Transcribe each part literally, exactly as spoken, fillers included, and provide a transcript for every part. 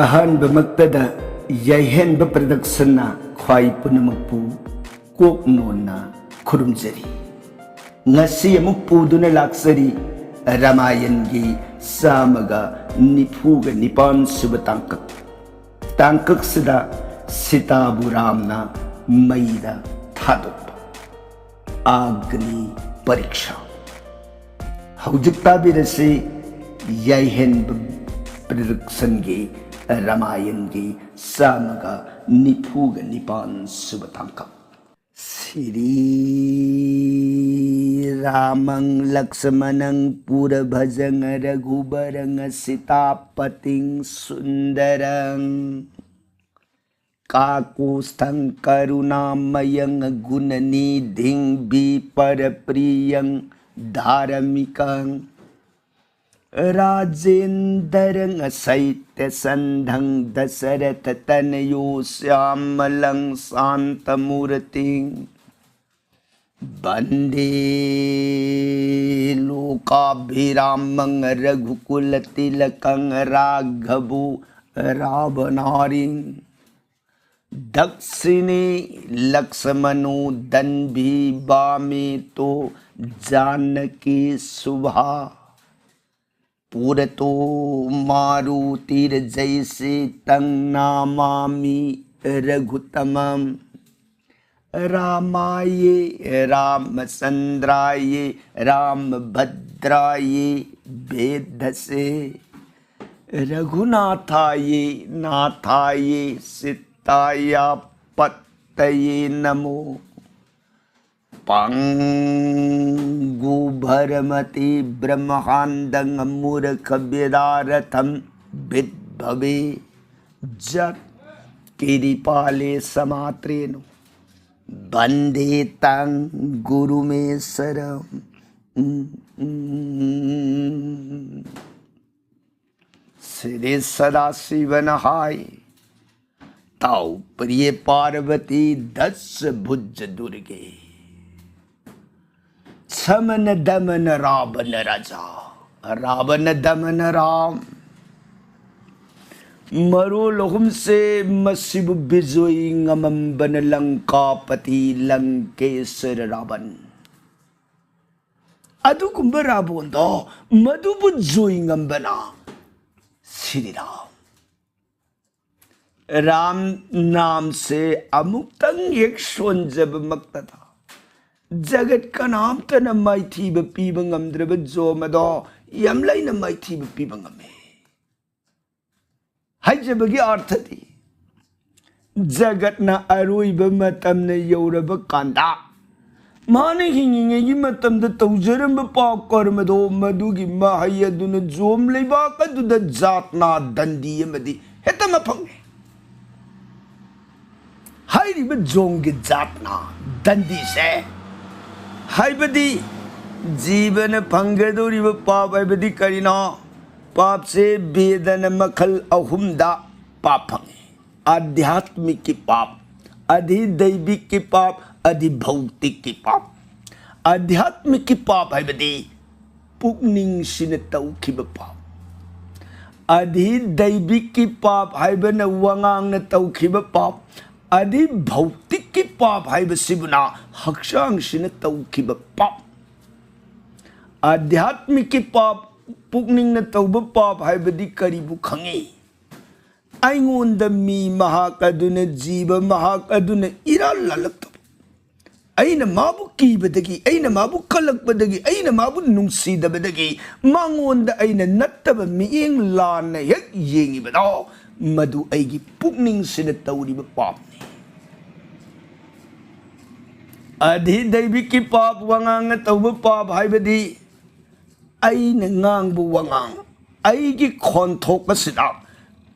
ꯑꯍꯥꯟꯕꯃꯛꯇꯗ ꯌꯥꯏꯍꯦꯟꯕ ꯄ꯭ꯔꯗꯛꯁꯟꯅ ꯈ꯭ꯋꯥꯏ ꯄꯨꯝꯅꯃꯛꯄꯨ ꯀꯣꯛ ꯅꯣꯟꯅ ꯈꯨꯔꯨꯝꯖꯔꯤ꯫ ꯉꯁꯤ ꯑꯃꯨꯛ ꯄꯨꯗꯨꯅ ꯂꯥꯛꯆꯔꯤ ꯔꯥꯃꯥꯌꯟꯒꯤ ꯆꯥꯝꯃꯒ ꯅꯤꯐꯨꯒ ꯅꯤꯄꯥꯟ ꯁꯨꯕ ꯇꯥꯡꯀꯛ꯫ ꯇꯥꯡꯀꯛꯁꯤꯗ ꯁꯤꯇꯥꯕꯨ ꯔꯥꯝꯅ ꯃꯩꯗ ꯊꯥꯗꯣꯛꯄ꯫ ꯑꯒꯅꯤ ꯄꯔꯤꯛꯁꯥ꯫ ꯍꯧꯖꯤꯛ ꯇꯥꯕꯤꯔꯁꯤ ꯌꯥꯏꯍꯦꯟꯕ ꯄ꯭ꯔꯗꯛꯁꯟꯒꯤ ꯔꯥꯃꯥꯌꯟꯒꯤ ꯆꯥꯝꯃꯒ ꯅꯤꯐꯨꯒ ꯅꯤꯄꯥꯟ ꯁꯨꯕ ꯇꯥꯡꯀꯛ꯫ ꯁ꯭ꯔꯤ ꯔꯥꯃꯪ ꯂꯛꯁꯃꯅꯪ ꯄꯨꯔꯚꯖꯪ ꯔꯘꯨꯕꯔꯪ ꯁꯤꯇꯥꯄꯇꯤꯡ ꯁꯨꯟꯗꯔꯪ ꯀꯥꯀꯨꯁꯊꯪ ꯀꯔꯨꯅꯥꯃꯌꯪ ꯒꯨꯅꯅꯤꯙꯤꯡ ꯕꯤꯄꯔ ꯄ꯭ꯔꯤꯌꯪ ꯙꯥꯔꯃꯤꯀꯪ ꯔꯥꯖꯦꯟꯗꯔꯪ ꯁꯩꯇ꯭ꯌ ꯁꯟꯙꯪ ꯗꯁꯔꯊ ꯇꯅꯌꯣ ꯁ꯭ꯌꯥꯃꯂꯪ ꯁꯥꯟꯇ ꯃꯨꯔꯇꯤꯡ ꯕꯟꯗꯦ ꯂꯣꯀꯥꯚꯤꯔꯥꯃꯪ ꯔꯘꯨꯀꯨꯂ ꯇꯤꯂꯀꯪ ꯔꯥꯘꯚꯣ ꯔꯥꯚꯅꯥꯔꯤꯡ ꯗꯛꯁꯤꯅꯦ ꯂꯛꯁꯃꯅꯣ ꯗꯟꯚꯤ ꯚꯥꯃꯦ ꯇꯣ ꯖꯥꯅꯀꯤ ꯁꯨꯚꯥ ꯄꯨꯔꯇꯣ ꯃꯥꯔꯨꯇꯤꯔꯖꯩꯁꯤꯇꯪ ꯅꯃꯥꯃꯤ ꯔꯘꯨꯇꯃꯝ ꯔꯥꯃꯥꯌꯦ ꯔꯥꯃꯆꯟꯗ꯭ꯔꯥꯌꯦ ꯔꯥꯃꯚꯗ꯭ꯔꯥꯌꯦ ꯚꯦꯗꯁꯦ ꯔꯘꯨꯅꯥꯊꯥꯌꯦ ꯅꯥꯊꯥꯌꯦ ꯁꯤꯇꯥꯌꯥ ꯄꯠꯇꯌꯦ ꯅꯃꯣ ꯄꯪꯒꯨ ꯚꯔꯃꯇꯤ ꯕ꯭ꯔꯍ꯭ꯃꯥꯟꯗꯪ ꯃꯨꯔꯈ ꯚꯤꯗꯥꯔꯊꯝ ꯚꯤꯠꯚꯚꯦ ꯖꯠ ꯀꯤꯔꯤꯄꯥꯂꯦ ꯁ ꯃꯥꯇ꯭ꯔꯦꯅꯣ ꯕꯟꯗꯦ ꯇꯪ ꯒꯨꯔꯨꯃꯦꯁꯔꯝ ꯁ꯭ꯔꯤ ꯁꯗꯥꯁꯤꯕꯅ ꯍꯥꯏ, ꯇꯥꯎ ꯄ꯭ꯔꯤꯌꯦ ꯄꯥꯔꯕꯇꯤ ꯗꯁ ꯚꯨꯖ ꯗꯨꯔꯒꯦ ꯁꯃꯅ ꯗꯃꯅ ꯔꯥꯕꯅ ꯔꯥꯖꯥ ꯔꯥꯕꯅ ꯗꯃꯅ ꯔꯥꯝ ꯃꯔꯣꯜ ꯑꯍꯨꯝꯁꯦ ꯃꯁꯤꯕꯨ ꯕꯤꯖꯣꯏ ꯉꯝꯃꯝꯕꯅ ꯂꯪꯀꯥꯄꯇꯤ ꯂꯪꯀꯦꯁꯔ ꯔꯥꯕꯟ꯫ ꯑꯗꯨꯒꯨꯝꯕ ꯔꯥꯕꯣꯟꯗꯣ ꯃꯗꯨꯕꯨ ꯖꯣꯏ ꯉꯝꯕꯅ ꯁꯤꯔꯤ ꯔꯥꯝ꯫ ꯔꯥꯝ ꯅꯥꯝꯁꯦ ꯑꯃꯨꯛꯇꯪ ꯍꯦꯛ ꯁꯣꯟꯖꯕꯃꯛꯇꯗ ꯖꯒꯠ ꯀꯅꯥꯝꯇꯅ ꯃꯥꯏꯊꯤꯕ ꯄꯤꯕ ꯉꯝꯗ꯭ꯔꯕ ꯖꯣꯝ ꯑꯗꯣ ꯌꯥꯝꯂꯩꯅ ꯃꯥꯏꯊꯤꯕ ꯄꯤꯕ ꯉꯝꯃꯤ꯫ ꯍꯥꯏꯖꯕꯒꯤ ꯑꯥꯔꯊꯗꯤ, ꯖꯒꯠꯅ ꯑꯔꯣꯏꯕ ꯃꯇꯝꯅ ꯌꯧꯔꯕ ꯀꯥꯟꯗ, ꯃꯥꯅ ꯍꯤꯡꯉꯤꯉꯩꯒꯤ ꯃꯇꯝꯗ ꯇꯧꯖꯔꯝꯕ ꯄꯥꯞ ꯀꯔꯃꯗꯣ, ꯃꯗꯨꯒꯤ ꯃꯍꯩ ꯑꯗꯨꯅ ꯖꯣꯝ ꯂꯩꯕꯥꯛ ꯑꯗꯨꯗ ꯖꯥꯠꯅꯥ ꯗꯟꯗꯤ ꯑꯃꯗꯤ ꯍꯦꯛꯇꯃꯛ ꯐꯪꯉꯤ꯫ ꯍꯥꯏꯔꯤꯕ ꯖꯣꯝꯒꯤ ꯖꯥꯠꯅꯥ ꯗꯟꯗꯤꯁꯦ, ꯍꯥꯏꯕꯗꯤ ꯖꯤꯕꯅ ꯐꯪꯒꯗꯧꯔꯤꯕ ꯄꯥꯞ ꯍꯥꯏꯕꯗꯤ ꯀꯔꯤꯅꯣ? ꯄꯥꯞꯁꯦ ꯕꯦꯗꯅ ꯃꯈꯜ ꯑꯍꯨꯝꯗ ꯄꯥꯞ ꯐꯪꯉꯤ꯫ ꯑꯙ꯭ꯌꯥꯠꯃꯤꯛꯀꯤ ꯄꯥꯞ, ꯑꯙꯤꯗꯩꯕꯤꯛꯀꯤ ꯄꯥꯞ, ꯑꯙꯤꯚꯧꯇꯤꯛꯀꯤ ꯄꯥꯞ꯫ ꯑꯙ꯭ꯌꯥꯠꯃꯤꯛꯀꯤ ꯄꯥꯞ ꯍꯥꯏꯕꯗꯤ ꯄꯨꯛꯅꯤꯡꯁꯤꯅ ꯇꯧꯈꯤꯕ ꯄꯥꯞ꯫ ꯑꯙꯤꯗꯩꯕꯤꯛꯀꯤ ꯄꯥꯞ ꯍꯥꯏꯕꯅ ꯋꯥꯉꯥꯡꯅ ꯇꯧꯈꯤꯕ ꯄꯥꯞ꯫ ꯑꯙꯤꯚꯧꯇꯤꯛꯀꯤ ꯄꯥꯞ ꯍꯥꯏꯕꯁꯤꯕꯨꯅ ꯍꯛꯆꯥꯡꯁꯤꯅ ꯇꯧꯈꯤꯕ ꯄꯥꯞ꯫ ꯑꯙ꯭ꯌꯥꯠꯃꯤꯛꯀꯤ ꯄꯥꯞ, ꯄꯨꯛꯅꯤꯡꯅ ꯇꯧꯕ ꯄꯥꯞ ꯍꯥꯏꯕꯗꯤ ꯀꯔꯤꯕꯨ ꯈꯪꯉꯤ? ꯑꯩꯉꯣꯟꯗ ꯃꯤ ꯃꯍꯥꯛ ꯑꯗꯨꯅ, ꯖꯤꯕ ꯃꯍꯥꯛ ꯑꯗꯨꯅ ꯏꯔꯥꯜ ꯂꯥꯜꯂꯛꯇꯕ, ꯑꯩꯅ ꯃꯥꯕꯨ ꯀꯤꯕꯗꯒꯤ, ꯑꯩꯅ ꯃꯥꯕꯨ ꯀꯜꯂꯛꯄꯗꯒꯤ, ꯑꯩꯅ ꯃꯥꯕꯨ ꯅꯨꯡꯁꯤꯗꯕꯗꯒꯤ, ꯃꯉꯣꯟꯗ ꯑꯩꯅ ꯅꯠꯇꯕ ꯃꯤꯠꯌꯦꯡ ꯂꯥꯟꯅ ꯍꯦꯛ ꯌꯦꯡꯉꯤꯕꯗꯣ, ꯃꯗꯨ ꯑꯩꯒꯤ ꯄꯨꯛꯅꯤꯡꯁꯤꯅ ꯇꯧꯔꯤꯕ ꯄꯥꯞꯅꯤ꯫ ꯑꯙꯤꯗꯩꯕꯤꯛꯀꯤ ꯄꯥꯞ, ꯋꯥꯉꯥꯡꯅ ꯇꯧꯕ ꯄꯥꯞ ꯍꯥꯏꯕꯗꯤ ꯑꯩꯅ ꯉꯥꯡꯕ ꯋꯥꯉꯥꯡ, ꯑꯩꯒꯤ ꯈꯣꯟꯊꯣꯛ ꯑꯁꯤꯗ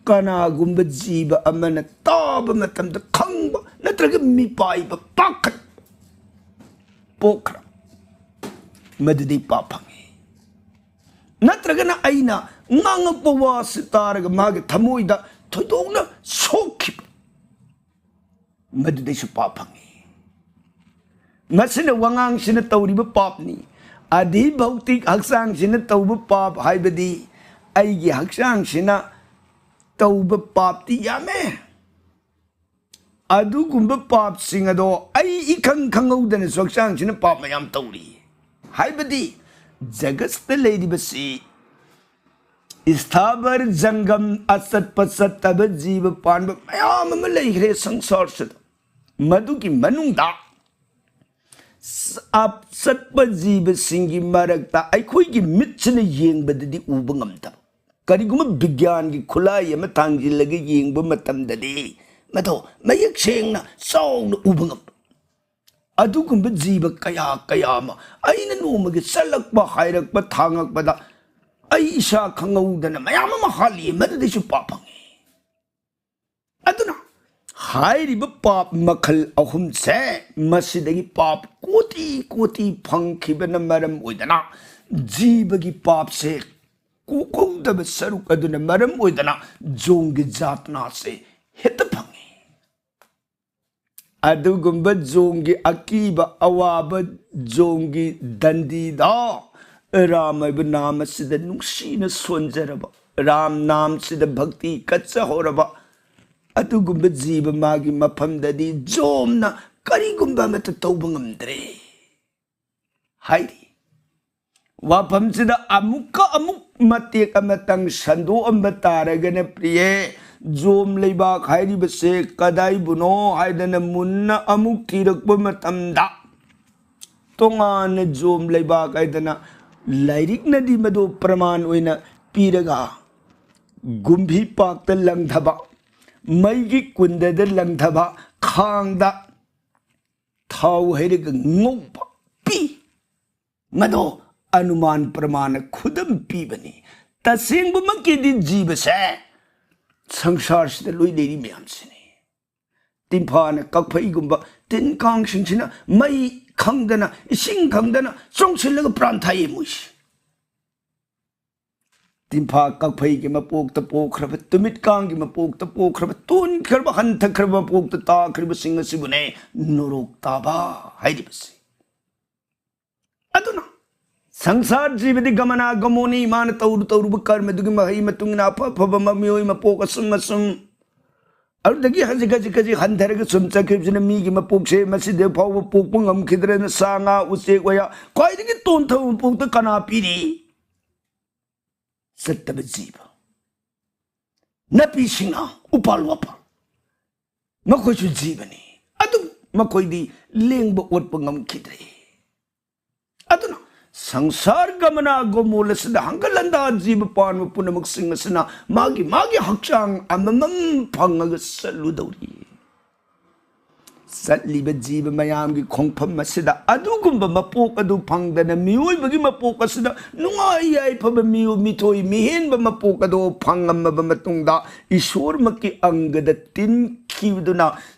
ꯀꯅꯥꯒꯨꯝꯕ ꯖꯤꯕ ꯑꯃꯅ ꯇꯥꯕ ꯃꯇꯝꯗ ꯈꯪꯕ ꯅꯠꯇ꯭ꯔꯒ ꯃꯤꯄꯥꯏꯕ ꯄꯥꯈꯠ ꯄꯣꯛꯈ꯭ꯔ, ꯃꯗꯨꯗꯤ ꯄꯥꯞ ꯐꯪꯉꯤ꯫ ꯅꯠꯇ꯭ꯔꯒꯅ ꯑꯩꯅ ꯉꯥꯡꯉꯛꯄ ꯋꯥꯁꯤ ꯇꯥꯔꯒ ꯃꯥꯒꯤ ꯊꯃꯣꯏꯗ ꯊꯣꯏꯗꯣꯛꯅ ꯁꯣꯛꯈꯤꯕ, ꯃꯗꯨꯗꯩꯁꯨ ꯄꯥꯞ ꯐꯪꯉꯤ꯫ ꯃꯁꯤꯅ ꯋꯥꯉꯥꯡꯁꯤꯅ ꯇꯧꯔꯤꯕ ꯄꯥꯞꯅꯤ꯫ ꯑꯙꯤꯚꯧꯇꯤꯛ ꯍꯛꯆꯥꯡꯁꯤꯅ ꯇꯧꯕ ꯄꯥꯞ ꯍꯥꯏꯕꯗꯤ ꯑꯩꯒꯤ ꯍꯛꯆꯥꯡꯁꯤꯅ ꯇꯧꯕ ꯄꯥꯞꯇꯤ ꯌꯥꯝꯃꯦ꯫ ꯑꯗꯨꯒꯨꯝꯕ ꯄꯥꯞꯁꯤꯡ ꯑꯗꯣ ꯑꯩ ꯏꯈꯪ ꯈꯪꯍꯧꯗꯅꯁꯨ ꯍꯛꯆꯥꯡꯁꯤꯅ ꯄꯥꯞ ꯃꯌꯥꯝ ꯇꯧꯔꯤ꯫ ꯍꯥꯏꯕꯗꯤ ꯖꯒꯠꯇ ꯂꯩꯔꯤꯕꯁꯤ ꯏꯁꯊꯥꯕꯔ ꯖꯪꯒꯝ, ꯑꯆꯠꯄ ꯆꯠꯇꯕ ꯖꯤꯕ ꯄꯥꯟꯕ ꯃꯌꯥꯝ ꯑꯃ ꯂꯩꯈ꯭ꯔꯦ ꯁꯪꯁꯥꯔꯁꯤꯗ꯫ ꯃꯗꯨꯒꯤ ꯃꯅꯨꯡꯗ ꯆꯠꯄ ꯖꯤꯕꯁꯤꯡꯒꯤ ꯃꯔꯛꯇ ꯑꯩꯈꯣꯏꯒꯤ ꯃꯤꯠꯁꯤꯅ ꯌꯦꯡꯕꯗꯗꯤ ꯎꯕ ꯉꯝꯗꯕ, ꯀꯔꯤꯒꯨꯝꯕ ꯕꯤꯒ꯭ꯌꯥꯟꯒꯤ ꯈꯨꯠꯂꯥꯏ ꯑꯃ ꯊꯥꯡꯖꯤꯜꯂꯒ ꯌꯦꯡꯕ ꯃꯇꯝꯗꯗꯤ ꯃꯗꯣ ꯃꯌꯦꯛ ꯁꯦꯡꯅ ꯆꯥꯎꯅ ꯎꯕ ꯉꯝꯕ, ꯑꯗꯨꯒꯨꯝꯕ ꯖꯤꯕ ꯀꯌꯥ ꯀꯌꯥ ꯑꯃ ꯑꯩꯅ ꯅꯣꯡꯃꯒꯤ ꯆꯠꯂꯛꯄ, ꯍꯥꯏꯔꯛꯄ, ꯊꯥꯡꯉꯛꯄꯗ ꯑꯩ ꯏꯁꯥ ꯈꯪꯍꯧꯗꯅ ꯃꯌꯥꯝ ꯑꯃ ꯍꯥꯠꯂꯤ, ꯃꯗꯨꯗꯩꯁꯨ ꯄꯥꯞ ꯐꯪꯉꯤ꯫ ꯑꯗꯨꯅ ꯍꯥꯏꯔꯤꯕ ꯄꯥꯞ ꯃꯈꯜ ꯑꯍꯨꯝꯁꯦ, ꯃꯁꯤꯗꯒꯤ ꯄꯥꯞ ꯀꯣꯇꯤ ꯀꯣꯇꯤ ꯐꯪꯈꯤꯕꯅ ꯃꯔꯝ ꯑꯣꯏꯗꯅ ꯖꯤꯕꯒꯤ ꯄꯥꯞꯁꯦ ꯀꯣꯛꯍꯧꯗꯕ ꯁꯔꯨꯛ ꯑꯗꯨꯅ ꯃꯔꯝ ꯑꯣꯏꯗꯅ ꯖꯣꯡꯒꯤ ꯖꯥꯠꯅꯥꯁꯦ ꯍꯦꯛꯇ ꯐꯪꯉꯤ꯫ ꯑꯗꯨꯒꯨꯝꯕ ꯖꯣꯡꯒꯤ ꯑꯀꯤꯕ ꯑꯋꯥꯕ ꯖꯣꯡꯒꯤ ꯗꯟꯗꯤꯗ ꯔꯥꯝ ꯍꯥꯏꯕ ꯅꯥꯝ ꯑꯁꯤꯗ ꯅꯨꯡꯁꯤꯅ ꯁꯣꯟꯖꯔꯕ, ꯔꯥꯝ ꯅꯥꯝꯁꯤꯗ ꯚꯛꯇꯤ ꯀꯠꯆꯍꯧꯔꯕ ꯑꯗꯨꯒꯨꯝꯕ ꯖꯤꯕ ꯃꯥꯒꯤ ꯃꯐꯝꯗꯗꯤ ꯖꯣꯝꯅ ꯀꯔꯤꯒꯨꯝꯕ ꯑꯃꯠꯇ ꯇꯧꯕ ꯉꯝꯗ꯭ꯔꯦ ꯍꯥꯏꯔꯤ꯫ ꯋꯥꯐꯝꯁꯤꯗ ꯑꯃꯨꯛꯀ ꯑꯃꯨꯛ ꯃꯇꯦꯛ ꯑꯃꯇꯪ ꯁꯟꯗꯣꯛꯑꯝꯕ ꯇꯥꯔꯒꯅ, ꯄ꯭ꯔꯤꯌꯦ, ꯖꯣꯝ ꯂꯩꯕꯥꯛ ꯍꯥꯏꯔꯤꯕꯁꯦ ꯀꯗꯥꯏꯕꯨꯅꯣ ꯍꯥꯏꯗꯅ ꯃꯨꯟꯅ ꯑꯃꯨꯛ ꯊꯤꯔꯛꯄ ꯃꯇꯝꯗ, ꯇꯣꯉꯥꯟꯅ ꯖꯣꯝ ꯂꯩꯕꯥꯛ ꯍꯥꯏꯗꯅ ꯂꯥꯏꯔꯤꯛꯅꯗꯤ ꯃꯗꯨ ꯄ꯭ꯔꯃꯥꯟ ꯑꯣꯏꯅ ꯄꯤꯔꯒ, ꯒꯨꯝꯚꯤ ꯄꯥꯛꯇ ꯂꯪꯊꯕ, ꯃꯩꯒꯤ ꯀꯨꯟꯗꯗ ꯂꯪꯊꯕ ꯈꯥꯡꯗ ꯊꯥꯎ ꯍꯩꯔꯒ ꯉꯧꯕ ꯄꯤ꯫ ꯃꯗꯣ ꯑꯅꯨꯃꯥꯟ ꯄ꯭ꯔꯃꯥꯟꯅ ꯈꯨꯗꯝ ꯄꯤꯕꯅꯤ꯫ ꯇꯁꯦꯡꯕꯃꯛꯀꯤꯗꯤ ꯖꯤꯕꯁꯦ ꯁꯪꯁꯥꯔꯁꯤꯗ ꯂꯣꯏ ꯂꯩꯔꯤ ꯃꯌꯥꯝꯁꯤꯅꯤ꯫ ꯇꯤꯝꯐꯥꯅ ꯀꯛꯐꯩꯒꯨꯝꯕ ꯇꯤꯟ ꯀꯥꯡꯁꯤꯡꯁꯤꯅ ꯃꯩ ꯈꯪꯗꯅ, ꯏꯁꯤꯡ ꯈꯪꯗꯅ ꯆꯣꯡꯁꯤꯜꯂꯒ ꯄ꯭ꯔꯥꯟ ꯊꯥꯛꯏ ꯃꯣꯏꯁꯦ꯫ ꯇꯤꯝꯐꯥ ꯀꯛꯐꯩꯒꯤ ꯃꯄꯣꯛꯇ ꯄꯣꯛꯈ꯭ꯔꯕ, ꯇꯨꯃꯤꯠ ꯀꯥꯡꯒꯤ ꯃꯄꯣꯛꯇ ꯄꯣꯛꯈ꯭ꯔꯕ, ꯇꯣꯟꯈ꯭ꯔꯕ, ꯍꯟꯊꯈ꯭ꯔꯕ ꯃꯄꯣꯛꯇ ꯇꯥꯈ꯭ꯔꯤꯕꯁꯤꯡ ꯑꯁꯤꯕꯨꯅꯦ ꯅꯣꯔꯣꯛ ꯇꯥꯕ ꯍꯥꯏꯔꯤꯕꯁꯤ꯫ ꯑꯗꯨꯅ ꯁꯪꯁꯥꯔ ꯖꯤꯕꯗꯤ ꯒꯃꯅꯥꯒꯃꯣꯅꯤ, ꯃꯥꯅ ꯇꯧꯔꯨ ꯇꯧꯔꯨꯕ ꯀꯔꯃꯗꯨꯒꯤ ꯃꯍꯩ ꯃꯇꯨꯡ ꯏꯟꯅ ꯑꯐ ꯑꯐꯕ ꯃꯤꯑꯣꯏ ꯃꯄꯣꯛ ꯑꯁꯨꯝ ꯑꯁꯨꯝ, ꯑꯗꯨꯗꯒꯤ ꯈꯖꯤꯛ ꯈꯖꯤꯛ ꯈꯖꯤꯛ ꯍꯟꯊꯔꯒ ꯁꯨꯝ ꯆꯠꯈꯤꯕꯁꯤꯅ ꯃꯤꯒꯤ ꯃꯄꯣꯛꯁꯦ ꯃꯁꯤꯗ ꯐꯥꯎꯕ ꯄꯣꯛꯄ ꯉꯝꯈꯤꯗ꯭ꯔꯦꯅ ꯁꯥ ꯉꯥ ꯎꯆꯦꯛ ꯋꯥꯌꯥ ꯈ꯭ꯋꯥꯏꯗꯒꯤ ꯇꯣꯟꯊꯕ ꯃꯄꯣꯛꯇ ꯀꯅꯥ ꯄꯤꯔꯤ? ꯆꯠꯇꯕ ꯖꯤꯕ꯫ ꯅꯥꯄꯤ ꯁꯤꯡꯅꯥ, ꯎꯄꯥꯜ ꯋꯥꯄꯥꯜ, ꯃꯈꯣꯏꯁꯨ ꯖꯤꯕꯅꯤ꯫ ꯑꯗꯨ ꯃꯈꯣꯏꯗꯤ ꯂꯦꯡꯕ ꯑꯣꯠꯄ ꯉꯝꯈꯤꯗ꯭ꯔꯦ꯫ ꯑꯗꯨꯅ ꯁꯪꯁꯥꯔ ꯒꯃꯅꯥ ꯒꯣꯃꯣꯜ ꯑꯁꯤꯗ ꯍꯪꯒꯠ ꯍꯟꯗꯥ ꯖꯤꯕ ꯄꯥꯟꯕ ꯄꯨꯝꯅꯃꯛꯁꯤꯡ ꯑꯁꯤꯅ ꯃꯥꯒꯤ ꯃꯥꯒꯤ ꯍꯛꯆꯥꯡ ꯑꯃꯃꯝ ꯐꯪꯉꯒ ꯆꯠꯂꯨꯗꯧꯔꯤ꯫ ꯆꯠꯂꯤꯕ ꯖꯤꯕ ꯃꯌꯥꯝꯒꯤ ꯈꯣꯡꯐꯝ ꯑꯁꯤꯗ ꯑꯗꯨꯒꯨꯝꯕ ꯃꯄꯣꯛ ꯑꯗꯨ ꯐꯪꯗꯅ ꯃꯤꯑꯣꯏꯕꯒꯤ ꯃꯄꯣꯛ ꯑꯁꯤꯗ ꯅꯨꯡꯉꯥꯏ ꯌꯥꯏꯐꯕ ꯃꯤꯑꯣꯏ ꯃꯤꯊꯣꯏ ꯃꯤꯍꯦꯟꯕ ꯃꯄꯣꯛ ꯑꯗꯨ ꯐꯪꯉꯝꯃꯕ ꯃꯇꯨꯡꯗ ꯏꯁꯣꯔꯃꯛꯀꯤ ꯑꯪꯒꯗ ꯇꯤꯟꯈꯤꯕꯗꯨꯅ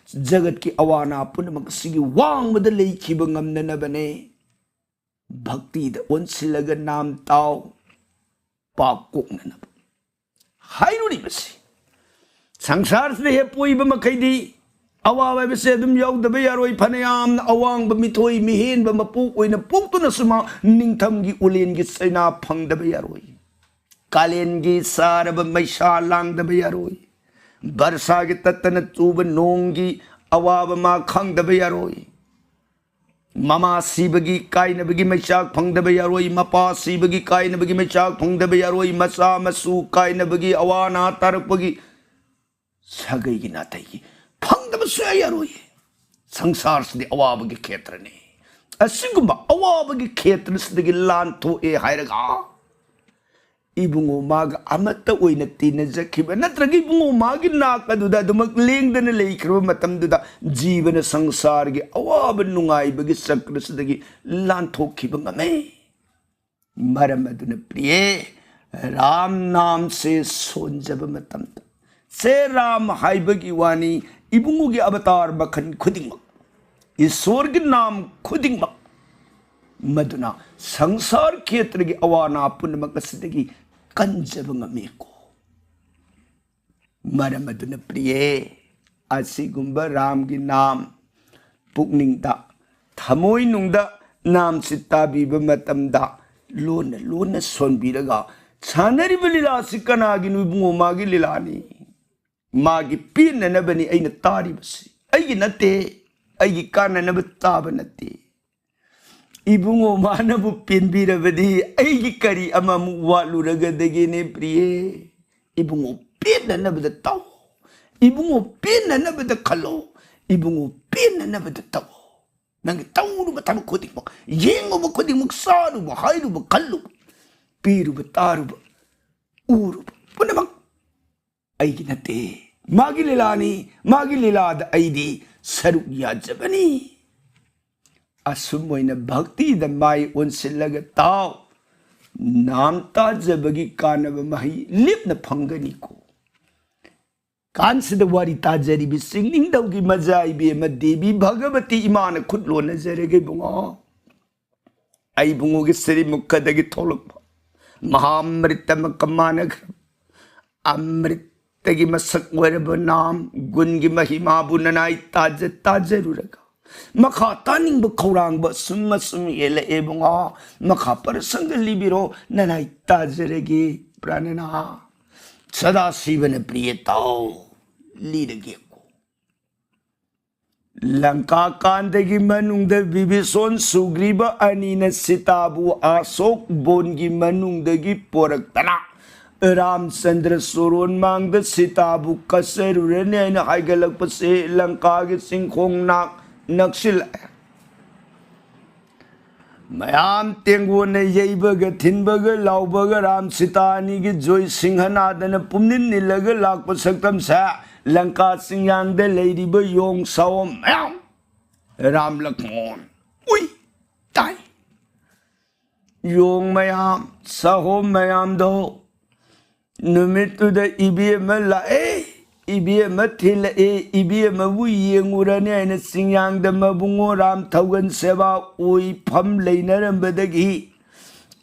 ꯖꯒꯠꯀꯤ ꯑꯋꯥ ꯑꯅꯥ ꯄꯨꯝꯅꯃꯛ ꯑꯁꯤꯒꯤ ꯋꯥꯡꯃꯗ ꯂꯩꯈꯤꯕ ꯉꯝꯅꯅꯕꯅꯦ꯫ ꯚꯛꯇꯤꯗ ꯑꯣꯟꯁꯤꯜꯂꯒ ꯅꯥꯝ ꯇꯥꯎ, ꯄꯥꯞ ꯀꯣꯛꯅꯅꯕ ꯍꯥꯏꯔꯨꯔꯤꯕꯁꯤ꯫ ꯁꯪꯁꯥꯔꯁꯤꯗ ꯍꯦꯛ ꯄꯣꯛꯏꯕ ꯃꯈꯩꯗꯤ ꯑꯋꯥꯕ ꯍꯥꯏꯕꯁꯦ ꯑꯗꯨꯝ ꯌꯥꯎꯗꯕ ꯌꯥꯔꯣꯏ꯫ ꯐꯅꯌꯥꯝꯅ ꯑꯋꯥꯡꯕ ꯃꯤꯊꯣꯏ ꯃꯤꯍꯦꯟꯕ ꯃꯄꯣꯛ ꯑꯣꯏꯅ ꯄꯣꯛꯇꯨꯅꯁꯨ ꯃꯥ ꯅꯤꯡꯊꯝꯒꯤ ꯎꯂꯦꯟꯒꯤ ꯆꯩꯅꯥ ꯐꯪꯗꯕ ꯌꯥꯔꯣꯏ꯫ ꯀꯥꯂꯦꯟꯒꯤ ꯁꯥꯔꯕ ꯃꯩꯁꯥ ꯂꯥꯡꯗꯕ ꯌꯥꯔꯣꯏ꯫ ꯕꯔꯁꯥꯒꯤ ꯇꯠꯇꯅ ꯆꯨꯕ ꯅꯣꯡꯒꯤ ꯑꯋꯥꯕ ꯃꯥ ꯈꯪꯗꯕ ꯌꯥꯔꯣꯏ꯫ ꯃꯃꯥ ꯁꯤꯕꯒꯤ ꯀꯥꯏꯅꯕꯒꯤ ꯃꯩꯆꯥꯛ ꯐꯪꯗꯕ ꯌꯥꯔꯣꯏ, ꯃꯄꯥ ꯁꯤꯕꯒꯤ ꯀꯥꯏꯅꯕꯒꯤ ꯃꯩꯆꯥꯛ ꯐꯪꯗꯕ ꯌꯥꯔꯣꯏ, ꯃꯆꯥ ꯃꯁꯨ ꯀꯥꯏꯅꯕꯒꯤ ꯑꯋꯥ ꯑꯅꯥ ꯇꯥꯔꯛꯄꯒꯤ ꯁꯥꯒꯩꯒꯤ ꯅꯥꯇꯩꯒꯤ ꯐꯪꯗꯕ ꯁꯨꯡꯌꯥ ꯌꯥꯔꯣꯏ꯫ ꯁꯪꯁꯥꯔꯁꯤꯗꯤ ꯑꯋꯥꯕꯒꯤ ꯈꯦꯇ꯭ꯔꯅꯤ꯫ ꯑꯁꯤꯒꯨꯝꯕ ꯑꯋꯥꯕꯒꯤ ꯈꯦꯇ꯭ꯔꯁꯤꯗꯒꯤ ꯂꯥꯟꯊꯣꯛꯑꯦ ꯍꯥꯏꯔꯒ ꯏꯕꯨꯡꯉꯣ ꯃꯥꯒ ꯑꯃꯠꯇ ꯑꯣꯏꯅ ꯇꯤꯟꯅꯖꯈꯤꯕ, ꯅꯠꯇ꯭ꯔꯒ ꯏꯕꯨꯡꯉꯣ ꯃꯥꯒꯤ ꯅꯥꯛ ꯑꯗꯨꯗ ꯑꯗꯨꯃꯛ ꯂꯦꯡꯗꯅ ꯂꯩꯈ꯭ꯔꯕ ꯃꯇꯝꯗꯨꯗ ꯖꯤꯕꯅ ꯁꯪꯁꯥꯔꯒꯤ ꯑꯋꯥꯕ ꯅꯨꯡꯉꯥꯏꯕꯒꯤ ꯆꯀ꯭ꯔꯁꯤꯗꯒꯤ ꯂꯥꯟꯊꯣꯛꯈꯤꯕ ꯉꯝꯃꯦ꯫ ꯃꯔꯝ ꯑꯗꯨꯅ ꯄ꯭ꯔꯤꯌꯦ, ꯔꯥꯝ ꯅꯥꯝꯁꯦ ꯁꯣꯟꯖꯕ ꯃꯇꯝꯗ, ꯁꯦ ꯔꯥꯝ ꯍꯥꯏꯕꯒꯤ ꯋꯥꯅꯤ, ꯏꯕꯨꯡꯉꯣꯒꯤ ꯑꯕꯇꯥꯔ ꯃꯈꯜ ꯈꯨꯗꯤꯡꯃꯛ, ꯏꯁꯣꯔꯒꯤ ꯅꯥꯝ ꯈꯨꯗꯤꯡꯃꯛ, ꯃꯗꯨꯅ ꯁꯪꯁꯥꯔ ꯈꯦꯇ꯭ꯔꯒꯤ ꯑꯋꯥ ꯑꯅꯥ ꯄꯨꯝꯅꯃꯛ ꯑꯁꯤꯗꯒꯤ ꯀꯟꯖꯕ ꯉꯝꯃꯤꯀꯣ꯫ ꯃꯔꯝ ꯑꯗꯨꯅ ꯄ꯭ꯔꯤꯌꯦ, ꯑꯁꯤꯒꯨꯝꯕ ꯔꯥꯝꯒꯤ ꯅꯥꯝ ꯄꯨꯛꯅꯤꯡꯗ, ꯊꯃꯣꯏꯅꯨꯡꯗ ꯅꯥꯝꯁꯤ ꯇꯥꯕꯤꯕ ꯃꯇꯝꯗ ꯂꯣꯟꯅ ꯂꯣꯟꯅ ꯁꯣꯟꯕꯤꯔꯒ ꯁꯥꯟꯅꯔꯤꯕ ꯂꯤꯂꯥꯁꯤ ꯀꯅꯥꯒꯤꯅꯣ ꯏꯕꯨꯡꯉꯣ? ꯃꯥꯒꯤ ꯂꯤꯂꯥꯅꯤ, ꯃꯥꯒꯤ ꯄꯦꯟꯅꯅꯕꯅꯤ ꯑꯩꯅ ꯇꯥꯔꯤꯕꯁꯤ꯫ ꯑꯩꯒꯤ ꯅꯠꯇꯦ, ꯑꯩꯒꯤ ꯀꯥꯟꯅꯅꯕ ꯇꯥꯕ ꯅꯠꯇꯦ꯫ ꯏꯕꯨꯡꯉꯣ ꯃꯥꯅꯕꯨ ꯄꯦꯟꯕꯤꯔꯕꯗꯤ ꯑꯩꯒꯤ ꯀꯔꯤ ꯑꯃꯃꯨꯛ ꯋꯥꯠꯂꯨꯔꯒꯗꯒꯦꯅꯦ ꯄ꯭ꯔꯤꯌꯦ? ꯏꯕꯨꯡꯉꯣ ꯄꯦꯟꯅꯅꯕꯗ ꯇꯧ, ꯏꯕꯨꯡꯉꯣ ꯄꯦꯟꯅꯅꯕꯗ ꯈꯜꯂꯣ, ꯏꯕꯨꯡꯉꯣ ꯄꯦꯟꯅꯅꯕꯗ ꯇꯧ꯫ ꯅꯪꯒꯤ ꯇꯧꯔꯨꯕ ꯊꯕꯛ ꯈꯨꯗꯤꯡꯃꯛ, ꯌꯦꯡꯉꯨꯕ ꯈꯨꯗꯤꯡꯃꯛ, ꯆꯥꯔꯨꯕ, ꯍꯥꯏꯔꯨꯕ, ꯈꯜꯂꯨꯕ, ꯄꯤꯔꯨꯕ, ꯇꯥꯔꯨꯕ, ꯎꯔꯨꯕ ꯄꯨꯝꯅꯃꯛ ꯑꯩꯒꯤ ꯅꯠꯇꯦ, ꯃꯥꯒꯤ ꯂꯤꯂꯥꯅꯤ꯫ ꯃꯥꯒꯤ ꯂꯤꯂꯥꯗ ꯑꯩꯗꯤ ꯁꯔꯨꯛ ꯌꯥꯖꯕꯅꯤ꯫ ꯑꯁꯨꯝ ꯑꯣꯏꯅ ꯚꯛꯇꯤꯗ ꯃꯥꯏ ꯑꯣꯟꯁꯤꯜꯂꯒ ꯇꯥꯎ, ꯅꯥꯝ ꯇꯥꯖꯕꯒꯤ ꯀꯥꯟꯅꯕ ꯃꯍꯩ ꯂꯦꯞꯅ ꯐꯪꯒꯅꯤꯀꯣ꯫ ꯀꯥꯟꯁꯤꯗ ꯋꯥꯔꯤ ꯇꯥꯖꯔꯤꯕꯤ ꯆꯤꯡꯅꯤꯡꯊꯧꯒꯤ ꯃꯆꯥ ꯏꯕꯦꯝꯃ ꯗꯦꯕꯤ ꯚꯒꯕꯇꯤ ꯏꯃꯥꯅ ꯈꯨꯠ ꯂꯣꯟꯅꯖꯔꯒꯦ ꯏꯕꯨꯡꯉꯣ꯫ ꯑꯩ ꯏꯕꯨꯡꯉꯣꯒꯤ ꯁꯤꯔꯤꯃꯨꯈꯗꯒꯤ ꯊꯣꯛꯂꯛꯄ ꯃꯍꯥꯃ꯭ꯔꯤꯇ ꯑꯃꯒ ꯃꯥꯟꯅꯈ꯭ꯔꯕ ꯑꯃ꯭ꯔꯤꯇꯒꯤ ꯃꯁꯛ ꯑꯣꯏꯔꯕ ꯅꯥꯝ ꯒꯨꯟꯒꯤ ꯃꯍꯤꯃꯥꯕꯨ ꯅꯅꯥꯏ ꯇꯥꯖ ꯇꯥꯖꯔꯨꯔꯒ ꯃꯈꯥ ꯇꯥꯅꯤꯡꯕ ꯈꯧꯔꯥꯡꯕ ꯁꯨꯝ ꯑꯁꯨꯝ ꯍꯦꯜꯂꯛꯑꯦ ꯏꯕꯨꯡꯉꯣ꯫ ꯃꯈꯥ ꯄꯔꯁꯪꯒ ꯂꯤꯕꯤꯔꯣ, ꯅꯅꯥꯏ ꯇꯥꯖꯔꯒꯦ ꯄ꯭ꯔꯥꯅꯅꯥ꯫ ꯁꯗꯥꯁꯤꯕꯅ ꯄ꯭ꯔꯤꯌꯦ ꯇꯥꯎ, ꯂꯤꯔꯒꯦꯀꯣ꯫ ꯂꯪꯀꯥ ꯀꯥꯟꯗꯒꯤ ꯃꯅꯨꯡꯗ ꯕꯤꯕꯤꯁꯣꯟ ꯁꯨꯒ꯭ꯔꯤꯕ ꯑꯅꯤꯅ ꯁꯤꯇꯥꯕꯨ ꯑꯁꯣꯛ ꯕꯣꯟꯒꯤ ꯃꯅꯨꯡꯗꯒꯤ ꯄꯣꯔꯛꯇꯅ ꯔꯥꯝꯆꯟꯗ꯭ꯔ ꯁꯣꯔꯣꯟ ꯃꯥꯡꯗ ꯁꯤꯇꯥꯕꯨ ꯀꯠꯆꯔꯨꯔꯅꯤ ꯍꯥꯏꯅ ꯍꯥꯏꯒꯠꯂꯛꯄꯁꯦ ꯂꯪꯀꯥꯒꯤ ꯆꯤꯡꯈꯣꯡ ꯅꯥꯛ ꯅꯛꯁꯤꯜꯂꯛꯑꯦ꯫ ꯃꯌꯥꯝ ꯇꯦꯡꯒꯣꯟꯅ ꯌꯩꯕꯒ ꯊꯤꯟꯕꯒ ꯂꯥꯎꯕꯒ ꯔꯥꯝ ꯁꯤꯇꯥ ꯑꯅꯤꯒꯤ ꯖꯣꯏ ꯁꯤꯡꯍ ꯅꯥꯗꯅ ꯄꯨꯝꯅꯤꯜ ꯅꯤꯜꯂꯒ ꯂꯥꯛꯄ ꯁꯛꯇꯝꯁꯦ ꯂꯪꯀꯥ ꯆꯤꯡꯌꯥꯡꯗ ꯂꯩꯔꯤꯕ ꯌꯣꯡ ꯁꯥꯑꯣꯝ ꯃꯌꯥꯝ, ꯔꯥꯝ ꯂꯛꯃꯣꯟ, ꯎꯏ, ꯇꯥꯏ꯫ ꯌꯣꯡ ꯃꯌꯥꯝ, ꯁꯥꯍꯣꯝ ꯃꯌꯥꯝꯗꯣ ꯅꯨꯃꯤꯠꯇꯨꯗ ꯏꯕꯦꯝꯃ ꯂꯥꯛꯑꯦ, ꯏꯕꯦꯝꯃ ꯊꯤꯜꯂꯛꯑꯦ, ꯏꯕꯦꯝꯃꯕꯨ ꯌꯦꯡꯉꯨꯔꯅꯤ ꯍꯥꯏꯅ ꯆꯤꯡꯌꯥꯡꯗ ꯃꯕꯨꯡꯉꯣ ꯔꯥꯝ ꯊꯧꯒꯟ ꯁꯦꯕꯥ ꯑꯣꯏꯐꯝ ꯂꯩꯅꯔꯝꯕꯗꯒꯤ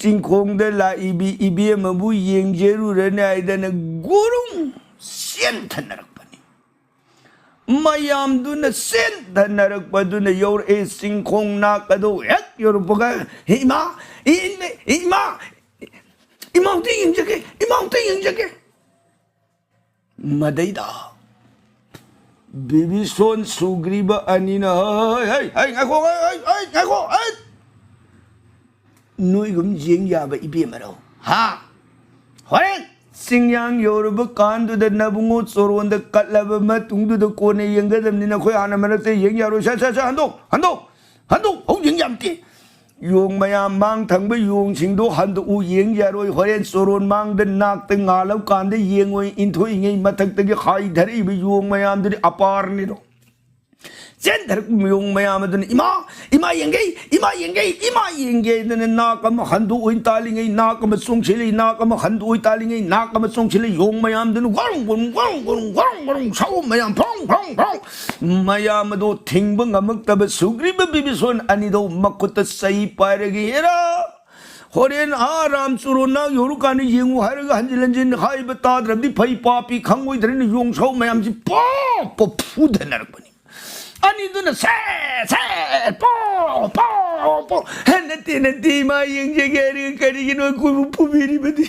ꯆꯤꯡꯈꯣꯡꯗ ꯂꯥꯛꯏꯕꯤ ꯏꯕꯦꯝꯃꯕꯨ ꯌꯦꯡꯖꯔꯨꯔꯅꯤ ꯍꯥꯏꯗꯅ ꯒꯨꯔꯨꯡ ꯆꯦꯟꯊꯅꯔꯛꯄꯅꯤ꯫ ꯃꯌꯥꯝꯗꯨꯅ ꯆꯦꯟꯊꯅꯔꯛꯄꯗꯨꯅ ꯌꯧꯔꯛꯑꯦ꯫ ꯆꯤꯡꯈꯣꯡ ꯅꯥꯛ ꯑꯗꯨ ꯍꯦꯛ ꯌꯧꯔꯛꯄꯒ, "ꯏꯃꯥ, ꯏ-, ꯏꯃꯥ, ꯏꯃꯥ ꯑꯝꯇ ꯌꯦꯡꯖꯒꯦ, ꯏꯃꯥ ꯑꯝꯇ ꯌꯦꯡꯖꯒꯦ"꯫ ꯃꯗꯩꯗ ꯕꯤꯕꯤꯁꯣꯟ ꯁꯨꯒ꯭ꯔꯤꯕ ꯑꯅꯤꯅ, "ꯍꯩ, ꯍꯩ, ꯍꯩ, ꯉꯥꯏꯈꯣ, ꯍꯩ, ꯍꯩ, ꯍꯩ, ꯉꯥꯏꯈꯣ, ꯍꯩ! ꯅꯣꯏꯒꯨꯝ ꯌꯦꯡ ꯌꯥꯕ ꯏꯕꯦꯝꯃꯔꯣ? ꯍꯥ? ꯍꯣꯔꯦꯟ ꯆꯤꯡꯌꯥꯡ ꯌꯧꯔꯕ ꯀꯥꯟꯗꯨꯗ ꯅꯕꯨꯡꯉꯣ ꯆꯣꯔꯣꯟꯗ ꯀꯠꯂꯕ ꯃꯇꯨꯡꯗꯨꯗ ꯀꯣꯟꯅ ꯌꯦꯡꯒꯗꯕꯅꯤ꯫ ꯅꯈꯣꯏ ꯍꯥꯟꯅ ꯃꯔꯛꯇ ꯌꯦꯡ ꯌꯥꯔꯣꯏ꯫ ꯁꯦ, ꯁꯦ, ꯁꯦ, ꯍꯟꯗꯣꯛ, ꯍꯟꯗꯣꯛ, ꯍꯟꯗꯣꯛ, ꯍꯧꯖꯤꯛ ꯌꯦꯡ ꯌꯥꯝꯇꯦ꯫ ꯌꯣꯡ ꯃꯌꯥꯝ ꯃꯥꯡ ꯊꯪꯕ ꯌꯣꯡꯁꯤꯡꯗꯣ ꯍꯟꯗꯣꯛꯎ, ꯌꯦꯡ ꯌꯥꯔꯣꯏ꯫ ꯍꯣꯔꯦꯟ ꯆꯣꯔꯣꯟ ꯃꯥꯡꯗ ꯅꯥꯛꯇ ꯉꯥꯜꯂꯕ ꯀꯥꯟꯗ ꯌꯦꯡꯉꯣꯏ꯫ ꯏꯟꯊꯣꯛꯏꯉꯩ ꯃꯊꯛꯇꯒꯤ ꯍꯥꯏꯊꯔꯛꯏꯕ ꯌꯣꯡ ꯃꯌꯥꯝꯗꯨꯗꯤ ꯑꯄꯥꯔꯅꯤꯗꯣ꯫ ꯆꯦꯟꯊꯔꯛꯄ ꯌꯣꯡ ꯃꯌꯥꯝ ꯑꯗꯨꯅ, "ꯏꯃꯥ, ꯏꯃꯥ ꯌꯦꯡꯒꯦ, ꯏꯃꯥ ꯌꯦꯡꯒꯦ, ꯏꯃꯥ ꯌꯦꯡꯒꯦ" ꯍꯥꯏꯗꯅ ꯅꯥꯛ ꯑꯃ ꯍꯟꯗꯣꯛꯑꯣꯏ ꯇꯥꯜꯂꯤꯉꯩ, ꯅꯥꯛ ꯑꯃ ꯆꯣꯡꯁꯤꯜꯂꯤ, ꯅꯥꯛ ꯑꯃ ꯍꯟꯗꯣꯛꯑꯣꯏ ꯇꯥꯜꯂꯤꯉꯩ, ꯅꯥꯛ ꯑꯃ ꯆꯣꯡꯁꯤꯜꯂꯤ꯫ ꯌꯣꯡ ꯃꯌꯥꯝꯗꯨꯅ ꯒ꯭ꯔꯣꯡ ꯒ꯭ꯔꯣꯡ ꯒ꯭ꯔꯣꯡ ꯒ꯭ꯔꯣꯡ ꯒ꯭ꯔꯣꯡ ꯁꯧ ꯃꯌꯥꯝ ꯐ꯭ꯔꯣꯡ ꯐ꯭ꯔꯣꯡ ꯐ꯭ꯔꯣꯡ꯫ ꯃꯌꯥꯝ ꯑꯗꯣ ꯊꯤꯡꯕ ꯉꯝꯃꯛꯇꯕ ꯁꯨꯒ꯭ꯔꯤꯕ ꯕꯤꯕꯤꯁꯣꯟ ꯑꯅꯤꯗꯣ ꯃꯈꯨꯠꯇ ꯆꯩ ꯄꯥꯏꯔꯒ, "ꯍꯦꯔꯥ, ꯍꯣꯔꯦꯟ ꯑꯥ ꯔꯥꯝ ꯆꯨꯔꯣ ꯅꯥꯛ ꯌꯧꯔꯀꯥꯟꯗ ꯌꯦꯡꯉꯨ" ꯍꯥꯏꯔꯒ ꯍꯟꯖꯤꯟ ꯍꯟꯖꯤꯟ ꯍꯥꯏꯕ ꯇꯥꯗ꯭ꯔꯕꯗꯤ ꯐꯩ, ꯄꯥꯄꯤ ꯈꯪꯉꯣꯏꯗ꯭ꯔꯅ ꯌꯣꯡ ꯁꯧ ꯃꯌꯥꯝꯁꯤ ꯄꯣꯞ ꯄꯣꯞ ꯐꯨꯗꯅꯔꯛꯄꯅꯤ꯫ ꯑꯅꯤꯗꯨꯅ ꯁꯦ ꯁꯦ ꯄꯣ ꯄꯣ ꯄꯣ, "ꯍꯦ, ꯅꯠꯇꯦ, ꯅꯠꯇꯦ, ꯏꯃꯥ ꯌꯦꯡꯖꯒꯦ" ꯍꯥꯏꯔꯒ ꯀꯔꯤꯒꯤꯅꯣ ꯑꯩꯈꯣꯏꯕꯨ ꯐꯨꯕꯤꯔꯤꯕꯗꯤ?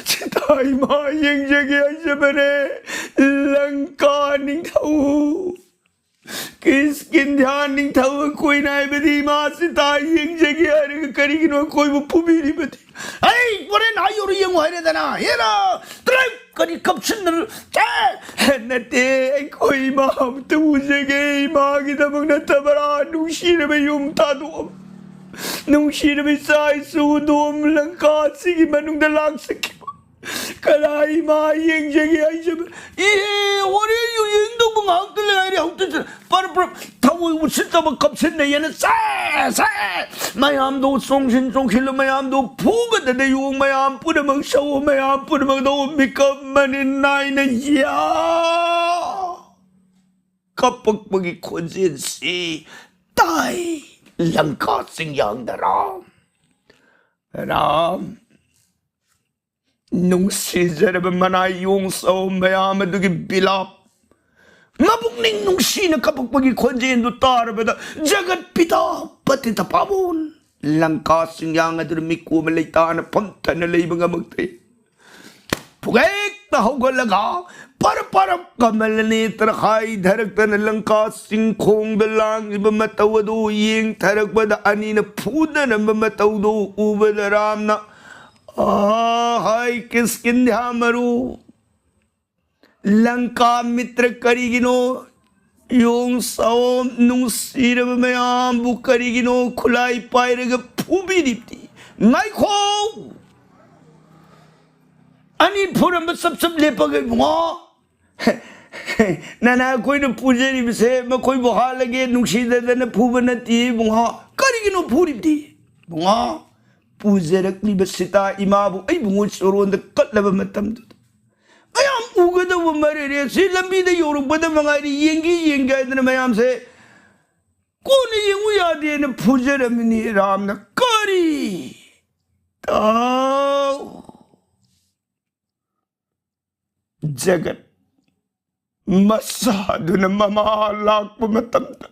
ꯁꯤꯇꯥ, ꯏꯃꯥ ꯌꯦꯡꯖꯒꯦ ꯍꯥꯏꯖꯕꯅꯦ꯫ ꯂꯪꯀꯥ ꯅꯤꯡꯊꯧ, ꯀꯤꯁꯀꯤꯟꯙ꯭ꯌꯥ ꯅꯤꯡꯊꯧ ꯑꯩꯈꯣꯏꯅ ꯍꯥꯏꯕꯗꯤ ꯏꯃꯥ ꯁꯤꯇꯥ ꯌꯦꯡꯖꯒꯦ ꯍꯥꯏꯔꯒ ꯀꯔꯤꯒꯤꯅꯣ ꯑꯩꯈꯣꯏꯕꯨ ꯐꯨꯕꯤꯔꯤꯕꯗꯤ? ꯑꯩ ꯍꯣꯔꯦꯟ ꯑꯥ ꯌꯧꯔ ꯌꯦꯡꯉꯨ ꯍꯥꯏꯔꯦꯗꯅ꯫ ꯍꯦꯔꯥ, ꯇ꯭ꯔꯦꯞ! ꯀꯔꯤ ꯀꯞꯁꯤꯟꯗꯅ? ꯆꯦ! ꯅꯠꯇꯦ, ꯑꯩꯈꯣꯏ ꯏꯃꯥ ꯑꯝꯇ ꯎꯖꯒꯦ꯫ ꯏꯃꯥꯒꯤꯗꯃꯛ ꯅꯠꯇꯕ꯭ꯔꯥ? ꯅꯨꯡꯁꯤꯔꯕ ꯌꯨꯝ ꯊꯥꯗꯣꯛꯑꯝ, ꯅꯨꯡꯁꯤꯔꯕ ꯏꯆꯥ ꯏꯁꯨ ꯍꯨꯟꯗꯣꯛꯑꯝ, ꯂꯪꯀꯥ ꯑꯁꯤꯒꯤ ꯃꯅꯨꯡꯗ ꯂꯥꯛꯆꯈꯤꯕ꯫ ꯀꯅꯥ ꯏꯃꯥ ꯌꯦꯡꯖꯒꯦ ꯍꯥꯏꯖꯕ? ꯏꯍꯦ, ꯍꯣꯔꯦꯟꯁꯨ ꯌꯦꯡꯗꯧꯕ ꯉꯥꯏꯍꯥꯛꯇ ꯂꯩꯔꯦ꯫ ꯍꯧꯖꯤꯛꯇ ꯄꯔꯞ ꯄꯔꯞ ꯊꯃꯣꯏ ꯎꯁꯤꯠꯇꯕ ꯀꯞꯁꯤꯟꯅꯩꯌꯦꯅ ꯁꯦ ꯁꯦ ꯃꯌꯥꯝꯗꯣ ꯆꯣꯡꯁꯤꯟ ꯆꯣꯡꯁꯤꯜꯂ ꯃꯌꯥꯝꯗꯣ ꯐꯨꯕꯗꯗ ꯌꯣꯡ ꯃꯌꯥꯝ ꯄꯨꯝꯅꯃꯛ ꯁꯧ ꯃꯌꯥꯝ ꯄꯨꯝꯅꯃꯛꯇꯣ ꯃꯤꯀꯞ ꯃꯅꯤꯟ ꯅꯥꯏꯅ ꯌꯥ ꯀꯞꯄꯛꯄꯒꯤ ꯈꯣꯟꯖꯦꯜꯁꯤ ꯇꯥꯏ꯫ ꯂꯪꯀꯥ ꯆꯤꯡꯌꯥꯡꯗ ꯔꯥꯝ, ꯔꯥꯝ, ꯅꯨꯡꯁꯤꯖꯔꯕ ꯃꯅꯥꯏ ꯌꯣꯡꯆꯥꯎ ꯃꯌꯥꯝ ꯑꯗꯨꯒꯤ ꯕꯤꯂꯥꯞ ꯃꯄꯨꯛꯅꯤꯡ ꯅꯨꯡꯁꯤꯅ ꯀꯞꯄꯛꯄꯒꯤ ꯈꯣꯟꯖꯦꯜꯗꯨ ꯇꯥꯔꯕꯗ ꯖꯒꯠ ꯄꯤꯇꯥ ꯄꯇꯤꯇ ꯄꯥꯕꯣꯟ ꯂꯪꯀꯥ ꯆꯤꯡꯌꯥꯡ ꯑꯗꯨꯗ ꯃꯤꯀꯨꯞ ꯑꯃ ꯂꯩꯇꯥꯅ ꯐꯝꯊꯅ ꯂꯩꯕ ꯉꯝꯃꯛꯇ꯭ꯔꯦ꯫ ꯐꯨꯒꯦꯛꯇ ꯍꯧꯒꯠꯂꯒ ꯄꯔ ꯄꯔ ꯀꯃꯂꯅꯦꯇ꯭ꯔ ꯍꯥꯏꯊꯔꯛꯇꯅ ꯂꯪꯀꯥ ꯆꯤꯡꯈꯣꯡꯗ ꯂꯥꯡꯂꯤꯕ ꯃꯇꯧ ꯑꯗꯨ ꯌꯦꯡꯊꯔꯛꯄꯗ, ꯑꯅꯤꯅ ꯐꯨꯗꯅꯕ ꯃꯇꯧꯗꯨ ꯎꯕꯗ ꯔꯥꯝꯅ, "ꯑꯥ, ꯍꯥꯏ ꯀꯤꯁꯀꯤꯟꯙ꯭ꯌꯥ ꯃꯔꯨ, ꯂꯪꯀꯥ ꯃꯤꯇ꯭ꯔ, ꯀꯔꯤꯒꯤꯅꯣ ꯌꯣꯡ ꯁꯥꯎ ꯅꯨꯡꯁꯤꯔꯕ ꯃꯌꯥꯝꯕꯨ ꯀꯔꯤꯒꯤꯅꯣ ꯈꯨꯠꯂꯥꯏ ꯄꯥꯏꯔꯒ ꯐꯨꯕꯤꯔꯤꯕꯗꯤ? ꯉꯥꯏꯈꯣ!" ꯑꯅꯤ ꯐꯨꯔꯝꯕ ꯆꯞ ꯆꯞ ꯂꯦꯞꯄꯒ, "ꯏꯕꯨꯡꯉꯣ, ꯅꯅꯥ ꯑꯩꯈꯣꯏꯅ ꯐꯨꯖꯔꯤꯕꯁꯦ ꯃꯈꯣꯏꯕꯨ ꯍꯥꯠꯂꯒꯦ ꯅꯨꯡꯁꯤꯗꯗꯅ ꯐꯨꯕ ꯅꯠꯇꯦ ꯏꯕꯨꯡꯉꯣ꯫ ꯀꯔꯤꯒꯤꯅꯣ ꯐꯨꯔꯤꯕꯗꯤ? ꯏꯕꯨꯡꯉꯣ, ꯄꯨꯖꯔꯛꯂꯤꯕ ꯁꯤꯇꯥ ꯏꯃꯥꯕꯨ ꯑꯩꯕꯨ ꯃꯣꯏ ꯆꯣꯔꯣꯟꯗ ꯀꯠꯂꯕ ꯃꯇꯝꯗꯨꯗ ꯃꯌꯥꯝ ꯎꯒꯗꯧꯕ ꯃꯔꯩꯔꯦ꯫ ꯁꯤ ꯂꯝꯕꯤꯗ ꯌꯧꯔꯛꯄꯗ ꯃꯉꯥꯏꯔꯦ, ꯌꯦꯡꯒꯦ ꯌꯦꯡꯒꯦ ꯍꯥꯏꯗꯅ ꯃꯌꯥꯝꯁꯦ ꯀꯣꯟꯅ ꯌꯦꯡꯉꯨ ꯌꯥꯗꯦꯅ ꯐꯨꯖꯔꯝꯃꯤꯅꯤ ꯔꯥꯝꯅ꯫ ꯀꯔꯤ? ꯇꯥꯎ!" ꯖꯒꯠ ꯃꯆꯥꯗꯨꯅ ꯃꯃꯥ ꯂꯥꯛꯄ ꯃꯇꯝꯗ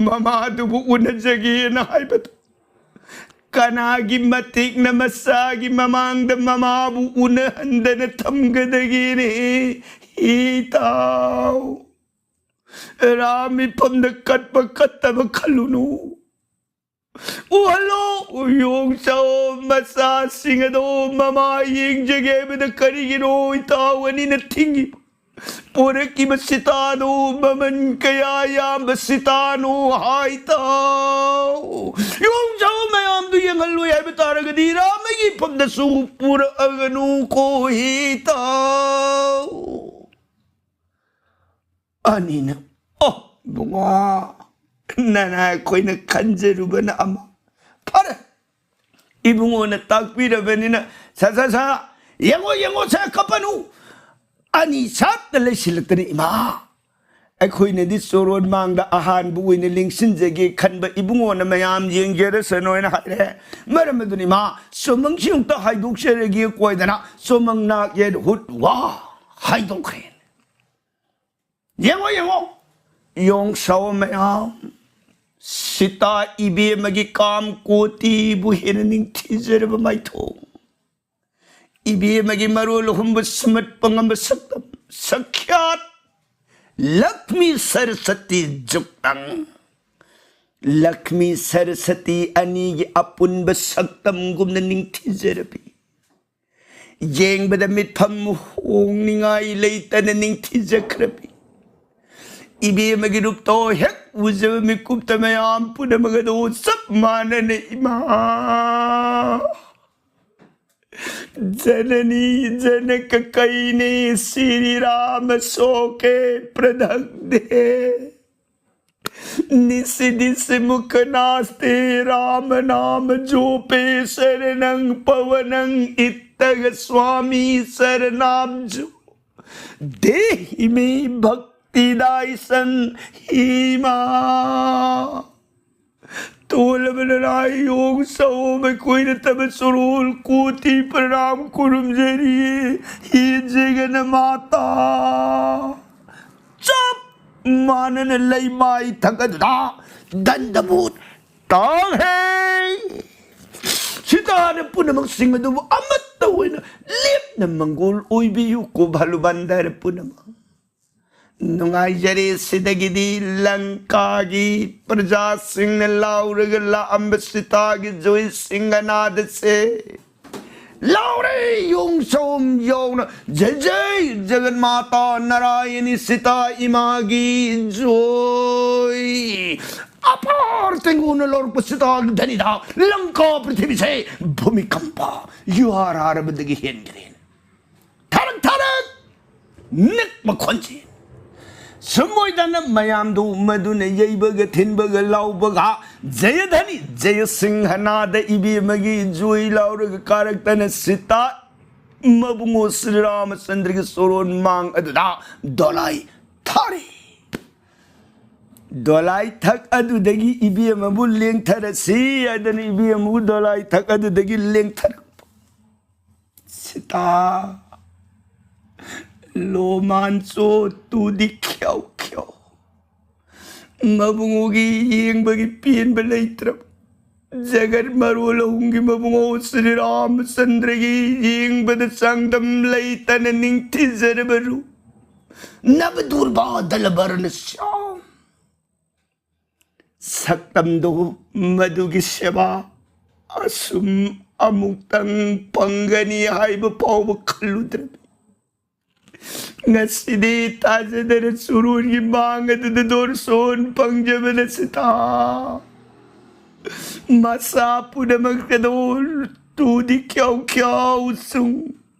ꯃꯃꯥꯗꯨꯕꯨ ꯎꯅꯖꯒꯦꯅ ꯍꯥꯏꯕꯗꯨ ꯀꯅꯥꯒꯤ ꯃꯇꯤꯛꯅ ꯃꯆꯥꯒꯤ ꯃꯃꯥꯡꯗ ꯃꯃꯥꯕꯨ ꯎꯅꯍꯟꯗꯅ ꯊꯝꯒꯗꯒꯦꯅꯦ? ꯏꯇꯥꯎ, ꯔꯥꯝ ꯃꯤꯐꯝꯗ ꯀꯠꯄ ꯀꯠꯇꯕ ꯈꯜꯂꯨꯅꯨ꯫ ꯎꯍꯜꯂꯣ, ꯌꯣꯡꯆꯥꯎ ꯃꯆꯥꯁꯤꯡ ꯑꯗꯣ ꯃꯃꯥ ꯌꯦꯡꯖꯒꯦ ꯍꯥꯏꯕꯗ ꯀꯔꯤꯒꯤꯅꯣ ꯏꯇꯥꯎ ꯑꯅꯤꯅ ꯊꯤꯡꯉꯤꯕ? ꯄꯣꯔꯛꯈꯤꯕ ꯁꯤꯇꯥꯗꯣ ꯃꯃꯜ ꯀꯌꯥ ꯌꯥꯝꯕ ꯁꯤꯇꯥꯅꯣ ꯍꯥꯏꯇꯥꯎ? ꯌꯣꯡꯆꯥꯎ ꯃꯌꯥꯝꯗꯨ ꯌꯦꯡꯍꯜꯂꯣꯏ ꯍꯥꯏꯕ ꯇꯥꯔꯒꯗꯤ ꯔꯥꯃꯒꯤ ꯐꯝꯗꯁꯨ ꯄꯨꯔꯛꯑꯒꯅꯨ ꯀꯣ ꯍꯤꯇꯥꯎ꯫ ꯑꯅꯤꯅ, "ꯑꯣ, ꯏꯕꯨꯡꯉꯣ, ꯅꯅꯥ ꯑꯩꯈꯣꯏꯅ ꯈꯟꯖꯔꯨꯕꯅ ꯑꯃ꯫ ꯐꯔꯦ, ꯏꯕꯨꯡꯉꯣꯅ ꯇꯥꯛꯄꯤꯔꯕꯅꯤꯅ, ꯁꯥ, ꯁꯥ, ꯁꯥ, ꯌꯦꯡꯉꯣ, ꯌꯦꯡꯉꯣ, ꯁꯦ, ꯀꯞꯄꯅꯨ꯫ ꯑꯅꯤ ꯁꯥꯠꯇ ꯂꯩꯁꯤꯜꯂꯛꯇꯅ ꯏꯃꯥ꯫ ꯑꯩꯈꯣꯏꯅꯗꯤ ꯆꯣꯔꯣꯟ ꯃꯥꯡꯗ ꯑꯍꯥꯟꯕ ꯑꯣꯏꯅ ꯂꯦꯡꯁꯤꯟꯖꯒꯦ ꯈꯟꯕ ꯏꯕꯨꯡꯉꯣꯅ ꯃꯌꯥꯝ ꯌꯦꯡꯖꯔꯁꯅꯨ" ꯍꯥꯏꯅ ꯍꯥꯏꯔꯦ꯫ ꯃꯔꯝ ꯑꯗꯨꯅ ꯏꯃꯥ, ꯆꯣꯃꯪꯁꯤ ꯑꯃꯨꯛꯇ ꯍꯥꯏꯗꯣꯛꯆꯔꯒꯦ ꯀꯣꯏꯗꯅ ꯆꯣꯃꯪ ꯅꯥꯛ ꯌꯦꯠ ꯍꯨꯠ ꯋꯥ ꯍꯥꯏꯗꯣꯛꯈ꯭ꯔꯦ꯫ ꯌꯦꯡꯉꯣ, ꯌꯦꯡꯉꯣ, ꯌꯣꯡꯁꯥꯎ ꯃꯌꯥꯝ, ꯁꯤꯇꯥ ꯏꯕꯦꯝꯃꯒꯤ ꯀꯥꯝ ꯀꯣꯇꯤꯕꯨ ꯍꯦꯟꯅ ꯅꯤꯡꯊꯤꯖꯔꯕ ꯃꯥꯏꯊꯣꯡ, ꯏꯕꯦꯝꯃꯒꯤ ꯃꯔꯣꯜ ꯍꯨꯝꯕ ꯁꯨꯝꯍꯠꯄ ꯉꯝꯕ ꯁꯛꯇꯝ, ꯁꯈ꯭ꯌꯥꯠ ꯂꯛ꯭ꯃꯤ ꯁꯔꯁꯇꯤ ꯖꯨꯛꯇꯪ, ꯂꯛ꯭ꯃꯤ ꯁꯔꯁꯇꯤ ꯑꯅꯤꯒꯤ ꯑꯄꯨꯟꯕ ꯁꯛꯇꯝꯒꯨꯝꯅ ꯅꯤꯡꯊꯤꯖꯔꯕꯤ, ꯌꯦꯡꯕꯗ ꯃꯤꯠꯐꯝ ꯍꯣꯡꯅꯤꯡꯉꯥꯏ ꯂꯩꯇꯅ ꯅꯤꯡꯊꯤꯖꯈ꯭ꯔꯕꯤ ꯏꯕꯦꯝꯃꯒꯤ ꯔꯨꯞꯇꯣ ꯍꯦꯛ ꯎꯖꯕ ꯃꯤꯀꯨꯞꯇ ꯃꯌꯥꯝ ꯄꯨꯝꯅꯃꯛ ꯑꯗꯨ ꯆꯞ ꯃꯥꯟꯅꯅ, "ꯏꯃꯥ, ꯖꯅꯅꯤ ꯖꯅꯀ ꯀꯩꯅꯦ, ꯁ꯭ꯔꯤ ꯔꯥꯃ ꯁꯣꯀꯦ ꯄ꯭ꯔꯗꯛꯗꯦ, ꯅꯤꯁꯤ ꯗꯤꯁꯤ ꯃꯨꯈ ꯅꯥꯁ꯭ꯇꯦ, ꯔꯥꯃ ꯅꯥꯃ ꯖꯣꯄꯦ ꯁꯔꯅꯪ ꯄꯋꯅꯪ ꯏꯠꯇꯒ ꯁ꯭ꯋꯥꯃꯤ ꯁꯔꯅꯥꯝꯖꯨ ꯗꯦꯍꯤ ꯃꯦ ꯚꯛꯇꯤ ꯗꯥꯏꯁꯟ ꯍꯤꯃꯥ"꯫ ꯇꯣꯜꯂꯕ ꯅꯅꯥꯏ ꯌꯣꯡ ꯁꯑꯣꯝ ꯑꯩꯈꯣꯏꯅ ꯇꯕ ꯆꯣꯔꯣꯜ ꯀꯣꯇꯤ ꯄ꯭ꯔꯅꯥꯝ ꯈꯨꯔꯨꯝꯖꯔꯤ, ꯍꯦ ꯖꯒꯟ ꯃꯥꯇꯥ꯫ ꯆꯞ ꯃꯥꯟꯅꯅ ꯂꯩꯃꯥꯏ ꯊꯛ ꯑꯗꯨꯗ ꯗꯟꯗꯕꯨꯠ ꯇꯥꯡꯍꯦ꯫ ꯁꯤꯇꯥꯅ ꯄꯨꯝꯅꯃꯛꯁꯤꯡ ꯑꯗꯨꯕꯨ ꯑꯃꯠꯇ ꯑꯣꯏꯅ ꯂꯦꯞꯅ ꯃꯪꯒꯣꯜ ꯑꯣꯏꯕꯤꯌꯨ ꯀꯣ ꯚꯂꯨꯕꯟꯗꯔ ꯄꯨꯝꯅꯃꯛ꯫ ꯅꯨꯡꯉꯥꯏꯖꯔꯦ꯫ ꯁꯤꯗꯒꯤꯗꯤ ꯂꯪꯀꯥꯒꯤ ꯄ꯭ꯔꯖꯥꯁꯤꯡꯅ ꯂꯥꯎꯔꯒ ꯂꯥꯛꯑꯝꯕ ꯁꯤꯇꯥꯒꯤ ꯖꯣꯏ ꯁꯤꯡꯍꯅꯥꯗꯁꯦ ꯂꯥꯎꯔꯦ, ꯌꯣꯡꯁꯣꯝ ꯌꯥꯎꯅ, "ꯖꯩ ꯖꯩ ꯖꯒꯟꯃꯥꯇꯥ ꯅꯥꯔꯥꯌꯅꯤ ꯁꯤꯇꯥ ꯏꯃꯥꯒꯤ ꯖꯣꯏ!" ꯑꯄꯥꯔ ꯇꯦꯡꯒꯨꯅ ꯂꯧꯔꯛꯄ ꯁꯤꯇꯥꯒꯤ ꯙꯅꯤꯗ ꯂꯪꯀꯥ ꯄ꯭ꯔꯤꯊꯤꯕꯤꯁꯦ ꯚꯨꯃꯤꯀꯝꯄ, ꯌꯨꯍꯥꯔ ꯍꯥꯔꯕꯗꯒꯤ ꯍꯦꯟꯈ꯭ꯔꯦ꯫ ꯊꯔꯛ ꯊꯔꯛ ꯅꯤꯛꯄ ꯈꯣꯟꯖꯦꯜ꯫ ꯁꯨꯝ ꯑꯣꯏꯗꯅ ꯃꯌꯥꯝꯗꯨ ꯃꯗꯨꯅ ꯌꯩꯕꯒ ꯊꯤꯟꯕꯒ ꯂꯥꯎꯕꯒ, "ꯖꯌꯙꯅꯤ ꯖꯌꯁꯤꯡꯍꯅꯥꯗ ꯏꯕꯦꯝꯃꯒꯤ ꯖꯣꯏ" ꯂꯥꯎꯔꯒ ꯀꯥꯔꯛꯇꯅ ꯁꯤꯇꯥ ꯃꯕꯨꯡꯉꯣ ꯁ꯭ꯔꯤ ꯔꯥꯃꯆꯟꯗ꯭ꯔꯒꯤ ꯁꯣꯔꯣꯟ ꯃꯥꯡ ꯑꯗꯨꯗ ꯗꯣꯂꯥꯏ ꯊꯥꯔꯤ꯫ ꯗꯣꯂꯥꯏ ꯊꯛ ꯑꯗꯨꯗꯒꯤ ꯏꯕꯦꯝꯃꯕꯨ ꯂꯦꯡꯊꯔꯁꯤ ꯍꯥꯏꯗꯅ ꯏꯕꯦꯝꯃꯕꯨ ꯗꯣꯂꯥꯏ ꯊꯛ ꯑꯗꯨꯗꯒꯤ ꯂꯦꯡꯊꯔꯛꯄ꯫ ꯁꯤꯇꯥ, ꯂꯣꯃꯥꯟ ꯆꯣ ꯇꯨꯗꯤ ꯈ꯭ꯌꯥꯎ ꯈ꯭ꯌꯥꯎ꯫ ꯃꯕꯨꯡꯉꯣꯒꯤ ꯌꯦꯡꯕꯒꯤ ꯄꯦꯟꯕ ꯂꯩꯇ꯭ꯔꯕ꯫ ꯖꯒꯠ ꯃꯔꯣꯜ ꯑꯍꯨꯝꯒꯤ ꯃꯕꯨꯡꯉꯣ ꯁ꯭ꯔꯤ ꯔꯥꯃꯆꯟꯗ꯭ꯔꯒꯤ ꯌꯦꯡꯕꯗ ꯆꯥꯡꯗꯝ ꯂꯩꯇꯅ ꯅꯤꯡꯊꯤꯖꯔꯕ ꯔꯨꯞ ꯅꯕꯗꯨꯔꯕꯥ ꯗꯂꯕꯔꯅ ꯁ꯭ꯌꯥꯝ꯫ ꯁꯛꯇꯝꯗꯣ ꯃꯗꯨꯒꯤ ꯁꯦꯕꯥ ꯑꯁꯨꯝ ꯑꯃꯨꯛꯇꯪ ꯐꯪꯒꯅꯤ ꯍꯥꯏꯕ ꯐꯥꯎꯕ ꯈꯜꯂꯨꯗ꯭ꯔꯕꯤ꯫ ꯉꯁꯤꯗꯤ ꯊꯥꯖꯗꯅ ꯆꯨꯔꯣꯟꯒꯤ ꯃꯥꯡ ꯑꯗꯨꯗ ꯗꯣꯔꯁꯣꯟ ꯐꯪꯖꯕꯅ ꯁꯤꯇꯥ꯫ ꯃꯁꯥ ꯄꯨꯝꯅꯃꯛꯇꯗꯣ ꯇꯨꯗꯤ ꯈ꯭ꯌꯥꯎ ꯈ꯭ꯌꯥꯎ ꯁꯨꯡ꯫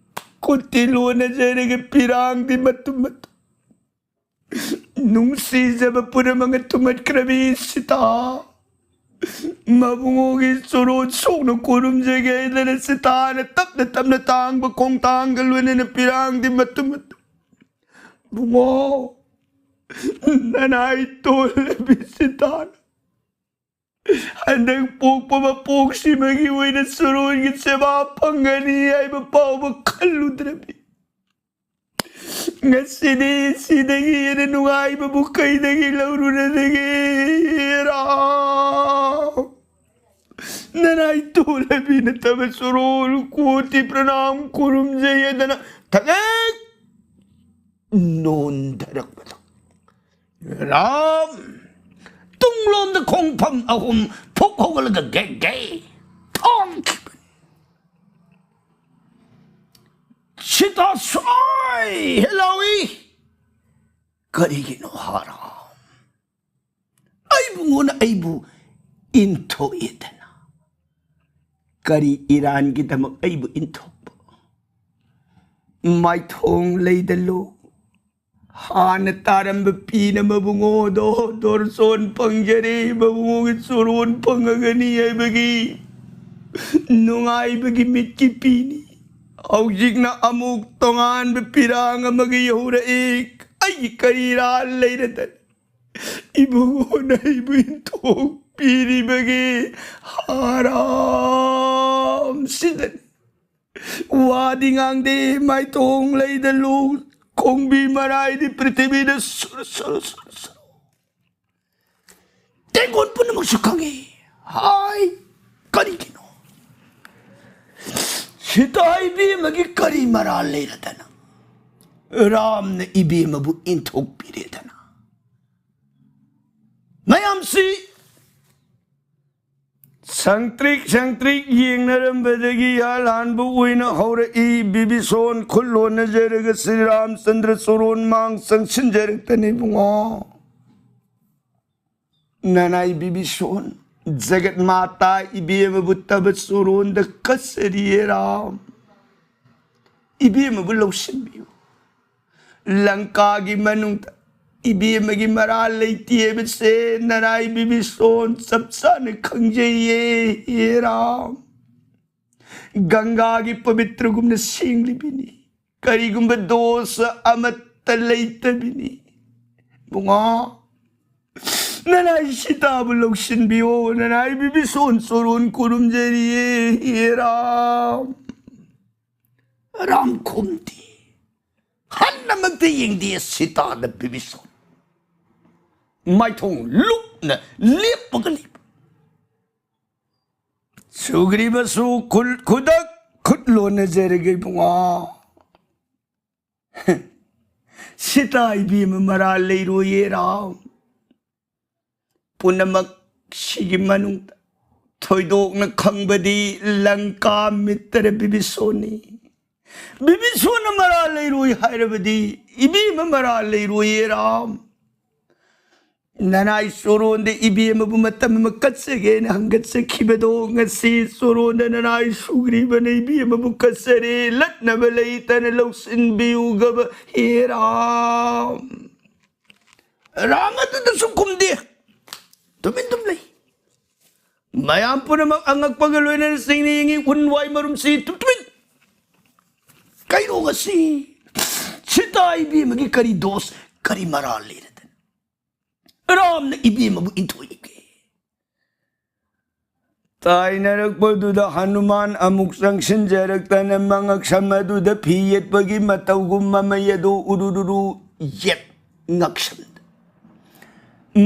ꯈꯨꯠꯇꯤ ꯂꯣꯟꯅꯖꯔꯒ ꯄꯤꯔꯥꯡꯗꯤ ꯃꯇꯨꯝ ꯃꯇꯨꯝ꯫ ꯅꯨꯡꯁꯤꯖꯕ ꯄꯨꯝꯅꯃꯛꯅ ꯊꯨꯝꯍꯠꯈ꯭ꯔꯕꯤ ꯁꯤꯇꯥ꯫ ꯃꯕꯨꯡꯉꯣꯒꯤ ꯆꯣꯔꯣꯠ ꯁꯣꯛꯅ ꯈꯨꯔꯨꯝꯖꯒꯦ ꯍꯥꯏꯗꯅ ꯁꯤꯇꯥꯅ ꯇꯞꯅ ꯇꯞꯅ ꯇꯥꯡꯕ ꯈꯣꯡꯊꯥꯡꯒ ꯂꯣꯏꯅꯅ ꯄꯤꯔꯥꯡꯗꯤ ꯃꯇꯨꯝ ꯃꯇꯨꯝ꯫ ꯕꯨꯡꯉꯣ, ꯅꯅꯥꯏ ꯇꯣꯜꯂꯕꯤ ꯁꯤꯇꯥꯅ ꯍꯟꯗꯛ ꯄꯣꯛꯄ ꯃꯄꯣꯛꯁꯤꯃꯒꯤ ꯑꯣꯏꯅ ꯆꯣꯔꯣꯟꯒꯤ ꯁꯦꯕꯥ ꯐꯪꯒꯅꯤ ꯍꯥꯏꯕ ꯐꯥꯎꯕ ꯈꯜꯂꯨꯗ꯭ꯔꯕꯤ꯫ ꯉꯁꯤꯗꯤ ꯁꯤꯗꯒꯤ ꯍꯦꯟꯅ ꯅꯨꯡꯉꯥꯏꯕꯕꯨ ꯀꯩꯗꯒꯤ ꯂꯧꯔꯨꯔꯗꯒꯦ? ꯔꯥꯝ, ꯅꯅꯥꯏ ꯇꯣꯜꯂꯕꯤ ꯅꯠꯇꯕ ꯆꯣꯔꯣꯟ ꯀꯣꯇꯤ ꯄ꯭ꯔꯅꯥꯝ ꯈꯨꯔꯨꯝꯖꯩ ꯍꯥꯏꯗꯅ ꯊꯥꯒꯠ ꯅꯣꯟꯊꯔꯛꯄꯗꯣ꯫ ꯔꯥꯝ, ꯇꯨꯡꯂꯣꯝꯗ ꯈꯣꯡꯐꯝ ꯑꯍꯨꯝ ꯐꯨꯛ ꯍꯧꯒꯠꯂꯒ ꯒꯦ ꯒꯦ ꯊꯣꯡꯈꯤꯕꯅꯤ꯫ ꯁꯤꯇꯥ ꯁ꯭ꯋꯥꯏ ꯍꯦ ꯂꯥꯎꯏ꯫ ꯀꯔꯤꯒꯤꯅꯣ ꯍꯥꯔꯥꯝ? ꯑꯩꯕꯨꯉꯣꯟꯗ ꯑꯩꯕꯨ ꯏꯟꯊꯣꯛꯏꯗꯅ꯫ ꯀꯔꯤ ꯏꯔꯥꯟꯒꯤꯗꯃꯛ ꯑꯩꯕꯨ ꯏꯟꯊꯣꯛꯄ? ꯃꯥꯏꯊꯣꯡ ꯂꯩꯗ ꯂꯣꯛ꯫ ꯍꯥꯟꯅ ꯇꯥꯔꯝꯕ ꯄꯤꯅ ꯃꯕꯨꯡꯉꯣꯗꯣ ꯗꯣꯔꯁꯣꯟ ꯐꯪꯖꯔꯦ, ꯃꯕꯨꯡꯉꯣꯒꯤ ꯆꯣꯔꯣꯟ ꯐꯪꯉꯒꯅꯤ ꯍꯥꯏꯕꯒꯤ ꯅꯨꯡꯉꯥꯏꯕꯒꯤ ꯃꯤꯠꯀꯤ ꯄꯤꯅꯤ꯫ ꯍꯧꯖꯤꯛꯅ ꯑꯃꯨꯛ ꯇꯣꯉꯥꯟꯕ ꯄꯤꯔꯥꯡ ꯑꯃꯒ ꯌꯧꯔꯛꯏ꯫ ꯑꯩꯒꯤ ꯀꯔꯤ ꯏꯔꯥꯜ ꯂꯩꯔꯗꯅ ꯏꯕꯨꯡꯉꯣꯅ ꯑꯩꯕꯨ ꯏꯟꯊꯣꯛꯄꯤꯔꯤꯕꯒꯦ? ꯍꯥꯔꯥꯝꯁꯤꯗꯅꯤ꯫ ꯋꯥꯗꯤ ꯉꯥꯡꯗꯦ, ꯃꯥꯏꯊꯣꯡ ꯂꯩꯗ ꯂꯣꯛ꯫ ꯈꯣꯡꯕꯤ ꯃꯔꯥꯏꯗꯤ ꯄ꯭ꯔꯤꯊꯤꯕꯤꯗ ꯁꯨꯔ ꯁꯨꯔ ꯁꯨꯔ ꯁꯨꯔ꯫ ꯇꯦꯡꯒꯣꯟ ꯄꯨꯝꯅꯃꯛꯁꯨ ꯈꯪꯉꯤ꯫ ꯍꯥꯏ, ꯀꯔꯤꯒꯤꯅꯣ? ꯁꯤꯇꯥ ꯏꯕꯦꯝꯃꯒꯤ ꯀꯔꯤ ꯃꯔꯥꯜ ꯂꯩꯔꯗꯅ ꯔꯥꯝꯅ ꯏꯕꯦꯝꯃꯕꯨ ꯏꯟꯊꯣꯛꯄꯤꯔꯦꯗꯅ? ꯃꯌꯥꯝꯁꯤ ꯁꯪꯇ꯭ꯔꯤꯛ ꯁꯪꯇ꯭ꯔꯤꯛ ꯌꯦꯡꯅꯔꯝꯕꯗꯒꯤ ꯏꯍꯥꯟ ꯍꯥꯟꯕ ꯑꯣꯏꯅ ꯍꯧꯔꯛꯏ꯫ ꯕꯤꯕꯤꯁꯣꯟ ꯈꯨꯠ ꯂꯣꯟꯅꯖꯔꯒ ꯁ꯭ꯔꯤ ꯔꯥꯝꯆꯟꯗ꯭ꯔ ꯆꯣꯔꯣꯟ ꯃꯥꯡ ꯆꯪꯁꯤꯟꯖꯔꯛꯇꯅ ꯏꯕꯨꯡꯉꯣ꯫ ꯅꯅꯥꯏ ꯕꯤꯕꯤꯁꯣꯟ, ꯖꯒꯠ ꯃꯥꯇꯥ ꯏꯕꯦꯝꯃꯕꯨ ꯇꯕ ꯆꯣꯔꯣꯟꯗ ꯀꯠꯆꯔꯤꯌꯦ ꯔꯥꯝ꯫ ꯏꯕꯦꯝꯃꯕꯨ ꯂꯧꯁꯤꯟꯕꯤꯌꯨ꯫ ꯂꯪꯀꯥꯒꯤ ꯃꯅꯨꯡꯗ ꯏꯕꯦꯝꯃꯒꯤ ꯃꯔꯥꯜ ꯂꯩꯇꯦ ꯍꯥꯏꯕꯁꯦ ꯅꯅꯥꯏ ꯕꯤꯕꯤꯁꯣꯟ ꯆꯞ ꯆꯥꯅ ꯈꯪꯖꯩꯌꯦ, ꯍꯦ ꯔꯥꯝ꯫ ꯒꯪꯒꯥꯒꯤ ꯄꯕꯤꯇ꯭ꯔꯒꯨꯝꯅ ꯁꯦꯡꯂꯤꯕꯤꯅꯤ꯫ ꯀꯔꯤꯒꯨꯝꯕ ꯗꯣꯁ ꯑꯃꯠꯇ ꯂꯩꯇꯕꯤꯅꯤ꯫ ꯏꯕꯨꯡꯉꯣ, ꯅꯅꯥꯏ ꯁꯤꯇꯥꯕꯨ ꯂꯧꯁꯤꯟꯕꯤꯌꯣ, ꯅꯅꯥꯏ ꯕꯤꯕꯤꯁꯣꯟ ꯆꯣꯔꯣꯟ ꯈꯨꯔꯨꯝꯖꯔꯤꯌꯦ, ꯍꯦ ꯔꯥꯝ꯫ ꯔꯥꯝ ꯈꯨꯝꯗꯦ꯫ ꯍꯟꯅꯃꯛꯇ ꯌꯦꯡꯗꯦ ꯁꯤꯇꯥꯗ ꯕꯤꯕꯤꯁꯣꯟ꯫ ꯃꯥꯏꯊꯣꯡ ꯂꯨꯞꯅ ꯂꯦꯞꯄꯒ ꯂꯩꯕ꯫ ꯁꯨꯒ꯭ꯔꯤꯕꯁꯨ ꯈꯨꯜ-, ꯈꯨꯗꯛ ꯈꯨꯠ ꯂꯣꯟꯅꯖꯔꯒꯦ ꯏꯕꯨꯡꯉꯣ꯫ ꯁꯤꯇꯥ ꯏꯕꯦꯝꯃ ꯃꯔꯥꯜ ꯂꯩꯔꯣꯏꯌꯦ ꯔꯥꯝ꯫ ꯄꯨꯝꯅꯃꯛ ꯁꯤꯒꯤ ꯃꯅꯨꯡꯗ ꯊꯣꯏꯗꯣꯛꯅ ꯈꯪꯕꯗꯤ ꯂꯪꯀꯥ ꯃꯤꯇ꯭ꯔ ꯕꯤꯕꯤꯁꯣꯟꯅꯤ꯫ ꯕꯤꯕꯤꯁꯣꯟꯅ ꯃꯔꯥꯜ ꯂꯩꯔꯣꯏ ꯍꯥꯏꯔꯕꯗꯤ ꯏꯕꯦꯝꯃ ꯃꯔꯥꯜ ꯂꯩꯔꯣꯏꯌꯦ ꯔꯥꯝ꯫ ꯅꯅꯥꯏ ꯆꯣꯔꯣꯟꯗ ꯏꯕꯦꯝꯃꯕꯨ ꯃꯇꯝ ꯑꯃ ꯀꯠꯆꯒꯦꯅ ꯍꯪꯒꯠꯆꯈꯤꯕꯗꯣ ꯉꯁꯤ ꯆꯣꯔꯣꯟꯗ ꯅꯅꯥꯏ ꯁꯨꯒ꯭ꯔꯤꯕꯅ ꯏꯕꯦꯝꯃꯕꯨ ꯀꯠꯆꯔꯦ, ꯂꯠꯅꯕ ꯂꯩꯇꯅ ꯂꯧꯁꯤꯟꯕꯤꯌꯨꯒꯕ ꯍꯦ ꯔꯥꯝ꯫ ꯔꯥꯝ ꯑꯗꯨꯗꯁꯨ ꯈꯨꯝꯗꯦ, ꯇꯨꯃꯤꯟ ꯇꯨꯝ ꯂꯩ꯫ ꯃꯌꯥꯝ ꯄꯨꯝꯅꯃꯛ ꯑꯉꯛꯄꯒ ꯂꯣꯏꯅꯅ ꯆꯤꯡꯅ ꯌꯦꯡꯉꯤ, ꯎꯟ ꯋꯥꯏ ꯃꯔꯨꯝꯁꯤ ꯇꯨ-, ꯇꯨꯃꯤꯟ꯫ ꯀꯩꯅꯣ ꯉꯁꯤ ꯁꯤꯇꯥ ꯏꯕꯦꯝꯃꯒꯤ ꯀꯔꯤ ꯗꯣꯁ, ꯀꯔꯤ ꯃꯔꯥꯜ ꯂꯩꯔꯗꯅ ꯔꯥꯝꯅ ꯏꯕꯦꯝꯃꯕꯨ ꯏꯟꯊꯣꯛꯏꯕꯒꯦ? ꯇꯥꯏꯅꯔꯛꯄꯗꯨꯗ ꯍꯅꯨꯃꯥꯟ ꯑꯃꯨꯛ ꯆꯪꯁꯤꯟꯖꯔꯛꯇꯅ ꯃꯉꯛꯁꯝ ꯑꯗꯨꯗ ꯐꯤ ꯌꯦꯠꯄꯒꯤ ꯃꯇꯧꯒꯨꯝ ꯃꯃꯩ ꯑꯗꯨ ꯎꯔꯨꯔꯨꯔꯨ ꯌꯦꯠ ꯉꯛꯁꯝꯗ꯫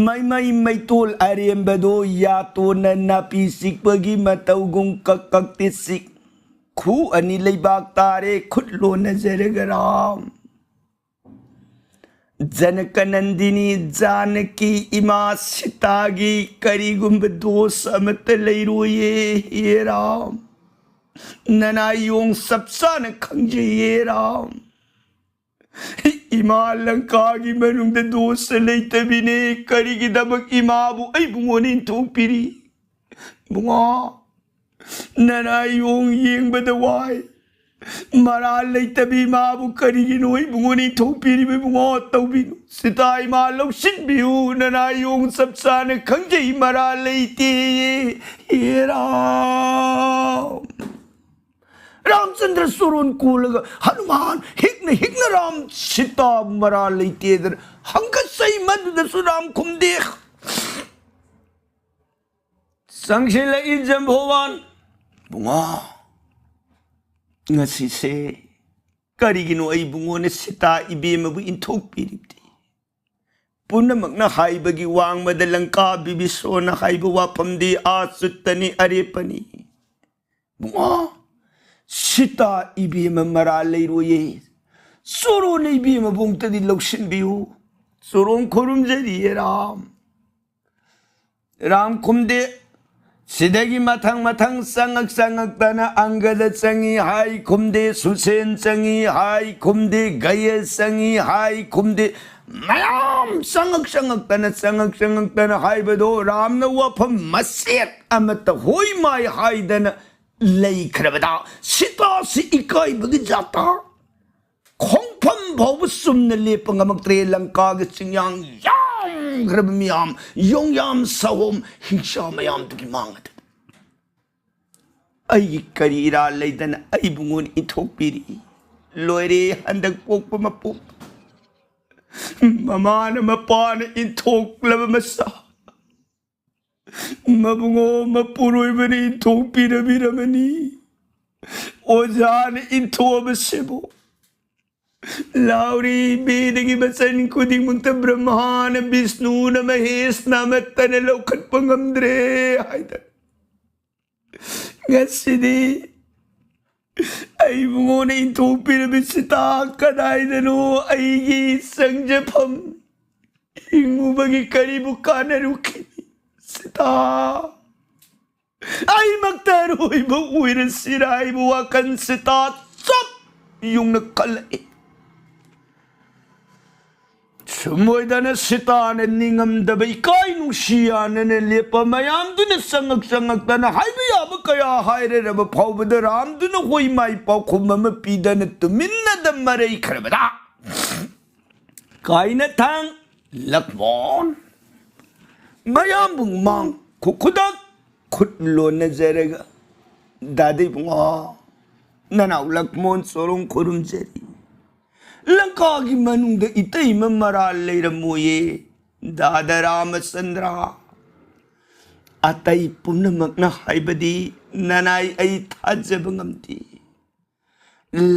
ꯃꯩꯃꯩ ꯃꯩꯇꯣꯜ ꯑꯔꯦꯝꯕꯗꯣ ꯌꯥꯇꯣꯟꯅ ꯅꯥꯄꯤ ꯆꯤꯛꯄꯒꯤ ꯃꯇꯧꯒꯨꯝ ꯀꯛ ꯀꯛꯇꯤ ꯆꯤꯛ꯫ ꯈꯨ ꯑꯅꯤ ꯂꯩꯕꯥꯛ ꯇꯥꯔꯦ, ꯈꯨꯠ ꯂꯣꯟꯅꯖꯔꯒ ꯔꯥꯝ꯫ ꯖꯅꯀꯅꯟꯗꯤꯅꯤ ꯖꯥꯅꯀꯤ ꯏꯃꯥ ꯁꯤꯇꯥꯒꯤ ꯀꯔꯤꯒꯨꯝꯕ ꯗꯣꯁ ꯑꯃꯠꯇ ꯂꯩꯔꯣꯏꯌꯦ, ꯍꯦ ꯔꯥꯝ꯫ ꯅꯅꯥꯏꯌꯣꯡ ꯆꯞ ꯆꯥꯅ ꯈꯪꯖꯩꯌꯦ, ꯔꯥꯝ꯫ ꯏꯃꯥ ꯂꯪꯀꯥꯒꯤ ꯃꯅꯨꯡꯗ ꯗꯣꯁ ꯂꯩꯇꯕꯤꯅꯦ꯫ ꯀꯔꯤꯒꯤꯗꯃꯛ ꯏꯃꯥꯕꯨ ꯑꯩꯕꯨꯉꯣꯟꯗ ꯏꯟꯊꯣꯛꯄꯤꯔꯤ? ꯕꯨꯡꯉꯣ, ꯅꯅꯥꯏꯌꯣꯡ ꯌꯦꯡꯕꯗ ꯋꯥꯏ꯫ ꯃꯔꯥꯜ ꯂꯩꯇꯕꯤ ꯃꯥꯕꯨ ꯀꯔꯤꯒꯤꯅꯣ ꯏꯕꯨꯡꯉꯣ ꯅꯤꯡꯊꯧ ꯄꯤꯔꯤꯕ ꯏꯕꯨꯡꯉꯣ ꯇꯧꯕꯤꯅꯨ꯫ ꯁꯤꯇꯥ ꯏꯃꯥ ꯂꯧꯁꯤꯟꯕꯤꯌꯨ, ꯅꯅꯥꯏꯌꯣꯡ ꯆꯞ ꯆꯥꯅ ꯈꯪꯖꯩ, ꯃꯔꯥꯜ ꯂꯩꯇꯦ꯫ ꯍꯦ ꯔꯥꯝ꯫ ꯔꯥꯝꯆꯟꯗ꯭ꯔ ꯆꯣꯔꯣꯟ ꯀꯣꯜꯂꯒ ꯍꯅꯨꯃꯥꯟ ꯍꯤꯛꯅ ꯍꯤꯛꯅ ꯔꯥꯝ ꯁꯤꯇꯥ ꯃꯔꯥꯜ ꯂꯩꯇꯦꯗꯅ ꯍꯪꯒꯠꯆꯩ, ꯃꯗꯨꯗꯁꯨ ꯔꯥꯝ ꯈꯨꯝꯗꯦ꯫ ꯆꯪꯁꯤꯜꯂꯛꯏ ꯖꯝꯕꯣꯋꯥꯟ꯫ ꯕꯨꯡꯉꯣ, ꯉꯁꯤꯁꯦ ꯀꯔꯤꯒꯤꯅꯣ ꯑꯩ ꯕꯨꯡꯉꯣꯅ ꯁꯤꯇꯥ ꯏꯕꯦꯝꯃꯕꯨ ꯏꯟꯊꯣꯛꯄꯤꯔꯤꯕꯗꯤ? ꯄꯨꯝꯅꯃꯛꯅ ꯍꯥꯏꯕꯒꯤ ꯋꯥꯡꯃꯗ ꯂꯪꯀꯥ ꯕꯤꯕꯤꯁꯣꯅ ꯍꯥꯏꯕ ꯋꯥꯐꯝꯗꯤ ꯑꯥ ꯆꯨꯠꯇꯅꯤ, ꯑꯔꯦꯞꯄꯅꯤ꯫ ꯕꯨꯡꯉꯣ, ꯁꯤꯇꯥ ꯏꯕꯦꯝꯃ ꯃꯔꯥꯜ ꯂꯩꯔꯣꯏꯌꯦ꯫ ꯆꯣꯔꯣꯟ ꯏꯕꯦꯝꯃꯕꯨ ꯑꯃꯨꯛꯇꯗꯤ ꯂꯧꯁꯤꯟꯕꯤꯌꯨ꯫ ꯆꯣꯔꯣꯟ ꯈꯨꯔꯨꯝꯖꯔꯤꯌꯦ ꯔꯥꯝ꯫ ꯔꯥꯝ ꯈꯨꯝꯗꯦ꯫ ꯁꯤꯗꯒꯤ ꯃꯊꯪ ꯃꯊꯪ ꯆꯪꯉꯛ ꯆꯪꯉꯛꯇꯅ ꯑꯪꯒꯗ ꯆꯪꯉꯤ ꯍꯥꯏ ꯈꯨꯝꯗꯦ, ꯁꯨꯁꯦꯟ ꯆꯪꯉꯤ ꯍꯥꯏ ꯈꯨꯝꯗꯦ, ꯒꯌꯦ ꯆꯪꯉꯤ ꯍꯥꯏ ꯈꯨꯝꯗꯦ꯫ ꯃꯌꯥꯝ ꯆꯪꯉꯛ ꯆꯪꯉꯛꯇꯅ, ꯆꯪꯉꯛ ꯆꯪꯉꯛꯇꯅ ꯍꯥꯏꯕꯗꯣ ꯔꯥꯝꯅ ꯋꯥꯐꯝ ꯃꯆꯦꯠ ꯑꯃꯠꯇ ꯍꯣꯏ ꯃꯥꯏ ꯍꯥꯏꯗꯅ ꯂꯩꯈ꯭ꯔꯕꯗ ꯁꯤꯇꯥꯁꯤ ꯏꯀꯥꯏꯕꯒꯤ ꯖꯥꯇꯥ ꯈꯣꯡꯐꯝ ꯐꯥꯎꯕ ꯆꯨꯝꯅ ꯂꯦꯞꯄ ꯉꯝꯃꯛꯇ꯭ꯔꯦ꯫ ꯂꯪꯀꯥꯒꯤ ꯆꯤꯡꯌꯥꯡ ꯌꯥꯝꯈ꯭ꯔꯕ ꯃꯤꯌꯥꯝ, ꯌꯣꯡꯌꯥꯝ ꯁꯥꯍꯣꯝ ꯍꯤꯡꯁꯥ ꯃꯌꯥꯝꯗꯨꯒꯤ ꯃꯥꯡ ꯑꯗꯨꯗ ꯑꯩꯒꯤ ꯀꯔꯤ ꯏꯔꯥꯜ ꯂꯩꯗꯅ ꯑꯩꯕꯨ ꯉꯣꯟ ꯏꯟꯊꯣꯛꯄꯤꯔꯤ? ꯂꯣꯏꯔꯦ ꯍꯟꯗꯛ ꯄꯣꯛꯄ ꯃꯄꯣꯛ꯫ ꯃꯃꯥꯅ ꯃꯄꯥꯅ ꯏꯟꯊꯣꯛꯂꯕ ꯃꯆꯥ꯫ ꯃꯕꯨꯡꯉꯣ, ꯃꯄꯨꯔꯣꯏꯕꯅ ꯏꯟꯊꯣꯛꯄꯤꯔꯕꯤꯔꯕꯅꯤ꯫ ꯑꯣꯖꯥꯅ ꯏꯟꯊꯣꯛꯑꯕꯁꯤꯕꯨ ꯂꯥꯎꯔꯤ ꯃꯤꯗꯒꯤ ꯃꯆꯟ ꯈꯨꯗꯤꯡꯃꯛꯇ ꯕ꯭ꯔꯍ꯭ꯃꯥꯅ, ꯕꯤꯁꯅꯨꯅ, ꯃꯍꯦꯁꯅ ꯑꯃꯠꯇꯅ ꯂꯧꯈꯠꯄ ꯉꯝꯗ꯭ꯔꯦ ꯍꯥꯏꯗꯅ꯫ ꯉꯁꯤꯗꯤ ꯑꯩ ꯏꯕꯨꯡꯉꯣꯅ ꯏꯟꯊꯣꯛꯄꯤꯔꯕꯤ ꯁꯤꯇꯥ ꯀꯗꯥꯏꯗꯅꯣ ꯑꯩꯒꯤ ꯆꯪꯖꯐꯝ? ꯍꯤꯡꯉꯨꯕꯒꯤ ꯀꯔꯤꯕꯨ ꯀꯥꯟꯅꯔꯨꯈꯤꯅꯤ? ꯁꯤꯇꯥ, ꯑꯩꯃꯛꯇ ꯑꯔꯣꯏꯕ ꯑꯣꯏꯔꯁꯤꯔꯥ ꯍꯥꯏꯕ ꯋꯥꯈꯜ ꯁꯤꯇꯥ ꯆꯞ ꯌꯨꯡꯅ ꯈꯜꯂꯛꯏ꯫ ꯁꯨꯝ ꯑꯣꯏꯗꯅ ꯁꯤꯇꯥꯅ ꯅꯤꯡꯉꯝꯗꯕ ꯏꯀꯥꯏ ꯅꯨꯡꯁꯤ ꯌꯥꯅꯅ ꯂꯦꯞꯄ ꯃꯌꯥꯝꯗꯨꯅ ꯆꯪꯉꯛ ꯆꯪꯉꯛꯇꯅ ꯍꯥꯏꯕ ꯌꯥꯕ ꯀꯌꯥ ꯍꯥꯏꯔꯔꯕ ꯐꯥꯎꯕꯗ ꯔꯥꯝꯗꯨꯅ ꯍꯣꯏ ꯃꯥꯏ ꯄꯥꯎꯈꯨꯝ ꯑꯃ ꯄꯤꯗꯅ ꯇꯨꯃꯤꯟꯅꯗ ꯃꯔꯩꯈ꯭ꯔꯕꯗ ꯀꯥꯏꯅꯊꯥꯡ ꯂꯛꯃꯣꯟ ꯃꯌꯥꯝꯕꯨ ꯃꯥꯡ ꯈꯨ-, ꯈꯨꯗꯛ ꯈꯨꯠ ꯂꯣꯟꯅꯖꯔꯒ, "ꯗꯥꯗꯥ ꯏꯕꯨꯡꯉꯣ, ꯅꯅꯥꯎ ꯂꯛꯃꯣꯟ ꯆꯣꯔꯣꯡ ꯈꯨꯔꯨꯝꯖꯔꯤ꯫ ꯂꯪꯀꯥꯒꯤ ꯃꯅꯨꯡꯗ ꯏꯇꯩꯃ ꯃꯔꯥꯜ ꯂꯩꯔꯝꯃꯣꯏꯌꯦ, ꯗꯥꯗꯥ ꯔꯥꯃꯆꯟꯗ꯭ꯔ꯫ ꯑꯇꯩ ꯄꯨꯝꯅꯃꯛꯅ ꯍꯥꯏꯕꯗꯤ ꯅꯅꯥꯏ ꯑꯩ ꯊꯥꯖꯕ ꯉꯝꯗꯦ꯫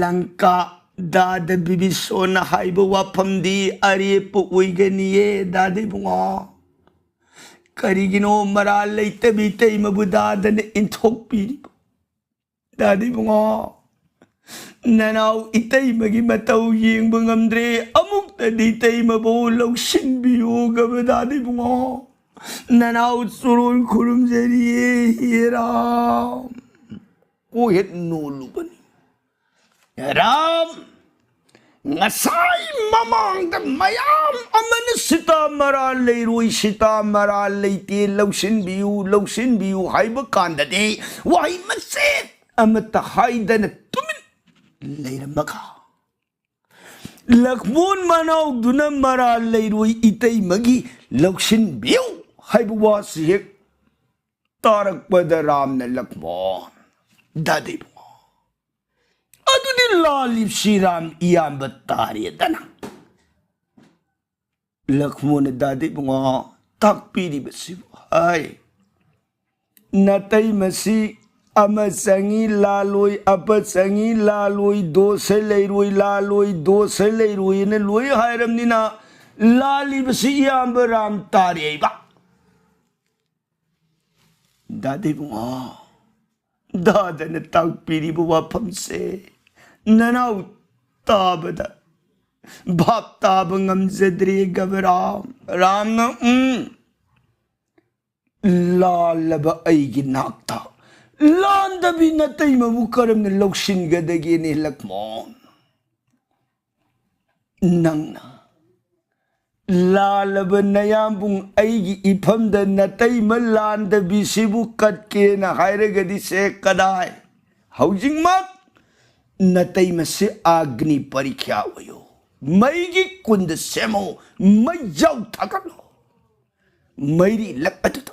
ꯂꯪꯀꯥ, ꯗꯥꯗꯥ ꯕꯤꯕꯤꯁꯣꯟꯅ ꯍꯥꯏꯕ ꯋꯥꯐꯝꯗꯤ ꯑꯔꯦꯞꯄ ꯑꯣꯏꯒꯅꯤꯌꯦ, ꯗꯥꯗꯥ ꯏꯕꯨꯡꯉꯣ꯫ ꯀꯔꯤꯒꯤꯅꯣ ꯃꯔꯥꯜ ꯂꯩꯇꯕꯤ ꯏꯇꯩꯃꯕꯨ ꯗꯥꯗꯥꯅ ꯏꯟꯊꯣꯛꯄꯤꯔꯤꯕ? ꯗꯥꯗꯥ ꯏꯕꯨꯡꯉꯣ, ꯅꯅꯥꯎ ꯏꯇꯩꯃꯒꯤ ꯃꯇꯧ ꯌꯦꯡꯕ ꯉꯝꯗ꯭ꯔꯦ, ꯑꯃꯨꯛꯇꯗꯤ ꯏꯇꯩꯃꯕꯨ ꯂꯧꯁꯤꯟꯕꯤꯌꯨ, ꯒꯕ ꯗꯥꯗꯥ ꯏꯕꯨꯡꯉꯣ꯫ ꯅꯅꯥꯎ ꯆꯨꯔꯣꯟ ꯈꯨꯔꯨꯝꯖꯔꯤꯌꯦ, ꯍꯦ ꯔꯥꯝ꯫ ꯀꯣꯏꯍꯦꯠ ꯅꯣꯜꯂꯨꯕꯅꯤ꯫ ꯔꯥꯝ, ꯉꯁꯥꯏ ꯃꯃꯥꯡꯗ ꯃꯌꯥꯝ ꯑꯃꯅ ꯁꯤꯇꯥ ꯃꯔꯥꯜ ꯂꯩꯔꯣꯏ, ꯁꯤꯇꯥ ꯃꯔꯥꯜ ꯂꯩꯇꯦ, ꯂꯧꯁꯤꯟꯕꯤꯌꯨ, ꯂꯧꯁꯤꯟꯕꯤꯌꯨ ꯍꯥꯏꯕ ꯀꯥꯟꯗꯗꯤ ꯋꯥꯍꯩ ꯃꯆꯦꯠ ꯑꯃꯠꯇ ꯍꯥꯏꯗꯅ ꯇꯨꯃꯤꯟ ꯂꯩꯔꯝꯃꯒ, ꯂꯛꯃꯣꯟ ꯃꯅꯥꯎꯗꯨꯅ ꯃꯔꯥꯜ ꯂꯩꯔꯣꯏ ꯏꯇꯩꯃꯒꯤ ꯂꯧꯁꯤꯟꯕꯤꯌꯨ ꯍꯥꯏꯕ ꯋꯥꯁꯤ ꯍꯦꯛ ꯇꯥꯔꯛꯄꯗ ꯔꯥꯝꯅ ꯂꯛꯃꯣꯟ, ꯗꯥꯗꯥ ꯏꯕꯨꯡꯉꯣ, ꯑꯗꯨꯗꯤ ꯂꯥꯜꯂꯤꯕꯁꯤ ꯔꯥꯝ ꯏꯌꯥꯝꯕ ꯇꯥꯔꯦꯗꯅ꯫ ꯂꯛꯃꯣꯟꯅ ꯗꯥꯗꯥ ꯏꯕꯨꯡꯉꯣ ꯇꯥꯛꯄꯤꯔꯤꯕꯁꯤꯕꯨ, ꯍꯥꯏ, ꯅꯇꯩꯃꯁꯤ ꯑꯃ ꯆꯪꯉꯤ ꯂꯥꯜꯂꯣꯏ, ꯑꯄ ꯆꯪꯉꯤ ꯂꯥꯜꯂꯣꯏ, ꯗꯣꯁ ꯂꯩꯔꯣꯏ ꯂꯥꯜꯂꯣꯏ, ꯗꯣꯁ ꯂꯩꯔꯣꯏꯅ ꯂꯣꯏ ꯍꯥꯏꯔꯝꯅꯤꯅ ꯂꯥꯜꯂꯤꯕꯁꯤ ꯏꯌꯥꯝꯕ ꯔꯥꯝ ꯇꯥꯔꯦ ꯍꯥꯏꯕ꯫ ꯗꯥꯗꯤ ꯏꯕꯨꯡꯉꯣ, ꯗꯥꯗꯅ ꯇꯥꯛꯄꯤꯔꯤꯕ ꯋꯥꯐꯝꯁꯦ ꯅꯅꯥꯎ ꯇꯥꯕꯗ ꯚꯥꯞ ꯇꯥꯕ ꯉꯝꯖꯗ꯭ꯔꯦ ꯒꯕꯔꯥꯝ꯫ ꯔꯥꯝꯅ, ꯎꯝ, ꯂꯥꯜꯂꯕ ꯑꯩꯒꯤ ꯅꯥꯛꯇ ꯂꯥꯟꯗꯕꯤ ꯅꯇꯩꯃꯕꯨ ꯀꯔꯝꯅ ꯂꯧꯁꯤꯟꯒꯗꯒꯦꯅꯦ ꯂꯛꯃꯣꯟ? ꯅꯪꯅ ꯂꯥꯜꯂꯕ ꯅꯌꯥꯝꯕꯨꯡ ꯑꯩꯒꯤ ꯏꯐꯝꯗ ꯅꯇꯩꯃ ꯂꯥꯟꯗꯕꯤꯁꯤꯕꯨ ꯀꯠꯀꯦꯅ ꯍꯥꯏꯔꯒꯗꯤ ꯁꯦ ꯀꯗꯥꯏ? ꯍꯧꯖꯤꯛꯃꯛ ꯅꯇꯩꯃꯁꯦ ꯑꯒꯅꯤ ꯄꯔꯤꯈ꯭ꯌꯥ ꯑꯣꯏꯌꯣ꯫ ꯃꯩꯒꯤ ꯀꯨꯟꯗ ꯁꯦꯝꯃꯣ, ꯃꯩꯖꯥꯎ ꯊꯥꯒꯠꯂꯣ꯫ ꯃꯩꯔꯤ ꯂꯛ ꯑꯗꯨꯗ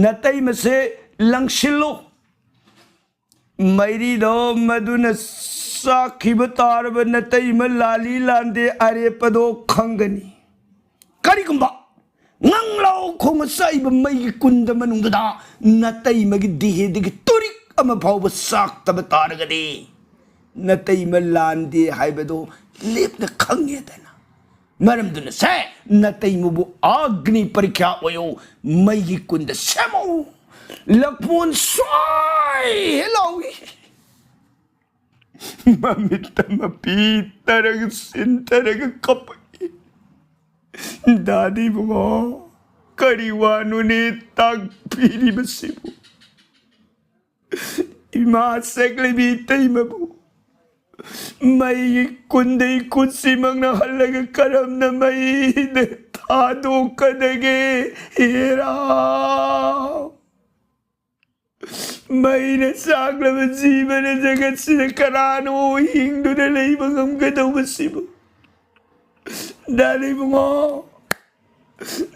ꯅꯇꯩꯃꯁꯦ ꯂꯪꯁꯤꯜꯂꯣ꯫ ꯃꯩꯔꯤꯗꯣ ꯃꯗꯨꯅ ꯆꯥꯛꯈꯤꯕ ꯇꯥꯔꯕ ꯅꯇꯩꯃ ꯂꯥꯜꯂꯤ ꯂꯥꯟꯗꯦ ꯑꯔꯦꯞꯄꯗꯣ ꯈꯪꯒꯅꯤ꯫ ꯀꯔꯤꯒꯨꯝꯕ ꯉꯪꯂꯥꯎ ꯈꯣꯡꯅ ꯆꯥꯛꯏꯕ ꯃꯩꯒꯤ ꯀꯨꯟꯗ ꯃꯅꯨꯡꯗꯨꯗ ꯅꯇꯩꯃꯒꯤ ꯗꯤꯍꯦꯗꯒꯤ ꯇꯨꯔꯤꯛ ꯑꯃ ꯐꯥꯎꯕ ꯆꯥꯛꯇꯕ ꯇꯥꯔꯒꯗꯤ ꯅꯇꯩꯃ ꯂꯥꯟꯗꯦ ꯍꯥꯏꯕꯗꯣ ꯂꯦꯞꯅ ꯈꯪꯉꯦꯗꯅ꯫ ꯃꯔꯝꯗꯨꯅ ꯁꯦ ꯅꯇꯩꯃꯕꯨ ꯑꯒꯅꯤ ꯄꯔꯤꯈ꯭ꯌꯥ ꯑꯣꯏꯌꯣ, ꯃꯩꯒꯤ ꯀꯨꯟꯗ ꯁꯦꯝꯃꯣ꯫ ꯂꯛꯃꯣꯟ ꯁ꯭ꯋꯥꯏ ꯍꯦꯛ ꯂꯥꯎꯏ꯫ ꯃꯃꯤꯠꯇ ꯃꯄꯤ ꯇꯔꯒ ꯁꯤꯟꯊꯔꯒ ꯀꯞꯄꯛꯏ꯫ ꯗꯥꯗꯤ ꯏꯕꯨꯡꯉꯣ, ꯀꯔꯤ ꯋꯥꯅꯣꯅꯦ ꯇꯥꯛꯄꯤꯔꯤꯕꯁꯤꯕꯨ? ꯏꯃꯥ ꯁꯛꯂꯕꯤ ꯏꯇꯩꯃꯕꯨ ꯃꯩꯒꯤ ꯀꯨꯟꯗꯩ ꯈꯨꯠꯁꯤꯃꯛꯅ ꯍꯜꯂꯒ ꯀꯔꯝꯅ ꯃꯩꯗ ꯊꯥꯗꯣꯛꯀꯗꯒꯦ? ꯍꯦꯔꯥ! ꯃꯩꯅ ꯆꯥꯛꯂꯕ ꯖꯤꯕꯅ ꯖꯒꯠꯁꯤꯗ ꯀꯅꯥꯅꯣ ꯍꯤꯡꯗꯨꯅ ꯂꯩꯕ ꯉꯝꯒꯗꯧꯕꯁꯤꯕꯨ? ꯗꯥ ꯏꯕꯨꯡꯉꯣ,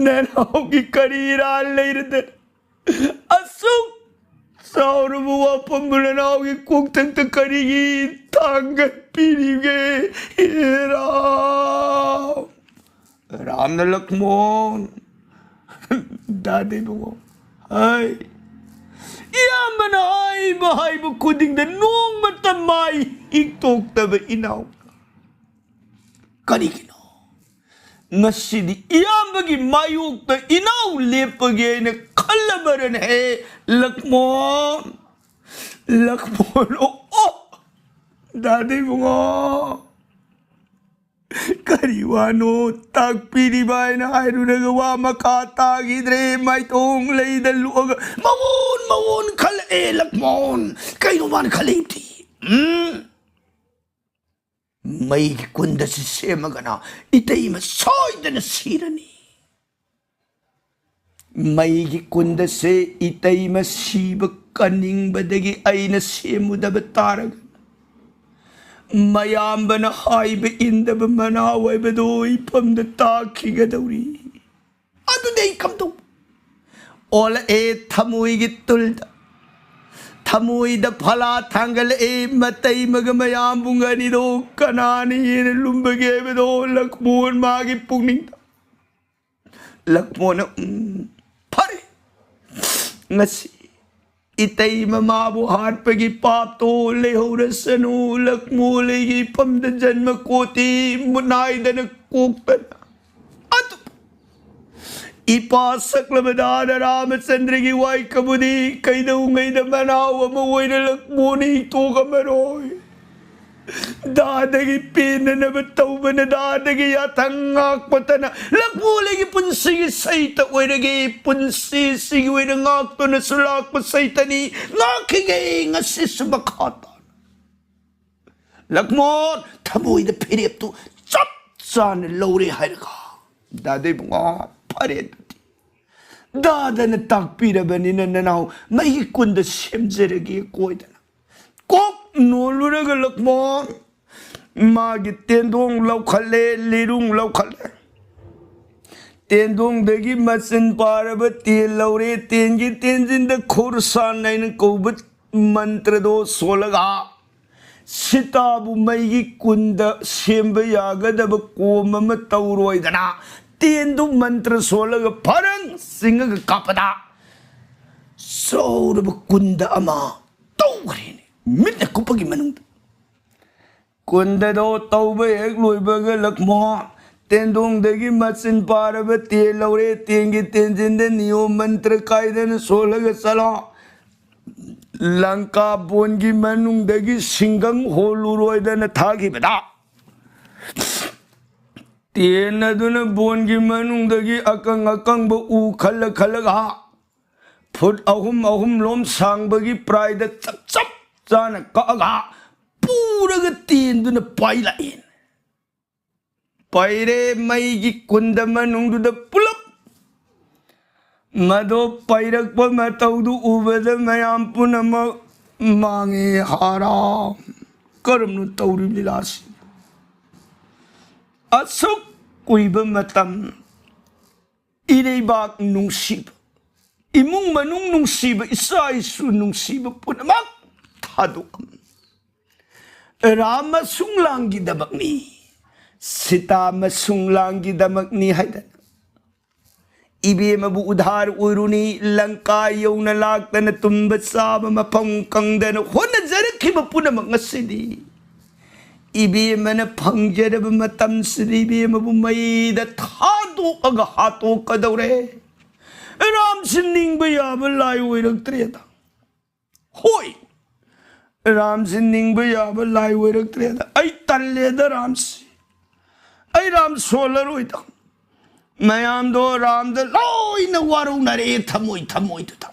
ꯅꯅꯥꯎꯒꯤ ꯀꯔꯤ ꯏꯔꯥꯜ ꯂꯩꯔꯗꯅ ꯑꯁꯨꯛ ꯆꯥꯎꯔꯕ ꯋꯥꯐꯝꯕꯨ ꯅꯅꯥꯎꯒꯤ ꯀꯣꯛꯊꯛꯇ ꯀꯔꯤꯒꯤ ꯊꯥꯡꯒꯠꯄꯤꯔꯤꯒꯦ? ꯍꯦꯔꯥ! ꯔꯥꯝꯅ ꯂꯛꯃꯣꯟ, ꯗꯥꯗꯤ ꯏꯕꯨꯡꯉꯣ, ꯍꯥꯏ, ꯏꯌꯥꯝꯕꯅ ꯍꯥꯏꯕ ꯍꯥꯏꯕ ꯈꯨꯗꯤꯡꯗ ꯅꯣꯡꯃꯇ ꯃꯥꯏ ꯍꯤꯛꯇꯣꯛꯇꯕ ꯏꯅꯥꯎ꯫ ꯀꯔꯤꯒꯤꯅꯣ? ꯉꯁꯤꯗꯤ ꯏꯌꯥꯝꯕꯒꯤ ꯃꯥꯌꯣꯛꯇ ꯏꯅꯥꯎ ꯂꯦꯞꯄꯒꯦ ꯍꯥꯏꯅ ꯈꯜꯂꯕꯔꯅꯦ ꯍꯦ ꯂꯛꯃꯣꯟ? ꯂꯛꯃꯣꯟ, ꯑꯣ, ꯑꯣ, ꯗꯥꯗꯤ ꯏꯕꯨꯡꯉꯣ, ꯀꯔꯤ ꯋꯥꯅꯣ ꯇꯥꯛꯄꯤꯔꯤꯕ ꯍꯥꯏꯅ ꯍꯥꯏꯔꯨꯔꯒ ꯋꯥ ꯃꯈꯥ ꯇꯥꯈꯤꯗ꯭ꯔꯦ꯫ ꯃꯥꯏꯊꯣꯡ ꯂꯩꯗ ꯂꯨꯑꯒ ꯃꯋꯣꯟ ꯃꯋꯣꯟ ꯈꯜꯂꯛꯑꯦ ꯂꯛꯃꯣꯟ꯫ ꯀꯩꯅꯣ ꯃꯥꯅ ꯈꯜꯂꯛꯏꯕꯗꯤ? ꯎꯝ? ꯃꯩꯒꯤ ꯀꯨꯟꯗꯁꯤ ꯁꯦꯝꯃꯒꯅ ꯏꯇꯩꯃ ꯁꯣꯏꯗꯅ ꯁꯤꯔꯅꯤ꯫ ꯃꯩꯒꯤ ꯀꯨꯟꯗꯁꯦ ꯏꯇꯩꯃ ꯁꯤꯕ ꯀꯟꯅꯤꯡꯕꯗꯒꯤ ꯑꯩꯅ ꯁꯦꯝꯃꯨꯗꯕ ꯇꯥꯔꯒ ꯃꯌꯥꯝꯕꯅ ꯍꯥꯏꯕ ꯏꯟꯗꯕ ꯃꯅꯥꯎ ꯑꯣꯏꯕꯗꯣ ꯏꯐꯝꯗ ꯇꯥꯈꯤꯒꯗꯧꯔꯤ꯫ ꯑꯗꯨꯗꯤ ꯑꯩ ꯀꯝꯗꯧ? ꯑꯣꯜꯂꯛꯑꯦ ꯊꯃꯣꯏꯒꯤ ꯇꯨꯜꯗ, ꯊꯃꯣꯏꯗ ꯐꯂꯥ ꯊꯥꯡꯒꯠꯂꯛꯑꯦ꯫ ꯃꯇꯩꯃꯒ ꯃꯌꯥꯝꯕꯨꯡ ꯑꯅꯤꯗꯣ ꯀꯅꯥꯅ ꯍꯦꯟꯅ ꯂꯨꯝꯕꯒꯦ ꯍꯥꯏꯕꯗꯣ ꯂꯛꯃꯣꯟ ꯃꯥꯒꯤ ꯄꯨꯛꯅꯤꯡꯗ꯫ ꯂꯛꯃꯣꯟꯅ, "ꯎꯝ, ꯐꯔꯦ, ꯉꯁꯤ ꯏꯇꯩ ꯃꯃꯥꯕꯨ ꯍꯥꯠꯄꯒꯤ ꯄꯥꯞꯇꯣ ꯂꯩꯍꯧꯔꯁꯅꯨ꯫ ꯂꯛꯃꯣꯟ ꯑꯩꯒꯤ ꯏꯐꯝꯗ ꯖꯟꯃ ꯀꯣꯇꯤ ꯃꯨꯠꯅꯥꯏꯗꯅ ꯀꯣꯛꯇꯅ ꯑꯗꯨ ꯏꯄꯥ ꯁꯛꯂꯕ ꯗꯥꯗ ꯔꯥꯃꯆꯟꯗ꯭ꯔꯒꯤ ꯋꯥꯏꯀꯕꯨꯗꯤ ꯀꯩꯗꯧꯉꯩꯗ ꯃꯅꯥꯎ ꯑꯃ ꯑꯣꯏꯅ ꯂꯛꯃꯣꯟ ꯍꯤꯛꯇꯣꯛꯑꯝꯃꯔꯣꯏ꯫ ꯗꯥꯗꯒꯤ ꯄꯦꯟꯅꯅꯕ ꯇꯧꯕꯅ ꯗꯥꯗꯒꯤ ꯌꯥꯊꯪ ꯉꯥꯛꯄꯇꯅ ꯂꯛꯃꯣꯟ ꯑꯩꯒꯤ ꯄꯨꯟꯁꯤꯒꯤ ꯁꯩꯇ ꯑꯣꯏꯔꯒꯦ꯫ ꯄꯨꯟꯁꯤꯁꯤꯒꯤ ꯑꯣꯏꯅ ꯉꯥꯛꯇꯨꯅꯁꯨ ꯂꯥꯛꯄ ꯁꯩꯇꯅꯤ꯫ ꯉꯥꯛꯈꯤꯒꯦ ꯉꯁꯤꯁꯨ ꯃꯈꯥ ꯇꯥꯅ꯫ ꯂꯛꯃꯣꯟ ꯊꯃꯣꯏꯗ ꯐꯤꯔꯦꯞꯇꯨ ꯆꯞ ꯆꯥꯅ ꯂꯧꯔꯦ ꯍꯥꯏꯔꯒ ꯗꯥꯗ ꯏꯕꯨꯡꯉꯣ, ꯐꯔꯦ ꯑꯗꯨꯗꯤ꯫ ꯗꯥꯗꯅ ꯇꯥꯛꯄꯤꯔꯕꯅꯤꯅ ꯅꯅꯥꯎ ꯃꯩꯒꯤ ꯀꯨꯟꯗ ꯁꯦꯝꯖꯔꯒꯦ ꯀꯣꯏꯗꯅ ꯀꯣꯛ ꯅꯣꯜꯂꯨꯔꯒ ꯂꯛꯃꯣꯟ ꯃꯥꯒꯤ ꯇꯦꯟꯗꯣꯡ ꯂꯧꯈꯠꯂꯦ, ꯂꯤꯔꯨꯡ ꯂꯧꯈꯠꯂꯦ꯫ ꯇꯦꯟꯗꯣꯡꯗꯒꯤ ꯃꯆꯤꯟ ꯄꯥꯔꯕ ꯇꯦꯟ ꯂꯧꯔꯦ꯫ ꯇꯦꯟꯒꯤ ꯇꯦꯟꯖꯤꯟꯗ ꯈꯨꯔꯁꯥꯟ ꯍꯥꯏꯅ ꯀꯧꯕ ꯃꯟꯇ꯭ꯔꯗꯣ ꯁꯣꯜꯂꯒ ꯁꯤꯇꯥꯕꯨ ꯃꯩꯒꯤ ꯀꯨꯟꯗ ꯁꯦꯝꯕ ꯌꯥꯒꯗꯕ ꯀꯣꯝ ꯑꯃ ꯇꯧꯔꯣꯏꯗꯅ ꯇꯦꯟꯗꯨ ꯃꯟꯇ꯭ꯔ ꯁꯣꯜꯂꯒ ꯐꯔꯪ ꯆꯤꯡꯉꯒ ꯀꯥꯞꯄꯗ ꯆꯥꯎꯔꯕ ꯀꯨꯟꯗ ꯑꯃ ꯇꯧꯈ꯭ꯔꯦꯅꯦ, ꯃꯤꯠꯅ ꯀꯨꯞꯄꯒꯤ ꯃꯅꯨꯡꯗ꯫ ꯀꯨꯟꯗꯗꯣ ꯇꯧꯕ ꯍꯦꯛ ꯂꯣꯏꯕꯒ ꯂꯛꯃꯣ ꯇꯦꯟꯗꯣꯡꯗꯒꯤ ꯃꯆꯤꯟ ꯄꯥꯔꯕ ꯇꯦꯟ ꯂꯧꯔꯦ꯫ ꯇꯦꯟꯒꯤ ꯇꯦꯟꯖꯤꯟꯗ ꯅꯤꯌꯣꯝ ꯃꯟꯇ꯭ꯔ ꯀꯥꯏꯗꯅ ꯁꯣꯜꯂꯒ ꯆꯠꯂꯣ꯫ ꯂꯪꯀꯥ ꯕꯣꯟꯒꯤ ꯃꯅꯨꯡꯗꯒꯤ ꯁꯤꯡꯒꯪ ꯍꯣꯜꯂꯨꯔꯣꯏꯗꯅ ꯊꯥꯈꯤꯕꯗ, ꯇꯦꯟ ꯑꯗꯨꯅ ꯕꯣꯟꯒꯤ ꯃꯅꯨꯡꯗꯒꯤ ꯑꯀꯪ ꯑꯀꯪꯕ ꯎ ꯈꯜꯂ ꯈꯜꯂꯒ, ꯐꯨꯠ ꯑꯍꯨꯝ ꯑꯍꯨꯝ ꯂꯣꯝ ꯁꯥꯡꯕꯒꯤ ꯄ꯭ꯔꯥꯏꯗ ꯆꯞ ꯆꯞ ꯆꯥꯅ ꯀꯛꯑꯒ ꯄꯨꯔꯒ ꯇꯦꯟꯗꯨꯅ ꯄꯥꯏꯂꯛꯏ꯫ ꯄꯩꯔꯦ ꯃꯩꯒꯤ ꯀꯨꯟꯗ ꯃꯅꯨꯡꯗꯨꯗ ꯄꯨꯂꯞ꯫ ꯃꯗꯣ ꯄꯩꯔꯛꯄ ꯃꯇꯧꯗꯨ ꯎꯕꯗ ꯃꯌꯥꯝ ꯄꯨꯝꯅꯃꯛ ꯃꯥꯡꯉꯦ ꯍꯔꯥꯎ꯫ ꯀꯔꯝꯅ ꯇꯧꯔꯤꯕ ꯂꯤꯂꯥꯁꯤ? ꯑꯁꯨꯛ ꯀꯨꯏꯕ ꯃꯇꯝ ꯏꯔꯩꯕꯥꯛ ꯅꯨꯡꯁꯤꯕ, ꯏꯃꯨꯡ ꯃꯅꯨꯡ ꯅꯨꯡꯁꯤꯕ, ꯏꯆꯥ ꯏꯁꯨ ꯅꯨꯡꯁꯤꯕ ꯄꯨꯝꯅꯃꯛ ꯊꯥꯗꯣꯛꯑꯝꯃꯤ꯫ ꯔꯥꯃ ꯁꯨꯡꯂꯥꯡꯒꯤꯗꯃꯛꯅꯤ, ꯁꯤꯇꯥ ꯃꯁꯨꯡꯂꯥꯡꯒꯤꯗꯃꯛꯅꯤ ꯍꯥꯏꯗꯅ ꯏꯕꯦꯝꯃꯕꯨ ꯎꯙꯥꯔ ꯑꯣꯏꯔꯨꯅꯤ, ꯂꯪꯀꯥ ꯌꯧꯅ ꯂꯥꯛꯇꯅ ꯇꯨꯝꯕ ꯆꯥꯕ ꯃꯐꯝ ꯀꯪꯗꯅ ꯍꯣꯠꯅꯖꯔꯛꯈꯤꯕ ꯄꯨꯝꯅꯃꯛ ꯉꯁꯤꯗꯤ ꯏꯕꯦꯝꯃꯅ ꯐꯪꯖꯔꯕ ꯃꯇꯝꯁꯤꯗ ꯏꯕꯦꯝꯃꯕꯨ ꯃꯩꯗ ꯊꯥꯗꯣꯛꯑꯒ ꯍꯥꯠꯇꯣꯛꯀꯗꯧꯔꯦ꯫ ꯔꯥꯝꯁꯤ ꯅꯤꯡꯕ ꯌꯥꯕ ꯂꯥꯏ ꯑꯣꯏꯔꯛꯇ꯭ꯔꯦꯗ꯫ ꯍꯣꯏ, ꯔꯥꯝꯁꯤ ꯅꯤꯡꯕ ꯌꯥꯕ ꯂꯥꯏ ꯑꯣꯏꯔꯛꯇ꯭ꯔꯦꯗ꯫ ꯑꯩ ꯇꯜꯂꯦꯗ ꯔꯥꯝꯁꯤ꯫ ꯑꯩ ꯔꯥꯝ ꯁꯣꯜꯂꯔꯣꯏꯗ꯫ ꯃꯌꯥꯝꯗꯣ ꯔꯥꯝꯗ ꯂꯣꯏꯅ ꯋꯥꯔꯧꯅꯔꯛꯑꯦ ꯊꯃꯣꯏ ꯊꯃꯣꯏꯗꯨꯗ꯫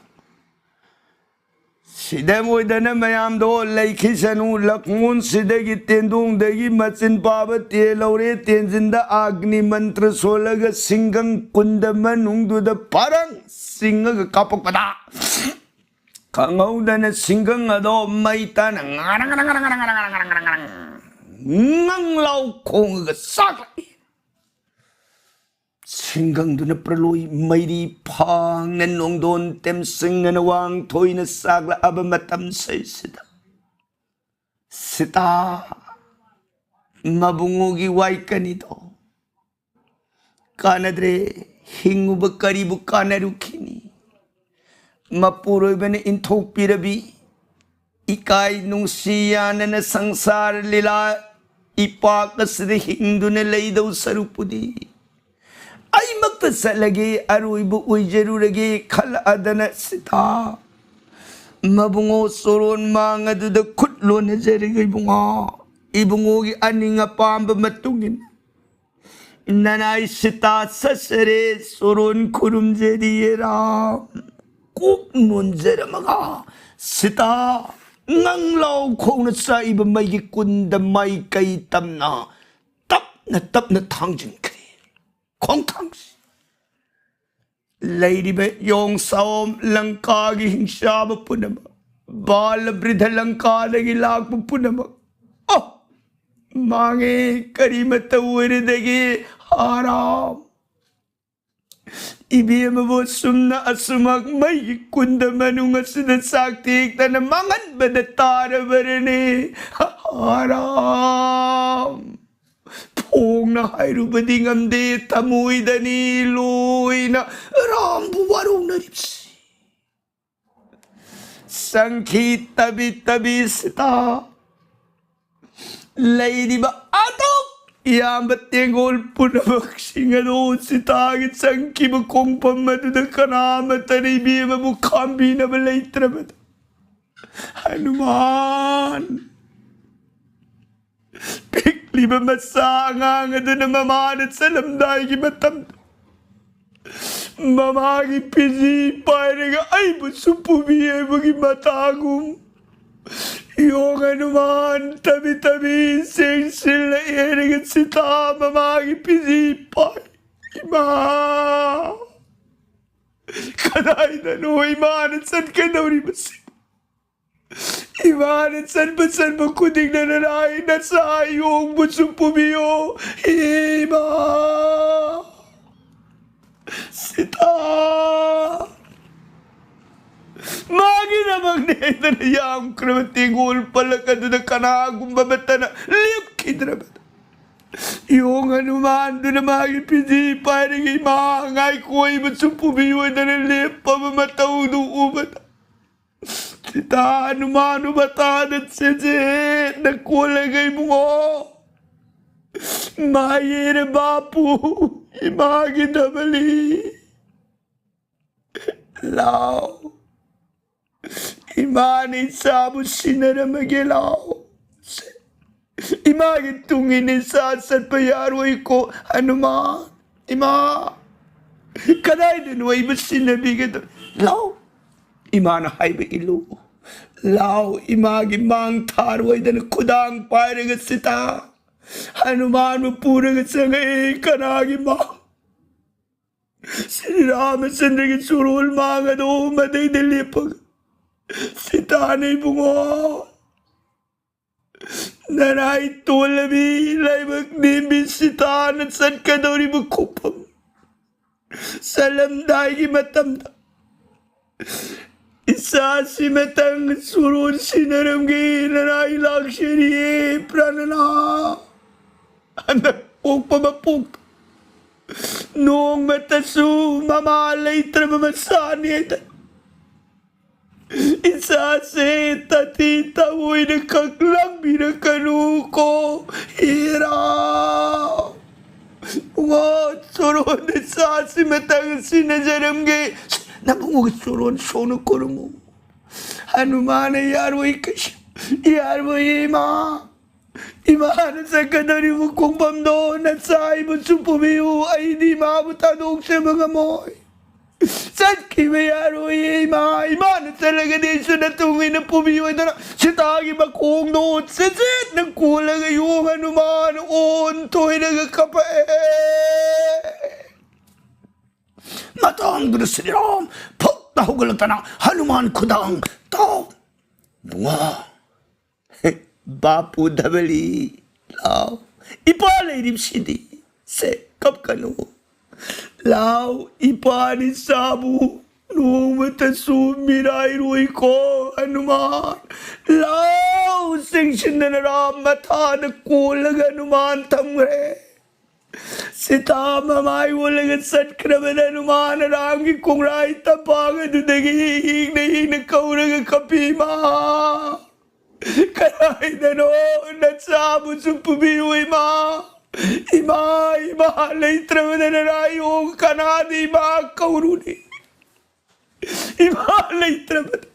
ꯁꯤꯗ ꯑꯣꯏꯗꯅ ꯃꯌꯥꯝꯗꯣ ꯂꯩꯈꯤꯁꯅꯨ꯫ ꯂꯛꯃꯣꯟ ꯁꯤꯗꯒꯤ ꯇꯦꯟꯗꯣꯡꯗꯒꯤ ꯃꯆꯤꯟ ꯄꯥꯕ ꯇꯦ ꯂꯧꯔꯦ꯫ ꯇꯦꯟꯖꯤꯟꯗ ꯑꯒꯅꯤ ꯃꯟꯇ꯭ꯔ ꯁꯣꯜꯂꯒ ꯁꯤꯡꯒꯪ ꯀꯨꯟꯗ ꯃꯅꯨꯡꯗꯨꯗ ꯐꯔꯪ ꯆꯤꯡꯉꯒ ꯀꯥꯞꯄꯛꯄꯗ, ꯈꯪꯍꯧꯗꯅ ꯁꯤꯡꯒꯪ ꯑꯗꯣ ꯃꯩ ꯇꯥꯅ ꯉꯔꯪ ꯉꯔꯪ ꯉꯔꯪ ꯉꯔꯪ ꯉꯔꯪ ꯉꯔꯪ ꯉꯔꯪ ꯉꯔꯪ ꯉꯪ ꯂꯥꯎ ꯈꯣꯡꯉꯒ ꯆꯥꯛꯂꯛꯏ꯫ ꯁꯤꯡꯒꯪꯗꯨꯅ ꯄ꯭ꯔꯂꯣꯏ ꯃꯩꯔꯤ ꯐꯥꯡꯅ ꯅꯣꯡꯗꯣꯟ ꯇꯦꯝꯁꯤꯡꯅ ꯋꯥꯡ ꯊꯣꯏꯅ ꯆꯥꯛꯂꯛꯑꯕ ꯃꯇꯝꯁꯤꯗ, ꯁꯤꯇꯥ ꯃꯕꯨꯡꯉꯣꯒꯤ ꯋꯥꯏꯀꯅꯤꯗꯣ ꯀꯥꯟꯅꯗ꯭ꯔꯦ꯫ ꯍꯤꯡꯉꯨꯕ ꯀꯔꯤꯕꯨ ꯀꯥꯟꯅꯔꯨꯈꯤꯅꯤ? ꯃꯄꯨꯔꯣꯏꯕꯅ ꯏꯟꯊꯣꯛꯄꯤꯔꯕꯤ ꯏꯀꯥꯏ ꯅꯨꯡꯁꯤ ꯌꯥꯅꯅ ꯁꯪꯁꯥꯔ ꯂꯤꯂꯥ ꯏꯄꯥꯛ ꯑꯁꯤꯗ ꯍꯤꯡꯗꯨꯅ ꯂꯩꯗꯧ ꯁꯔꯨꯛꯄꯨꯗꯤ ꯑꯩꯃꯛꯇ ꯆꯠꯂꯒꯦ, ꯑꯔꯣꯏꯕ ꯑꯣꯏꯖꯔꯨꯔꯒꯦ ꯈꯜꯂꯛꯑꯗꯅ ꯁꯤꯇꯥ ꯃꯕꯨꯡꯉꯣ ꯆꯣꯔꯣꯟ ꯃꯥꯡ ꯑꯗꯨꯗ ꯈꯨꯠ ꯂꯣꯟꯅꯖꯔꯒ ꯏꯕꯨꯡꯉꯣ, ꯏꯕꯨꯡꯉꯣꯒꯤ ꯑꯅꯤꯡ ꯑꯄꯥꯝꯕ ꯃꯇꯨꯡ ꯏꯟꯅ ꯅꯅꯥꯏ ꯁꯤꯇꯥ ꯆꯠꯆꯔꯦ꯫ ꯆꯣꯔꯣꯟ ꯈꯨꯔꯨꯝꯖꯔꯤꯌꯦ ꯔꯥꯝ꯫ ꯀꯣꯛ ꯅꯣꯟꯖꯔꯝꯃꯒ ꯁꯤꯇꯥ ꯉꯪꯂꯥꯎ ꯈꯣꯡꯅ ꯆꯥꯛꯏꯕ ꯃꯩꯒꯤ ꯀꯨꯟꯗ ꯃꯥꯏꯀꯩ ꯇꯝꯅ ꯇꯞꯅ ꯇꯞꯅ ꯊꯥꯡꯖꯤꯟꯈ꯭ꯔꯦ꯫ ꯈꯣꯡꯊꯥꯡꯁꯤ ꯂꯩꯔꯤꯕ ꯌꯣꯡ ꯁꯥꯑꯣꯝ ꯂꯪꯀꯥꯒꯤ ꯍꯤꯡꯆꯥꯕ ꯄꯨꯝꯅꯃꯛ, ꯕꯥꯂ ꯕ꯭ꯔꯤꯙ ꯂꯪꯀꯥꯗꯒꯤ ꯂꯥꯛꯄ ꯄꯨꯝꯅꯃꯛ, ꯑꯣ, ꯃꯥꯡꯉꯦ, ꯀꯔꯤꯃꯠꯇ ꯑꯣꯏꯔꯗꯒꯦ, ꯍꯥꯔꯥꯝ꯫ ꯏꯕꯦꯝꯃꯕꯨ ꯁꯨꯝꯅ ꯑꯁꯨꯃꯛ ꯃꯩꯒꯤ ꯀꯨꯟꯗ ꯃꯅꯨꯡ ꯑꯁꯤꯗ ꯆꯥꯛ ꯇꯦꯛꯇꯅ ꯃꯥꯡꯍꯟꯕꯗ ꯇꯥꯔꯕꯔꯅꯦ? ꯍꯥꯔꯥꯝ! ꯐꯣꯡꯅ ꯍꯥꯏꯔꯨꯕꯗꯤ ꯉꯝꯗꯦ, ꯊꯃꯣꯏꯗꯅꯤ ꯂꯣꯏꯅ ꯔꯥꯝꯕꯨ ꯋꯥꯔꯧꯅꯔꯤꯕꯁꯤ꯫ ꯆꯪꯈꯤ ꯇꯕꯤ ꯇꯕꯤ ꯁꯤꯇꯥ꯫ ꯂꯩꯔꯤꯕ ꯑꯗꯨꯛ ꯌꯥꯝꯕ ꯇꯦꯡꯒꯣꯜ ꯄꯨꯝꯅꯃꯛꯁꯤꯡ ꯑꯗꯨ ꯁꯤꯇꯥꯒꯤ ꯆꯪꯈꯤꯕ ꯈꯣꯡꯐꯝ ꯑꯗꯨꯗ ꯀꯅꯥꯃꯠꯇꯅ ꯏꯕꯦꯝꯃꯕꯨ ꯈꯥꯝꯕꯤꯅꯕ ꯂꯩꯇ꯭ꯔꯕꯗ, ꯍꯅꯨꯃꯥꯟ, ꯄꯤꯛꯂꯤꯕ ꯃꯆꯥ ꯑꯉꯥꯡ ꯑꯗꯨꯅ ꯃꯃꯥꯅ ꯆꯠꯂꯝꯗꯥꯏꯒꯤ ꯃꯇꯝꯗ ꯃꯃꯥꯒꯤ ꯐꯤꯖꯤ ꯄꯥꯏꯔꯒ ꯑꯩꯕꯨꯁꯨ ꯄꯨꯕꯤ ꯍꯥꯏꯕꯒꯤ ꯃꯇꯥꯒꯨꯝ, ꯌꯣꯡ ꯍꯅꯨꯃꯥꯟ ꯇꯕꯤ ꯇꯕꯤ ꯆꯦꯟꯁꯤꯜꯂꯛꯑꯦ ꯍꯥꯏꯔꯒ ꯁꯤꯇꯥ ꯃꯃꯥꯒꯤ ꯐꯤꯖꯤ ꯄꯥꯏ꯫ ꯏꯃꯥ! ꯀꯗꯥꯏꯗꯅꯣ ꯏꯃꯥꯅ ꯆꯠꯀꯗꯧꯔꯤꯕꯁꯤ? ꯏꯃꯥꯅ ꯆꯠꯄ ꯆꯠꯄ ꯈꯨꯗꯤꯡꯗ ꯅꯅꯥꯏ ꯅꯆꯥ ꯌꯣꯡꯕꯨꯁꯨ ꯄꯨꯕꯤꯌꯣ꯫ ꯏꯃꯥ! ꯁꯤꯇꯥ! ꯃꯥꯒꯤꯗꯃꯛꯅꯦ ꯍꯥꯏꯗꯅ ꯌꯥꯝꯈ꯭ꯔꯕ ꯇꯦꯡꯒꯣꯜ ꯄꯜꯂꯛ ꯑꯗꯨꯗ ꯀꯅꯥꯒꯨꯝꯕ ꯑꯃꯠꯇꯅ ꯂꯦꯞꯈꯤꯗ꯭ꯔꯕꯗ, ꯌꯣꯡ ꯍꯅꯨꯃꯥꯟꯗꯨꯅ ꯃꯥꯒꯤ ꯐꯤꯖꯤ ꯄꯥꯏꯔꯒ, "ꯏꯃꯥ, ꯉꯥꯏꯈꯣ, ꯑꯩꯕꯨꯁꯨ ꯄꯨꯕꯤꯌꯨ" ꯍꯥꯏꯗꯅ ꯂꯦꯞꯄꯕ ꯃꯇꯧꯗꯨ ꯎꯕꯗ, ꯁꯤꯇꯥ ꯍꯅꯨꯃꯥꯟ ꯃꯇꯥꯗ ꯆꯦꯆꯦꯠꯅ ꯀꯣꯜꯂꯒ, "ꯏꯕꯨꯡꯉꯣ, ꯃꯥꯌꯦꯔ ꯕꯥꯄꯨ, ꯏꯃꯥꯒꯤ ꯗꯕꯂꯤ, ꯂꯥꯎ, ꯏꯃꯥꯅ ꯏꯆꯥꯕꯨ ꯁꯤꯟꯅꯔꯝꯃꯒꯦ, ꯂꯥꯎ꯫ ꯏꯃꯥꯒꯤ ꯇꯨꯡ ꯏꯟꯅ ꯏꯆꯥ ꯆꯠꯄ ꯌꯥꯔꯣꯏꯀꯣ, ꯍꯅꯨꯃꯥꯟ꯫ ꯏꯃꯥ, ꯀꯗꯥꯏꯗꯅꯣ ꯑꯩꯕꯨ ꯁꯤꯟꯅꯕꯤꯒꯗꯕ? ꯂꯥꯎ, ꯏꯃꯥꯅ ꯍꯥꯏꯕ ꯏꯜꯂꯨ꯫ ꯂꯥꯎ, ꯏꯃꯥꯒꯤ ꯃꯥꯡ ꯊꯥꯔꯣꯏꯗꯅ ꯈꯨꯗꯥꯡ ꯄꯥꯏꯔꯒ ꯁꯤꯇꯥ ꯍꯅꯨꯃꯥꯟꯕꯨ ꯄꯨꯔꯒ ꯆꯪꯉꯛꯏ꯫ ꯀꯅꯥꯒꯤ ꯃꯥꯡ? ꯁ꯭ꯔꯤ ꯔꯥꯃꯆꯟꯗ꯭ꯔꯒꯤ ꯆꯣꯔꯣꯜ ꯃꯥꯡ ꯑꯗꯣ ꯃꯗꯩꯗ ꯂꯦꯞꯄꯒ, ꯁꯤꯇꯥꯅ, ꯏꯕꯨꯡꯉꯣ, ꯅꯔꯥꯏ ꯇꯣꯜꯂꯕꯤ, ꯂꯥꯏꯕꯛ ꯅꯦꯝꯕꯤ ꯁꯤꯇꯥꯅ ꯆꯠꯀꯗꯧꯔꯤꯕ ꯈꯣꯡꯐꯝ ꯆꯠꯂꯝꯗꯥꯏꯒꯤ ꯃꯇꯝꯗ, ꯏꯆꯥꯁꯤ ꯃꯇꯪ ꯆꯣꯔꯣꯟ ꯁꯤꯟꯅꯔꯝꯒꯦ, ꯅꯔꯥꯏ ꯂꯥꯛꯆꯔꯤꯌꯦ, ꯄ꯭ꯔꯥꯅꯅꯥ꯫ ꯍꯟꯗꯛ ꯄꯣꯛꯄ ꯃꯄꯣꯛꯇ ꯅꯣꯡꯃꯇꯁꯨ ꯃꯃꯥ ꯂꯩꯇ꯭ꯔꯕ ꯃꯆꯥꯅꯦꯗ꯫ ꯏꯆꯥꯁꯦ ꯇꯥꯇꯤ ꯇꯥꯑꯣꯏꯅ ꯈꯛ ꯂꯥꯡꯕꯤꯔꯛꯀꯅꯨ ꯀꯣ, ꯍꯦꯔꯥ꯫ ꯏꯕꯨꯡꯉꯣ, ꯆꯣꯔꯣꯟ ꯏꯆꯥꯁꯤ ꯃꯇꯪ ꯁꯤꯟꯅꯖꯔꯝꯒꯦ꯫ ꯅꯕꯨꯡꯉꯣꯒꯤ ꯆꯣꯔꯣꯟ ꯁꯣꯛꯅ ꯀꯣꯔꯝꯃꯨ꯫ ꯍꯅꯨꯃꯥꯟꯅ, "ꯌꯥꯔꯣꯏ ꯀꯩꯁꯨ, ꯌꯥꯔꯣꯏ ꯏꯃꯥ꯫ ꯏꯃꯥꯅ ꯆꯠꯀꯗꯧꯔꯤꯕ ꯈꯣꯡꯐꯝꯗꯣ ꯅꯆꯥ ꯑꯩꯕꯨꯁꯨ ꯄꯨꯕꯤꯌꯨ, ꯑꯩꯗꯤ ꯏꯃꯥꯕꯨ ꯊꯥꯗꯣꯛꯆꯕ ꯉꯝꯃꯣꯏ꯫ ꯆꯠꯈꯤꯕ ꯌꯥꯔꯣꯏꯌꯦ ꯏꯃꯥ, ꯏꯃꯥꯅ ꯆꯠꯂꯒꯗꯤ ꯑꯩꯁꯨ ꯅꯇꯨꯡ ꯏꯟꯅ ꯄꯨꯕꯤꯌꯣꯏꯗꯅ" ꯁꯤꯇꯥꯒꯤ ꯃꯈꯣꯡꯗꯣ ꯆꯦꯠꯆꯦꯠꯅ ꯀꯣꯜꯂꯒ ꯌꯣꯡ ꯍꯅꯨꯃꯥꯟ ꯑꯣꯟꯊꯣꯏꯔꯒ ꯀꯞꯄꯛꯑꯦ꯫ ꯃꯇꯥꯡꯗꯨꯗ ꯁ꯭ꯔꯤꯔꯥꯝ ꯐꯛꯇ ꯍꯧꯒꯠꯂꯛꯇꯅ ꯍꯅꯨꯃꯥꯟ ꯈꯨꯗꯥꯡ ꯇꯥꯎ꯫ ꯕꯨꯡꯉꯣ, ꯕꯥꯄꯨ ꯙꯕꯂꯤ, ꯂꯥꯎ, ꯏꯄꯥ ꯂꯩꯔꯤꯕꯁꯤꯗꯤ꯫ ꯁꯦ, ꯀꯞꯀꯅꯨ꯫ ꯂꯥꯎ, ꯏꯄꯥꯅ ꯏꯆꯥꯕꯨ ꯅꯣꯡꯃꯇꯁꯨ ꯃꯤꯔꯥꯏꯔꯣꯏꯀꯣ ꯍꯅꯨꯃꯥꯟ꯫ ꯂꯥꯎ ꯆꯦꯡꯁꯤꯟꯗꯅ ꯔꯥꯝ ꯃꯊꯥꯗ ꯀꯣꯜꯂꯒ ꯍꯅꯨꯃꯥꯟ ꯊꯝꯈ꯭ꯔꯦ꯫ ꯁꯤꯇꯥ ꯃꯃꯥꯏ ꯑꯣꯜꯂꯒ ꯆꯠꯈ꯭ꯔꯕꯗ ꯍꯅꯨꯃꯥꯟ ꯔꯥꯝꯒꯤ ꯈꯣꯡꯔꯥꯏ ꯇꯝꯄꯥꯛ ꯑꯗꯨꯗꯒꯤ ꯍꯤꯡꯅ ꯍꯤꯡꯅ ꯀꯧꯔꯒ ꯀꯞꯄꯤ, "ꯏꯃꯥ, ꯀꯗꯥꯏꯗꯅꯣ? ꯅꯆꯥꯕꯨꯁꯨ ꯄꯨꯕꯤꯌꯨ ꯏꯃꯥ꯫ ꯏꯃꯥ, ꯏꯃꯥ ꯂꯩꯇ꯭ꯔꯕꯗ ꯅꯔꯥꯏꯌꯣꯡ ꯀꯅꯥꯗ ꯏꯃꯥ ꯀꯧꯔꯨꯅꯤ? ꯏꯃꯥ ꯂꯩꯇ꯭ꯔꯕꯗ,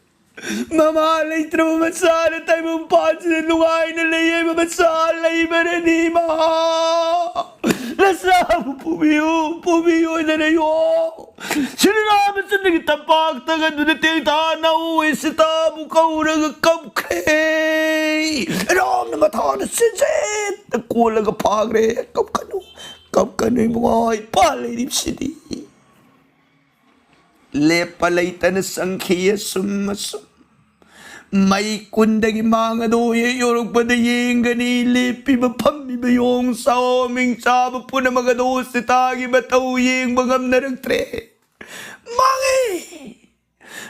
ꯃꯃꯥ ꯂꯩꯇ꯭ꯔꯕ ꯃꯆꯥꯅ ꯇꯥꯏꯕꯪ ꯄꯥꯟꯁꯤꯗ ꯅꯨꯡꯉꯥꯏꯅ ꯂꯩ ꯍꯥꯏꯕ ꯃꯆꯥ ꯂꯩꯕꯔꯅꯤ ꯏꯃꯥ? ꯅꯆꯥꯕꯨ ꯄꯨꯕꯤꯌꯨ, ꯄꯨꯕꯤꯌꯨ ꯍꯥꯏꯗꯅ ꯌꯣ ꯁ꯭ꯔꯤ ꯔꯥꯃꯆꯟꯗ꯭ꯔꯒꯤ ꯇꯝꯄꯥꯛꯇꯒ ꯑꯗꯨꯗ ꯇꯦꯡꯊꯥꯅ ꯍꯧꯋꯦ ꯁꯤꯇꯥꯕꯨ ꯀꯧꯔꯒ ꯀꯞꯈ꯭ꯔꯦ꯫ ꯔꯥꯝꯅ ꯃꯊꯥꯅ ꯁꯤꯖꯦꯠꯇ ꯀꯣꯜꯂꯒ ꯐꯥꯈ꯭ꯔꯦ꯫ "ꯀꯞꯀꯅꯨ, ꯀꯞꯀꯅꯨ ꯏꯕꯨꯡꯉꯣ, ꯏꯄꯥ ꯂꯩꯔꯤꯕꯁꯤꯗꯤ꯫" ꯂꯦꯞꯄ ꯂꯩꯇꯅ ꯆꯪꯈꯤ ꯑꯁꯨꯝ ꯑꯁꯨꯝ꯫ ꯃꯩ ꯀꯨꯟꯗꯒꯤ ꯃꯥꯡ ꯑꯗꯨ ꯍꯦꯛ ꯌꯧꯔꯛꯄꯗ ꯌꯦꯡꯒꯅꯤ, ꯂꯦꯞꯄꯤꯕ ꯐꯝꯃꯤꯕ ꯌꯣꯡ ꯆꯥꯑꯣ ꯃꯤꯡ ꯆꯥꯕ ꯄꯨꯝꯅꯃꯛ ꯑꯗꯨ ꯁꯤꯇꯥꯒꯤ ꯃꯇꯧ ꯌꯦꯡꯕ ꯉꯝꯅꯔꯛꯇ꯭ꯔꯦ꯫ ꯃꯥꯡꯉꯤ!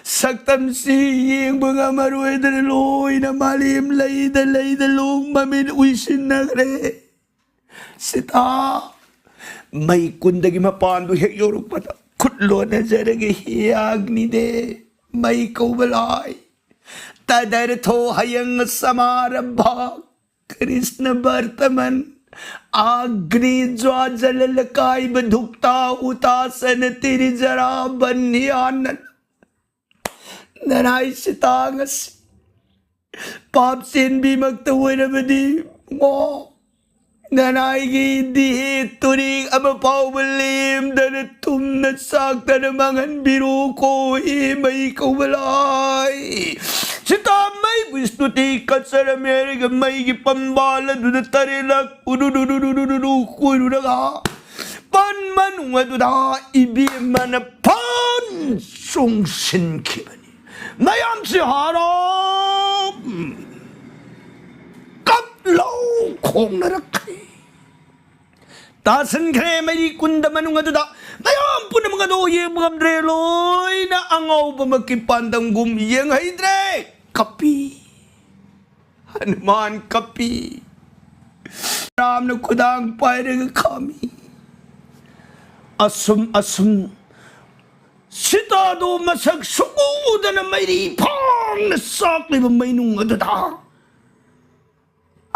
ꯁꯛꯇꯝꯁꯤ ꯌꯦꯡꯕ ꯉꯝꯃꯔꯣꯏꯗꯅ ꯂꯣꯏꯅ ꯃꯥꯂꯦꯝ ꯂꯩꯗ ꯂꯩꯗ ꯂꯣꯡ ꯃꯃꯤꯠ ꯎꯏꯁꯤꯟꯅꯈ꯭ꯔꯦ꯫ ꯁꯤꯇꯥ ꯃꯩ ꯀꯨꯟꯗꯒꯤ ꯃꯄꯥꯟꯗꯨ ꯍꯦꯛ ꯌꯧꯔꯛꯄꯗ ꯈꯨꯠ ꯂꯣꯟꯅꯖꯔꯒꯦ, "ꯍꯦ ꯑꯒꯅꯤꯗꯦ, ꯃꯩ ꯀꯧꯕ ꯂꯥꯏ, ꯇꯗꯔꯊꯣ ꯍꯌꯪ ꯁꯃꯥꯔꯝꯚ ꯀ꯭ꯔꯤꯁꯅ ꯕꯔꯇꯃꯟ ꯑꯒ꯭ꯅꯤ ꯖ꯭ꯋꯥꯖꯂ ꯂꯀꯥꯏꯕ ꯙꯨꯛꯇꯥ ꯍꯨꯇꯥꯁꯅ ꯇꯤꯔꯤꯖꯔꯥ ꯕꯟꯌꯥꯅꯟ ꯅꯅꯥꯏ ꯁꯤꯇꯥ ꯉꯁꯤ ꯄꯥꯞ ꯆꯦꯟꯕꯤꯃꯛꯇ ꯑꯣꯏꯔꯕꯗꯤ ꯉꯣ ꯅꯅꯥꯏꯒꯤ ꯗꯤꯍꯦ ꯇꯨꯔꯤ ꯑꯃ ꯐꯥꯎꯕ ꯂꯦꯝꯗꯅ ꯇꯨꯝꯅ ꯆꯥꯛꯇꯅ ꯃꯥꯡꯍꯟꯕꯤꯔꯣꯀꯣ ꯍꯦ ꯃꯩ ꯀꯧꯕ ꯂꯥꯏ꯫ ꯁꯤꯇꯥ ꯃꯩꯕꯨ ꯁ꯭ꯇꯨꯇꯤ ꯀꯠꯆꯔꯝꯃꯦ ꯍꯥꯏꯔꯒ ꯃꯩꯒꯤ ꯄꯝꯕꯥꯜ ꯑꯗꯨꯗ ꯇꯔꯦꯠꯂꯛ ꯎꯔꯨꯔꯨꯔꯨꯔꯨꯔꯨ ꯀꯣꯏꯔꯨꯔꯒ ꯄꯟ ꯃꯅꯨꯡ ꯑꯗꯨꯗ ꯏꯕꯦꯝꯃꯅ ꯐꯟ ꯆꯣꯡꯁꯤꯟꯈꯤꯕꯅꯤ꯫ ꯃꯌꯥꯝꯁꯤ ꯍꯔꯥꯎ ꯀꯞꯂꯧ ꯈꯣꯡꯅꯔꯛꯈꯤ꯫ ꯇꯥꯁꯟꯈ꯭ꯔꯦ ꯃꯩꯔꯤ ꯀꯨꯟꯗ ꯃꯅꯨꯡ ꯑꯗꯨꯗ꯫ ꯃꯌꯥꯝ ꯄꯨꯝꯅꯃꯛ ꯑꯗꯣ ꯌꯦꯡꯕ ꯉꯝꯗ꯭ꯔꯦ, ꯂꯣꯏꯅ ꯑꯉꯥꯎꯕꯃꯛꯀꯤ ꯄꯥꯟꯗꯝꯒꯨꯝ ꯌꯦꯡꯍꯩꯗ꯭ꯔꯦ꯫ ꯀꯞꯄꯤ꯫ ꯍꯅꯨꯃꯥꯟ ꯀꯞꯄꯤ꯫ ꯔꯥꯝꯅ ꯈꯨꯗꯥꯡ ꯄꯥꯏꯔꯒ ꯈꯥꯝꯃꯤ꯫ ꯑꯁꯨꯝ ꯑꯁꯨꯝ ꯁꯤꯇꯥꯗꯣ ꯃꯁꯛ ꯁꯨꯛꯎꯗꯅ ꯃꯩꯔꯤ ꯐꯥꯡꯅ ꯆꯥꯛꯂꯤꯕ ꯃꯩꯅꯨꯡ ꯑꯗꯨꯗ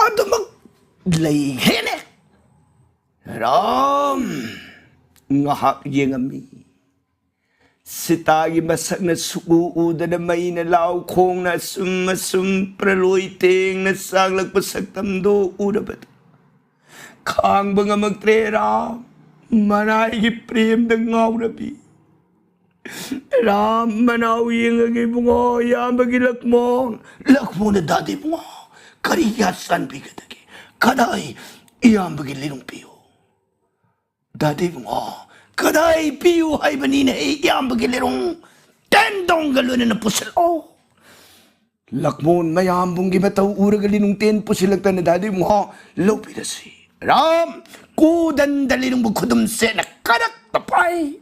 ꯑꯗꯨꯃꯛ ꯂꯩꯈ꯭ꯔꯦꯅꯦ꯫ ꯔꯥꯝ ꯉꯥꯏꯍꯥꯛ ꯌꯦꯡꯉꯝꯃꯤ꯫ ꯁꯤꯇꯥꯒꯤ ꯃꯁꯛꯅ ꯁꯨꯛꯎ ꯎꯗꯅ ꯃꯩꯅ ꯂꯥꯎ ꯈꯣꯡꯅ ꯑꯁꯨꯝ ꯑꯁꯨꯝ ꯄ꯭ꯔꯂꯣꯏ ꯇꯦꯡꯅ ꯆꯥꯛꯂꯛꯄ ꯁꯛꯇꯝꯗꯨ ꯎꯔꯕꯗ ꯈꯥꯡꯕ ꯉꯝꯃꯛꯇ꯭ꯔꯦ ꯔꯥꯝ꯫ ꯃꯅꯥꯏꯒꯤ ꯄ꯭ꯔꯦꯝꯗ ꯉꯥꯎꯔꯕꯤ꯫ ꯔꯥꯝ ꯃꯅꯥꯎ ꯌꯦꯡꯉꯒꯦ ꯏꯕꯨꯡꯉꯣ, ꯏꯌꯥꯝꯕꯒꯤ ꯂꯛꯃꯣꯟ꯫ ꯂꯛꯃꯣꯟꯅ ꯗꯥꯗꯤ ꯏꯕꯨꯡꯉꯣ, ꯀꯔꯤ ꯌꯥ ꯆꯥꯟꯕꯤꯒꯗꯒꯦ? ꯀꯗꯥꯏ ꯏꯌꯥꯝꯕꯒꯤ ꯂꯤꯔꯨꯡ ꯄꯤꯌꯨ? ꯗꯥꯗꯤ ꯏꯕꯨꯡꯉꯣ, ꯀꯗꯥꯏ ꯄꯤꯌꯨ ꯍꯥꯏꯕꯅꯤꯅꯦ ꯑꯩ ꯏꯌꯥꯝꯕꯒꯤ ꯂꯤꯔꯨꯡ? ꯇꯦꯟꯗꯣꯡꯒ ꯂꯣꯏꯅꯅ ꯄꯨꯁꯤꯜꯂꯛꯑꯣ꯫ ꯂꯛꯃꯣꯟ ꯃꯌꯥꯝꯕꯨꯡꯒꯤ ꯃꯇꯧ ꯎꯔꯒ ꯂꯤꯅꯨꯡꯇꯦꯟ ꯄꯨꯁꯤꯜꯂꯛꯇꯅ ꯗꯥꯗꯤ ꯏꯕꯨꯡꯉꯣ ꯂꯧꯕꯤꯔꯁꯤ꯫ ꯔꯥꯝ ꯀꯨꯗꯟꯗ ꯂꯤꯅꯨꯡꯕꯨ ꯈꯨꯗꯨꯝ ꯆꯦꯠꯅ ꯀꯔꯛꯇ ꯄꯥꯏ꯫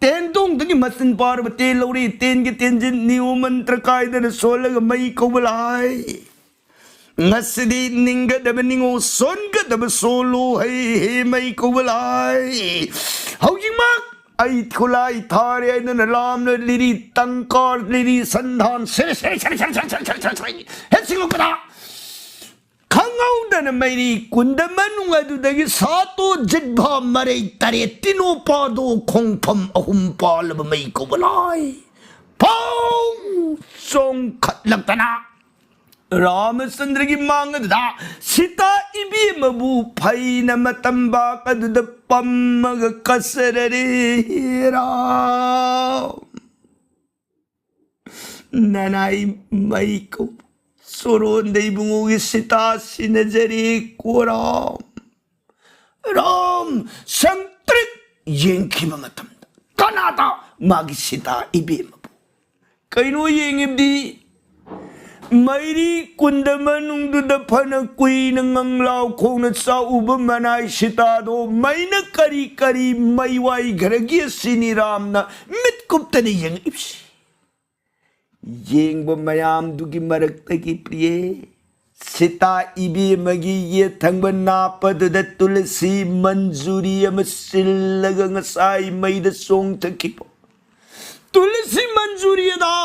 ꯇꯦꯟꯗꯣꯡꯗꯒꯤ ꯃꯆꯤꯟ ꯄꯥꯔꯕ ꯇꯦꯟ ꯂꯧꯔꯤ, ꯇꯦꯟꯒꯤ ꯇꯦꯟꯖꯤꯟ ꯅꯤꯌꯣꯝ ꯃꯟꯇ꯭ꯔ ꯀꯥꯏꯗꯅ ꯁꯣꯜꯂꯒ ꯃꯩ ꯀꯧꯕ ꯂꯥꯏ꯫ ꯉꯁꯤꯗꯤ ꯅꯤꯡꯒꯗꯕ ꯅꯤꯡꯉꯣ, ꯁꯣꯟꯒꯗꯕ ꯁꯣꯜꯂꯣ, ꯍꯩ ꯍꯦ ꯃꯩ ꯀꯧꯕ ꯂꯥꯏ꯫ ꯍꯧꯖꯤꯛꯃꯛ ꯑꯩ ꯈꯨꯂꯥꯏ ꯊꯥꯔꯦ ꯍꯥꯏꯗꯅ ꯂꯥꯝꯅ ꯂꯤꯔꯤ ꯇꯪꯀꯥꯔ, ꯂꯤꯔꯤ ꯁꯟꯙꯥꯟ ꯁꯦꯔꯦ ꯁꯦꯔꯦ ꯁꯦꯔꯦ ꯁꯦꯔꯦ ꯁꯦꯔꯦ ꯁꯦꯔꯦ ꯁꯦꯔꯦ ꯁꯦꯔꯦ ꯍꯦꯛ ꯆꯤꯡꯉꯛꯄꯗ ꯈꯪꯍꯧꯗꯅ ꯃꯩꯔꯤ ꯀꯨꯟꯗ ꯃꯅꯨꯡ ꯑꯗꯨꯗꯒꯤ ꯁꯥꯇꯣ ꯖꯤꯠꯚꯥ ꯃꯔꯩ ꯇꯔꯦꯠ ꯇꯤꯅꯣ ꯄꯥꯗꯣ ꯈꯣꯡꯐꯝ ꯑꯍꯨꯝ ꯄꯥꯜꯂꯕ ꯃꯩ ꯀꯧꯕ ꯂꯥꯏ ꯐꯥꯎ ꯆꯣꯡꯈꯠꯂꯛꯇꯅ ꯔꯥꯃꯆꯟꯗ꯭ꯔꯒꯤ ꯃꯥꯡ ꯑꯗꯨꯗ ꯁꯤꯇꯥ ꯏꯕꯦꯝꯃꯕꯨ ꯐꯩꯅ ꯃꯇꯝꯕꯥꯛ ꯑꯗꯨꯗ ꯄꯝꯃꯒ ꯀꯠꯆꯔꯔꯦ꯫ ꯔꯥꯝ ꯅꯅꯥꯏ ꯃꯩ ꯀꯧꯕ ꯆꯣꯔꯣꯟꯗ ꯏꯕꯨꯡꯉꯣꯒꯤ ꯁꯤꯇꯥ ꯁꯤꯟꯅꯖꯔꯦ ꯀꯣ ꯔꯥꯝ꯫ ꯔꯥꯝ ꯁꯪꯇ꯭ꯔꯤꯛ ꯌꯦꯡꯈꯤꯕ ꯃꯇꯝꯗ ꯀꯅꯥꯗ ꯃꯥꯒꯤ ꯁꯤꯇꯥ ꯏꯕꯦꯝꯃꯕꯨ ꯀꯩꯅꯣ ꯌꯦꯡꯉꯤꯕꯗꯤ? ꯃꯩꯔꯤ ꯀꯨꯟꯗ ꯃꯅꯨꯡꯗꯨꯗ ꯐꯅ ꯀꯨꯏꯅ ꯉꯪꯂꯥꯎ ꯈꯣꯡꯅ ꯆꯥꯛꯎꯕ ꯃꯅꯥꯏ ꯁꯤꯇꯥꯗꯣ ꯃꯩꯅ ꯀꯔꯤ ꯀꯔꯤ ꯃꯩ ꯋꯥꯏꯈ꯭ꯔꯒꯦ ꯁꯤꯅꯤ ꯔꯥꯝꯅ ꯃꯤꯠ ꯀꯨꯞꯇꯅ ꯌꯦꯡꯉꯛꯏꯕꯁꯤ꯫ ꯌꯦꯡꯕ ꯃꯌꯥꯝꯗꯨꯒꯤ ꯃꯔꯛꯇꯒꯤ ꯄ꯭ꯔꯤꯌꯦ, ꯁꯤꯇꯥ ꯏꯕꯦꯝꯃꯒꯤ ꯌꯦꯠ ꯊꯪꯕ ꯅꯥꯞꯄꯗꯨꯗ ꯇꯨꯂꯁꯤ ꯃꯟꯖꯨꯔꯤ ꯑꯃ ꯁꯤꯜꯂꯒ ꯉꯁꯥꯏ ꯃꯩꯗ ꯆꯣꯡꯊꯈꯤꯕ ꯇꯨꯂꯁꯤ ꯃꯟꯖꯨꯔꯤ ꯑꯗꯣ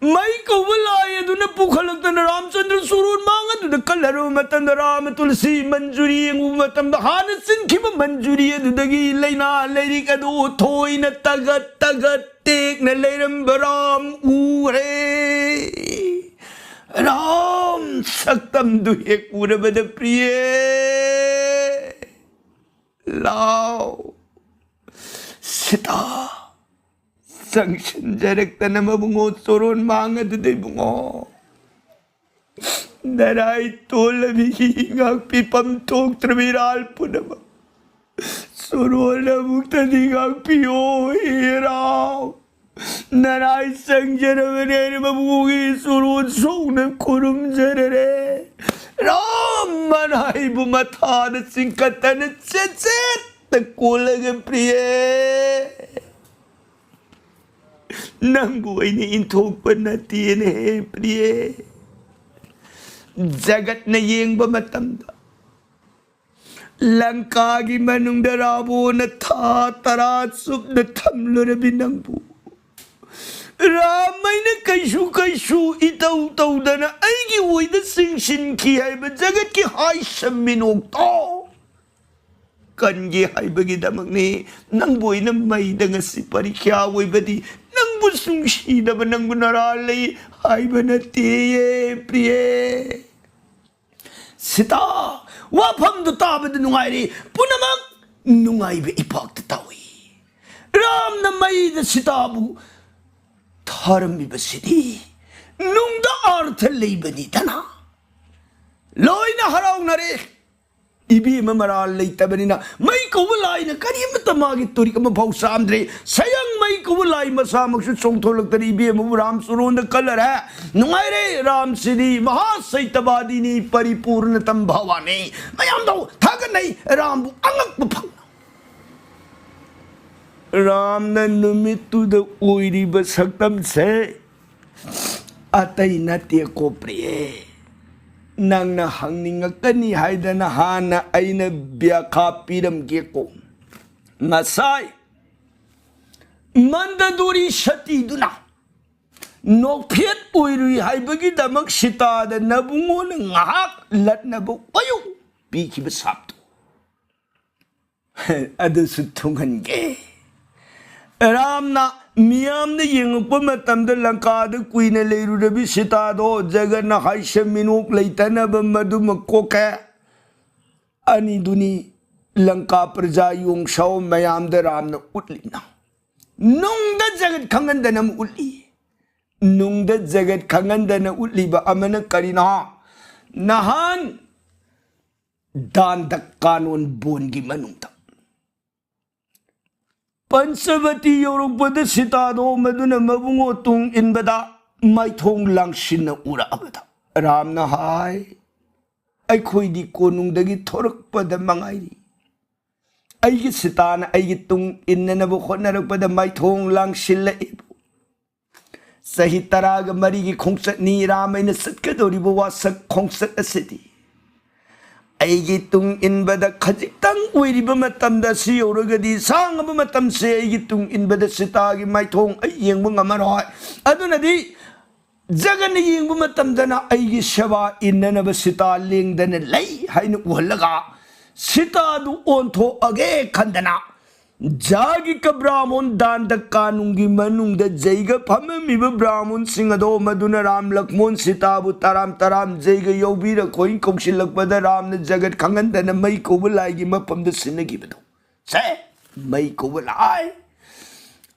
ꯃꯩ ꯀꯧꯕ ꯂꯥꯏ ꯑꯗꯨꯅ ꯄꯨꯈꯠꯂꯛꯇꯅ ꯔꯥꯝꯆꯟꯗ꯭ꯔ ꯁꯣꯔꯣꯟ ꯃꯥꯡ ꯑꯗꯨꯗ ꯀꯜꯂꯔꯕ ꯃꯇꯝꯗ ꯔꯥꯝ ꯇꯨꯂꯁꯤ ꯃꯟꯖꯨꯔꯤ ꯌꯦꯡꯉꯨꯕ ꯃꯇꯝꯗ ꯍꯥꯟꯅ ꯆꯤꯟꯈꯤꯕ ꯃꯟꯖꯨꯔꯤ ꯑꯗꯨꯗꯒꯤ ꯂꯩꯅꯥ ꯂꯩꯔꯤꯛ ꯑꯗꯨ ꯊꯣꯏꯅ ꯇꯒꯠ ꯇꯒꯠ ꯇꯦꯛꯅ ꯂꯩꯔꯝꯕ ꯔꯥꯝ ꯎꯔꯦ꯫ ꯔꯥꯝ ꯁꯛꯇꯝꯗꯨ ꯍꯦꯛ ꯎꯔꯕꯗ ꯄ꯭ꯔꯤꯌꯦ, ꯂꯥꯎ ꯁꯤꯇꯥ ꯆꯪꯁꯤꯟꯖꯔꯛꯇꯅ ꯃꯕꯨꯡꯉꯣ ꯆꯣꯔꯣꯟ ꯃꯥꯡ ꯑꯗꯨꯗ ꯏꯕꯨꯡꯉꯣ꯫ ꯅꯔꯥꯏ ꯇꯣꯜꯂꯕꯤ ꯉꯥꯛꯄꯤꯐꯝ ꯊꯣꯛꯇ꯭ꯔꯕꯤ ꯏꯔꯥꯜ ꯄꯨꯝꯅꯃꯛ ꯆꯣꯔꯣꯟ ꯑꯃꯨꯛꯇꯗꯤ ꯉꯥꯛꯄꯤꯌꯣ ꯍꯦ ꯔꯥꯝ꯫ ꯅꯔꯥꯏ ꯆꯪꯖꯔꯕꯅꯦ ꯃꯕꯨꯡꯒꯤ ꯆꯣꯔꯣꯟ ꯁꯣꯛꯅ ꯈꯨꯔꯨꯝꯖꯔꯔꯦ꯫ ꯔꯥꯝ ꯃꯅꯥꯏꯕꯨ ꯃꯊꯥꯅ ꯆꯤꯡꯈꯠꯇꯅ ꯆꯦꯠ ꯆꯦꯠꯇ ꯀꯣꯜꯂꯒ ꯄ꯭ꯔꯤꯌꯦ꯫ ꯅꯪꯕꯨ ꯑꯩꯅ ꯏꯟꯊꯣꯛꯄ ꯅꯠꯇꯦꯅꯦ ꯄ꯭ꯔꯤꯌꯦ꯫ ꯖꯒꯠꯅ ꯌꯦꯡꯕ ꯃꯇꯝꯗ ꯂꯪꯀꯥꯒꯤ ꯃꯅꯨꯡꯗ ꯔꯥꯕꯣꯅ ꯊꯥ ꯇꯔꯥ ꯆꯨꯞꯅ ꯊꯝꯂꯨꯔꯕꯤ ꯅꯪꯕꯨ ꯔꯥꯃꯩꯅ ꯀꯩꯁꯨ ꯀꯩꯁꯨ ꯏꯇꯧ ꯇꯧꯗꯅ ꯑꯩꯒꯤ ꯑꯣꯏꯗ ꯆꯤꯡꯁꯤꯟꯈꯤ ꯍꯥꯏꯕ ꯖꯒꯠꯀꯤ ꯍꯥꯏꯁꯝ ꯃꯤꯅꯣꯛꯇꯣ ꯀꯟꯒꯦ ꯍꯥꯏꯕꯒꯤꯗꯃꯛꯅꯤ꯫ ꯅꯪꯕꯨ ꯑꯩꯅ ꯃꯩꯗ ꯉꯁꯤ ꯄꯔꯤꯈ꯭ꯌꯥ ꯑꯣꯏꯕꯗꯤ ꯅꯪꯕꯨ ꯅꯨꯡꯁꯤꯗꯕ ꯅꯪꯕꯨ ꯅꯔꯥ ꯂꯩ ꯍꯥꯏꯕ ꯅꯠꯇꯦꯌꯦ ꯄ꯭ꯔꯤꯌꯦ꯫ ꯁꯤꯇꯥ, ꯋꯥꯐꯝꯗꯨ ꯇꯥꯕꯗ ꯅꯨꯡꯉꯥꯏꯔꯦ꯫ ꯄꯨꯝꯅꯃꯛ ꯅꯨꯡꯉꯥꯏꯕ ꯏꯄꯥꯛꯇ ꯇꯥꯎꯏ꯫ ꯔꯥꯝꯅ ꯃꯩꯗ ꯁꯤꯇꯥꯕꯨ ꯊꯥꯔꯝꯃꯤꯕꯁꯤꯗꯤ ꯅꯨꯡꯗ ꯑꯥꯔꯊ ꯂꯩꯕꯅꯤꯗꯅ꯫ ꯂꯣꯏꯅ ꯍꯔꯥꯎꯅꯔꯦ꯫ ꯏꯕꯦꯝꯃ ꯃꯔꯥꯜ ꯂꯩꯇꯕꯅꯤꯅ ꯃꯩ ꯀꯧꯕ ꯂꯥꯏꯅ ꯀꯔꯤꯃꯠꯇ ꯃꯥꯒꯤ ꯇꯨꯔꯤꯛ ꯑꯃꯐꯥꯎ ꯆꯥꯝꯗ꯭ꯔꯦ꯫ ꯁꯌꯪ ꯃꯩ ꯀꯧꯕ ꯂꯥꯏ ꯃꯁꯥꯃꯛꯁꯨ ꯆꯣꯡꯊꯣꯛꯂꯛꯇꯅ ꯏꯕꯦꯝꯃꯕꯨ ꯔꯥꯝ ꯆꯣꯔꯣꯟꯗ ꯀꯜꯂꯔꯦ꯫ ꯅꯨꯡꯉꯥꯏꯔꯦ, ꯔꯥꯝꯁꯤꯗꯤ ꯃꯍꯥꯁꯩꯇꯕꯥꯗꯤꯅꯤ, ꯄꯔꯤꯄꯨꯔꯅ ꯇꯝꯚꯥꯋꯥꯅꯤ꯫ ꯃꯌꯥꯝꯗꯣ ꯊꯥꯒꯠꯅꯩ, ꯔꯥꯝꯕꯨ ꯑꯉꯛꯄ ꯐꯪꯅ꯫ ꯔꯥꯝꯅ ꯅꯨꯃꯤꯠꯇꯨꯗ ꯑꯣꯏꯔꯤꯕ ꯁꯛꯇꯝꯁꯦ ꯑꯇꯩ ꯅꯠꯇꯦꯀꯣ ꯄ꯭ꯔꯤꯌꯦ꯫ ꯅꯪꯅ ꯍꯪꯅꯤꯡꯉꯛꯀꯅꯤ ꯍꯥꯏꯗꯅ ꯍꯥꯟꯅ ꯑꯩꯅ ꯕ꯭ꯌꯥꯈꯥ ꯄꯤꯔꯝꯒꯦꯀꯣ꯫ ꯉꯁꯥꯏ ꯃꯟꯗꯗꯨꯔꯤ ꯁꯇꯤꯗꯨꯅ ꯅꯣꯛꯐꯦꯠ ꯑꯣꯏꯔꯨꯏ ꯍꯥꯏꯕꯒꯤꯗꯃꯛ ꯁꯤꯇꯥꯗ ꯅꯕꯨꯡꯉꯣꯅ ꯉꯥꯏꯍꯥꯛ ꯂꯠꯅꯕ ꯑꯣꯏꯌꯨ ꯄꯤꯈꯤꯕ ꯁꯥꯞꯇꯣ꯫ ꯑꯗꯨꯁꯨ ꯊꯨꯡꯍꯟꯒꯦ꯫ ꯔꯥꯝꯅ ꯃꯤꯌꯥꯝꯅ ꯌꯦꯡꯉꯛꯄ ꯃꯇꯝꯗ ꯂꯪꯀꯥꯗ ꯀꯨꯏꯅ ꯂꯩꯔꯨꯔꯕꯤ ꯁꯤꯇꯥꯗꯣ ꯖꯒꯟꯅ ꯍꯥꯏꯁ ꯃꯤꯅꯣꯛ ꯂꯩꯇꯅꯕ ꯃꯗꯨꯃ ꯀꯣꯛꯈꯦ꯫ ꯑꯅꯤꯗꯨꯅꯤ ꯂꯪꯀꯥ ꯄ꯭ꯔꯖꯥ ꯌꯣꯡꯁꯥꯎ ꯃꯌꯥꯝꯗ ꯔꯥꯝꯅ ꯎꯠꯂꯤꯅ꯫ ꯅꯨꯡꯗ ꯖꯒꯠ ꯈꯪꯍꯟꯗꯅ ꯑꯃ ꯎꯠꯂꯤ꯫ ꯅꯨꯡꯗ ꯖꯒꯠ ꯈꯪꯍꯟꯗꯅ ꯎꯠꯂꯤꯕ ꯑꯃꯅ ꯀꯔꯤꯅꯣ? ꯅꯍꯥꯟ ꯗꯥꯟꯗ ꯀꯥꯅꯣꯟ ꯕꯣꯟꯒꯤ ꯃꯅꯨꯡꯗ ꯄꯟꯆꯕꯇꯤ ꯌꯧꯔꯛꯄꯗ ꯁꯤꯇꯥꯗꯣ ꯃꯗꯨꯅ ꯃꯕꯨꯡꯉꯣ ꯇꯨꯡ ꯏꯟꯕꯗ ꯃꯥꯏꯊꯣꯡ ꯂꯥꯡꯁꯤꯟꯅ ꯎꯔꯛꯑꯕꯗ ꯔꯥꯝꯅ ꯍꯥꯏ, "ꯑꯩꯈꯣꯏꯗꯤ ꯀꯣꯅꯨꯡꯗꯒꯤ ꯊꯣꯔꯛꯄꯗ ꯃꯉꯥꯏꯔꯤ꯫ ꯑꯩꯒꯤ ꯁꯤꯇꯥꯅ ꯑꯩꯒꯤ ꯇꯨꯡ ꯏꯟꯅꯅꯕ ꯍꯣꯠꯅꯔꯛꯄꯗ ꯃꯥꯏꯊꯣꯡ ꯂꯥꯡꯁꯤꯜꯂꯛꯏꯕꯨ꯫ ꯆꯍꯤ ꯇꯔꯥꯒ ꯃꯔꯤꯒꯤ ꯈꯣꯡꯆꯠꯅꯤ ꯔꯥꯝ ꯑꯩꯅ ꯆꯠꯀꯗꯧꯔꯤꯕ ꯋꯥꯁꯛ ꯈꯣꯡꯆꯠ ꯑꯁꯤꯗꯤ꯫ ꯑꯩꯒꯤ ꯇꯨꯡ ꯏꯟꯕꯗ ꯈꯖꯤꯛꯇꯪ ꯑꯣꯏꯔꯤꯕ ꯃꯇꯝꯗ ꯁꯤ ꯌꯧꯔꯒꯗꯤ ꯁꯥꯡꯉꯕ ꯃꯇꯝꯁꯦ ꯑꯩꯒꯤ ꯇꯨꯡ ꯏꯟꯕꯗ ꯁꯤꯇꯥꯒꯤ ꯃꯥꯏꯊꯣꯡ ꯑꯩ ꯌꯦꯡꯕ ꯉꯝꯃꯔꯣꯏ꯫ ꯑꯗꯨꯅꯗꯤ ꯖꯒꯟꯅ ꯌꯦꯡꯕ ꯃꯇꯝꯗꯅ ꯑꯩꯒꯤ ꯁꯦꯕꯥ ꯏꯟꯅꯅꯕ ꯁꯤꯇꯥ ꯂꯦꯡꯗꯅ ꯂꯩ ꯍꯥꯏꯅ ꯎꯍꯜꯂꯒ ꯁꯤꯇꯥꯗꯨ ꯑꯣꯟꯊꯣꯛꯑꯒꯦ ꯈꯟꯗꯅ ꯖꯥꯒꯤꯀ ꯕ꯭ꯔꯥꯍꯃꯣꯟ ꯗꯥꯟꯗ ꯀꯥꯅꯨꯡꯒꯤ ꯃꯅꯨꯡꯗ ꯖꯩꯒ ꯐꯝꯃꯝꯃꯤꯕ ꯕ꯭ꯔꯥꯍꯃꯣꯟꯁꯤꯡ ꯑꯗꯣ ꯃꯗꯨꯅ ꯔꯥꯝ ꯂꯛꯃꯣꯟ ꯁꯤꯇꯥꯕꯨ ꯇꯔꯥꯝ ꯇꯔꯥꯝ ꯖꯩꯒ ꯌꯧꯕꯤꯔꯛꯈꯣꯏ ꯀꯧꯁꯤꯜꯂꯛꯄꯗ ꯔꯥꯝꯅ ꯖꯒꯠ ꯈꯪꯍꯟꯗꯅ ꯃꯩ ꯀꯧꯕ ꯂꯥꯏꯒꯤ ꯃꯐꯝꯗ ꯁꯤꯟꯅꯈꯤꯕꯗꯣ꯫ ꯁꯦ, ꯃꯩ ꯀꯧꯕ ꯂꯥꯏ,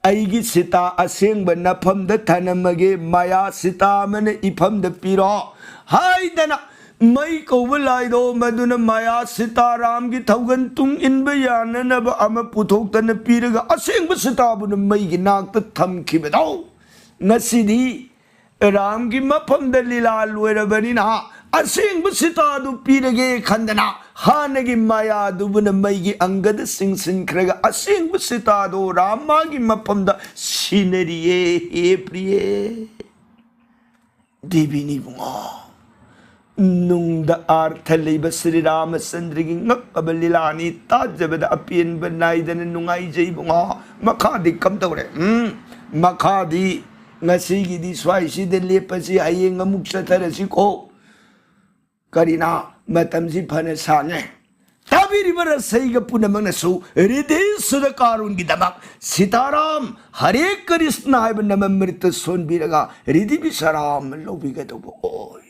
ꯑꯩꯒꯤ ꯁꯤꯇꯥ ꯑꯁꯦꯡꯕ ꯅꯐꯝꯗ ꯊꯅꯝꯃꯒꯦ, ꯃꯌꯥ ꯁꯤꯇꯥ ꯑꯃꯅ ꯏꯐꯝꯗ ꯄꯤꯔꯣ ꯍꯥꯏꯗꯅ ꯃꯩ ꯀꯧꯕ ꯂꯥꯏꯗꯣ ꯃꯗꯨꯅ ꯃꯌꯥ ꯁꯤꯇꯥꯔꯥꯝꯒꯤ ꯊꯧꯒꯜ ꯇꯨꯡ ꯏꯟꯕ ꯌꯥꯅꯅꯕ ꯑꯃ ꯄꯨꯊꯣꯛꯇꯅ ꯄꯤꯔꯒ ꯑꯁꯦꯡꯕ ꯁꯤꯇꯥꯕꯨꯅ ꯃꯩꯒꯤ ꯅꯥꯛꯇ ꯊꯝꯈꯤꯕꯗꯣ, ꯉꯁꯤꯗꯤ ꯔꯥꯝꯒꯤ ꯃꯐꯝꯗ ꯂꯤꯂꯥ ꯂꯣꯏꯔꯕꯅꯤꯅ ꯑꯁꯦꯡꯕ ꯁꯤꯇꯥꯗꯨ ꯄꯤꯔꯒꯦ ꯈꯟꯗꯅ ꯍꯥꯟꯅꯒꯤ ꯃꯌꯥꯗꯨꯕꯨꯅ ꯃꯩꯒꯤ ꯑꯪꯒꯗ ꯆꯤꯡꯁꯤꯟꯈ꯭ꯔꯒ ꯑꯁꯦꯡꯕ ꯁꯤꯇꯥꯗꯣ ꯔꯥꯃꯥꯒꯤ ꯃꯐꯝꯗ ꯁꯤꯟꯅꯔꯤꯌꯦ꯫ ꯍꯦ ꯄ꯭ꯔꯤꯌꯦ ꯗꯦꯕꯤꯅꯤ ꯏꯕꯨꯡꯉꯣ꯫ ꯅꯨꯡꯗ ꯑꯥꯔꯊ ꯂꯩꯕ ꯁ꯭ꯔꯤ ꯔꯥꯃꯆꯟꯗ꯭ꯔꯒꯤ ꯉꯛꯑꯕ ꯂꯤꯂꯥꯅꯤ꯫ ꯇꯥꯖꯕꯗ ꯑꯄꯦꯟꯕ ꯅꯥꯏꯗꯅ ꯅꯨꯡꯉꯥꯏꯖꯩ ꯏꯕꯨꯡꯉꯣ꯫ ꯃꯈꯥꯗꯤ ꯀꯝꯗꯧꯔꯦ? ꯎꯝ, ꯃꯈꯥꯗꯤ ꯉꯁꯤꯒꯤꯗꯤ ꯁ꯭ꯋꯥꯏꯁꯤꯗ ꯂꯦꯞꯄꯁꯤ, ꯍꯌꯦꯡ ꯑꯃꯨꯛ ꯆꯠꯊꯔꯁꯤꯀꯣ꯫ ꯀꯔꯤꯅ ꯃꯇꯝꯁꯤ ꯐꯅ ꯁꯥꯡꯉꯦ꯫ ꯇꯥꯕꯤꯔꯤꯕ ꯔꯁꯩꯒ ꯄꯨꯝꯅꯃꯛꯅꯁꯨ ꯔꯤꯙꯤ ꯁꯨꯙ ꯀꯥꯔꯨꯟꯒꯤꯗꯃꯛ ꯁꯤꯇꯥꯔꯥꯝ ꯍꯔꯦ ꯀ꯭ꯔꯤꯁꯅ ꯍꯥꯏꯕ ꯅꯃꯃ꯭ꯔꯤꯠꯇ ꯁꯣꯟꯕꯤꯔꯒ ꯔꯤꯙꯤ ꯕꯤꯁꯥꯔꯥꯝ ꯂꯧꯕꯤꯒꯗꯧꯕ ꯑꯣꯏ꯫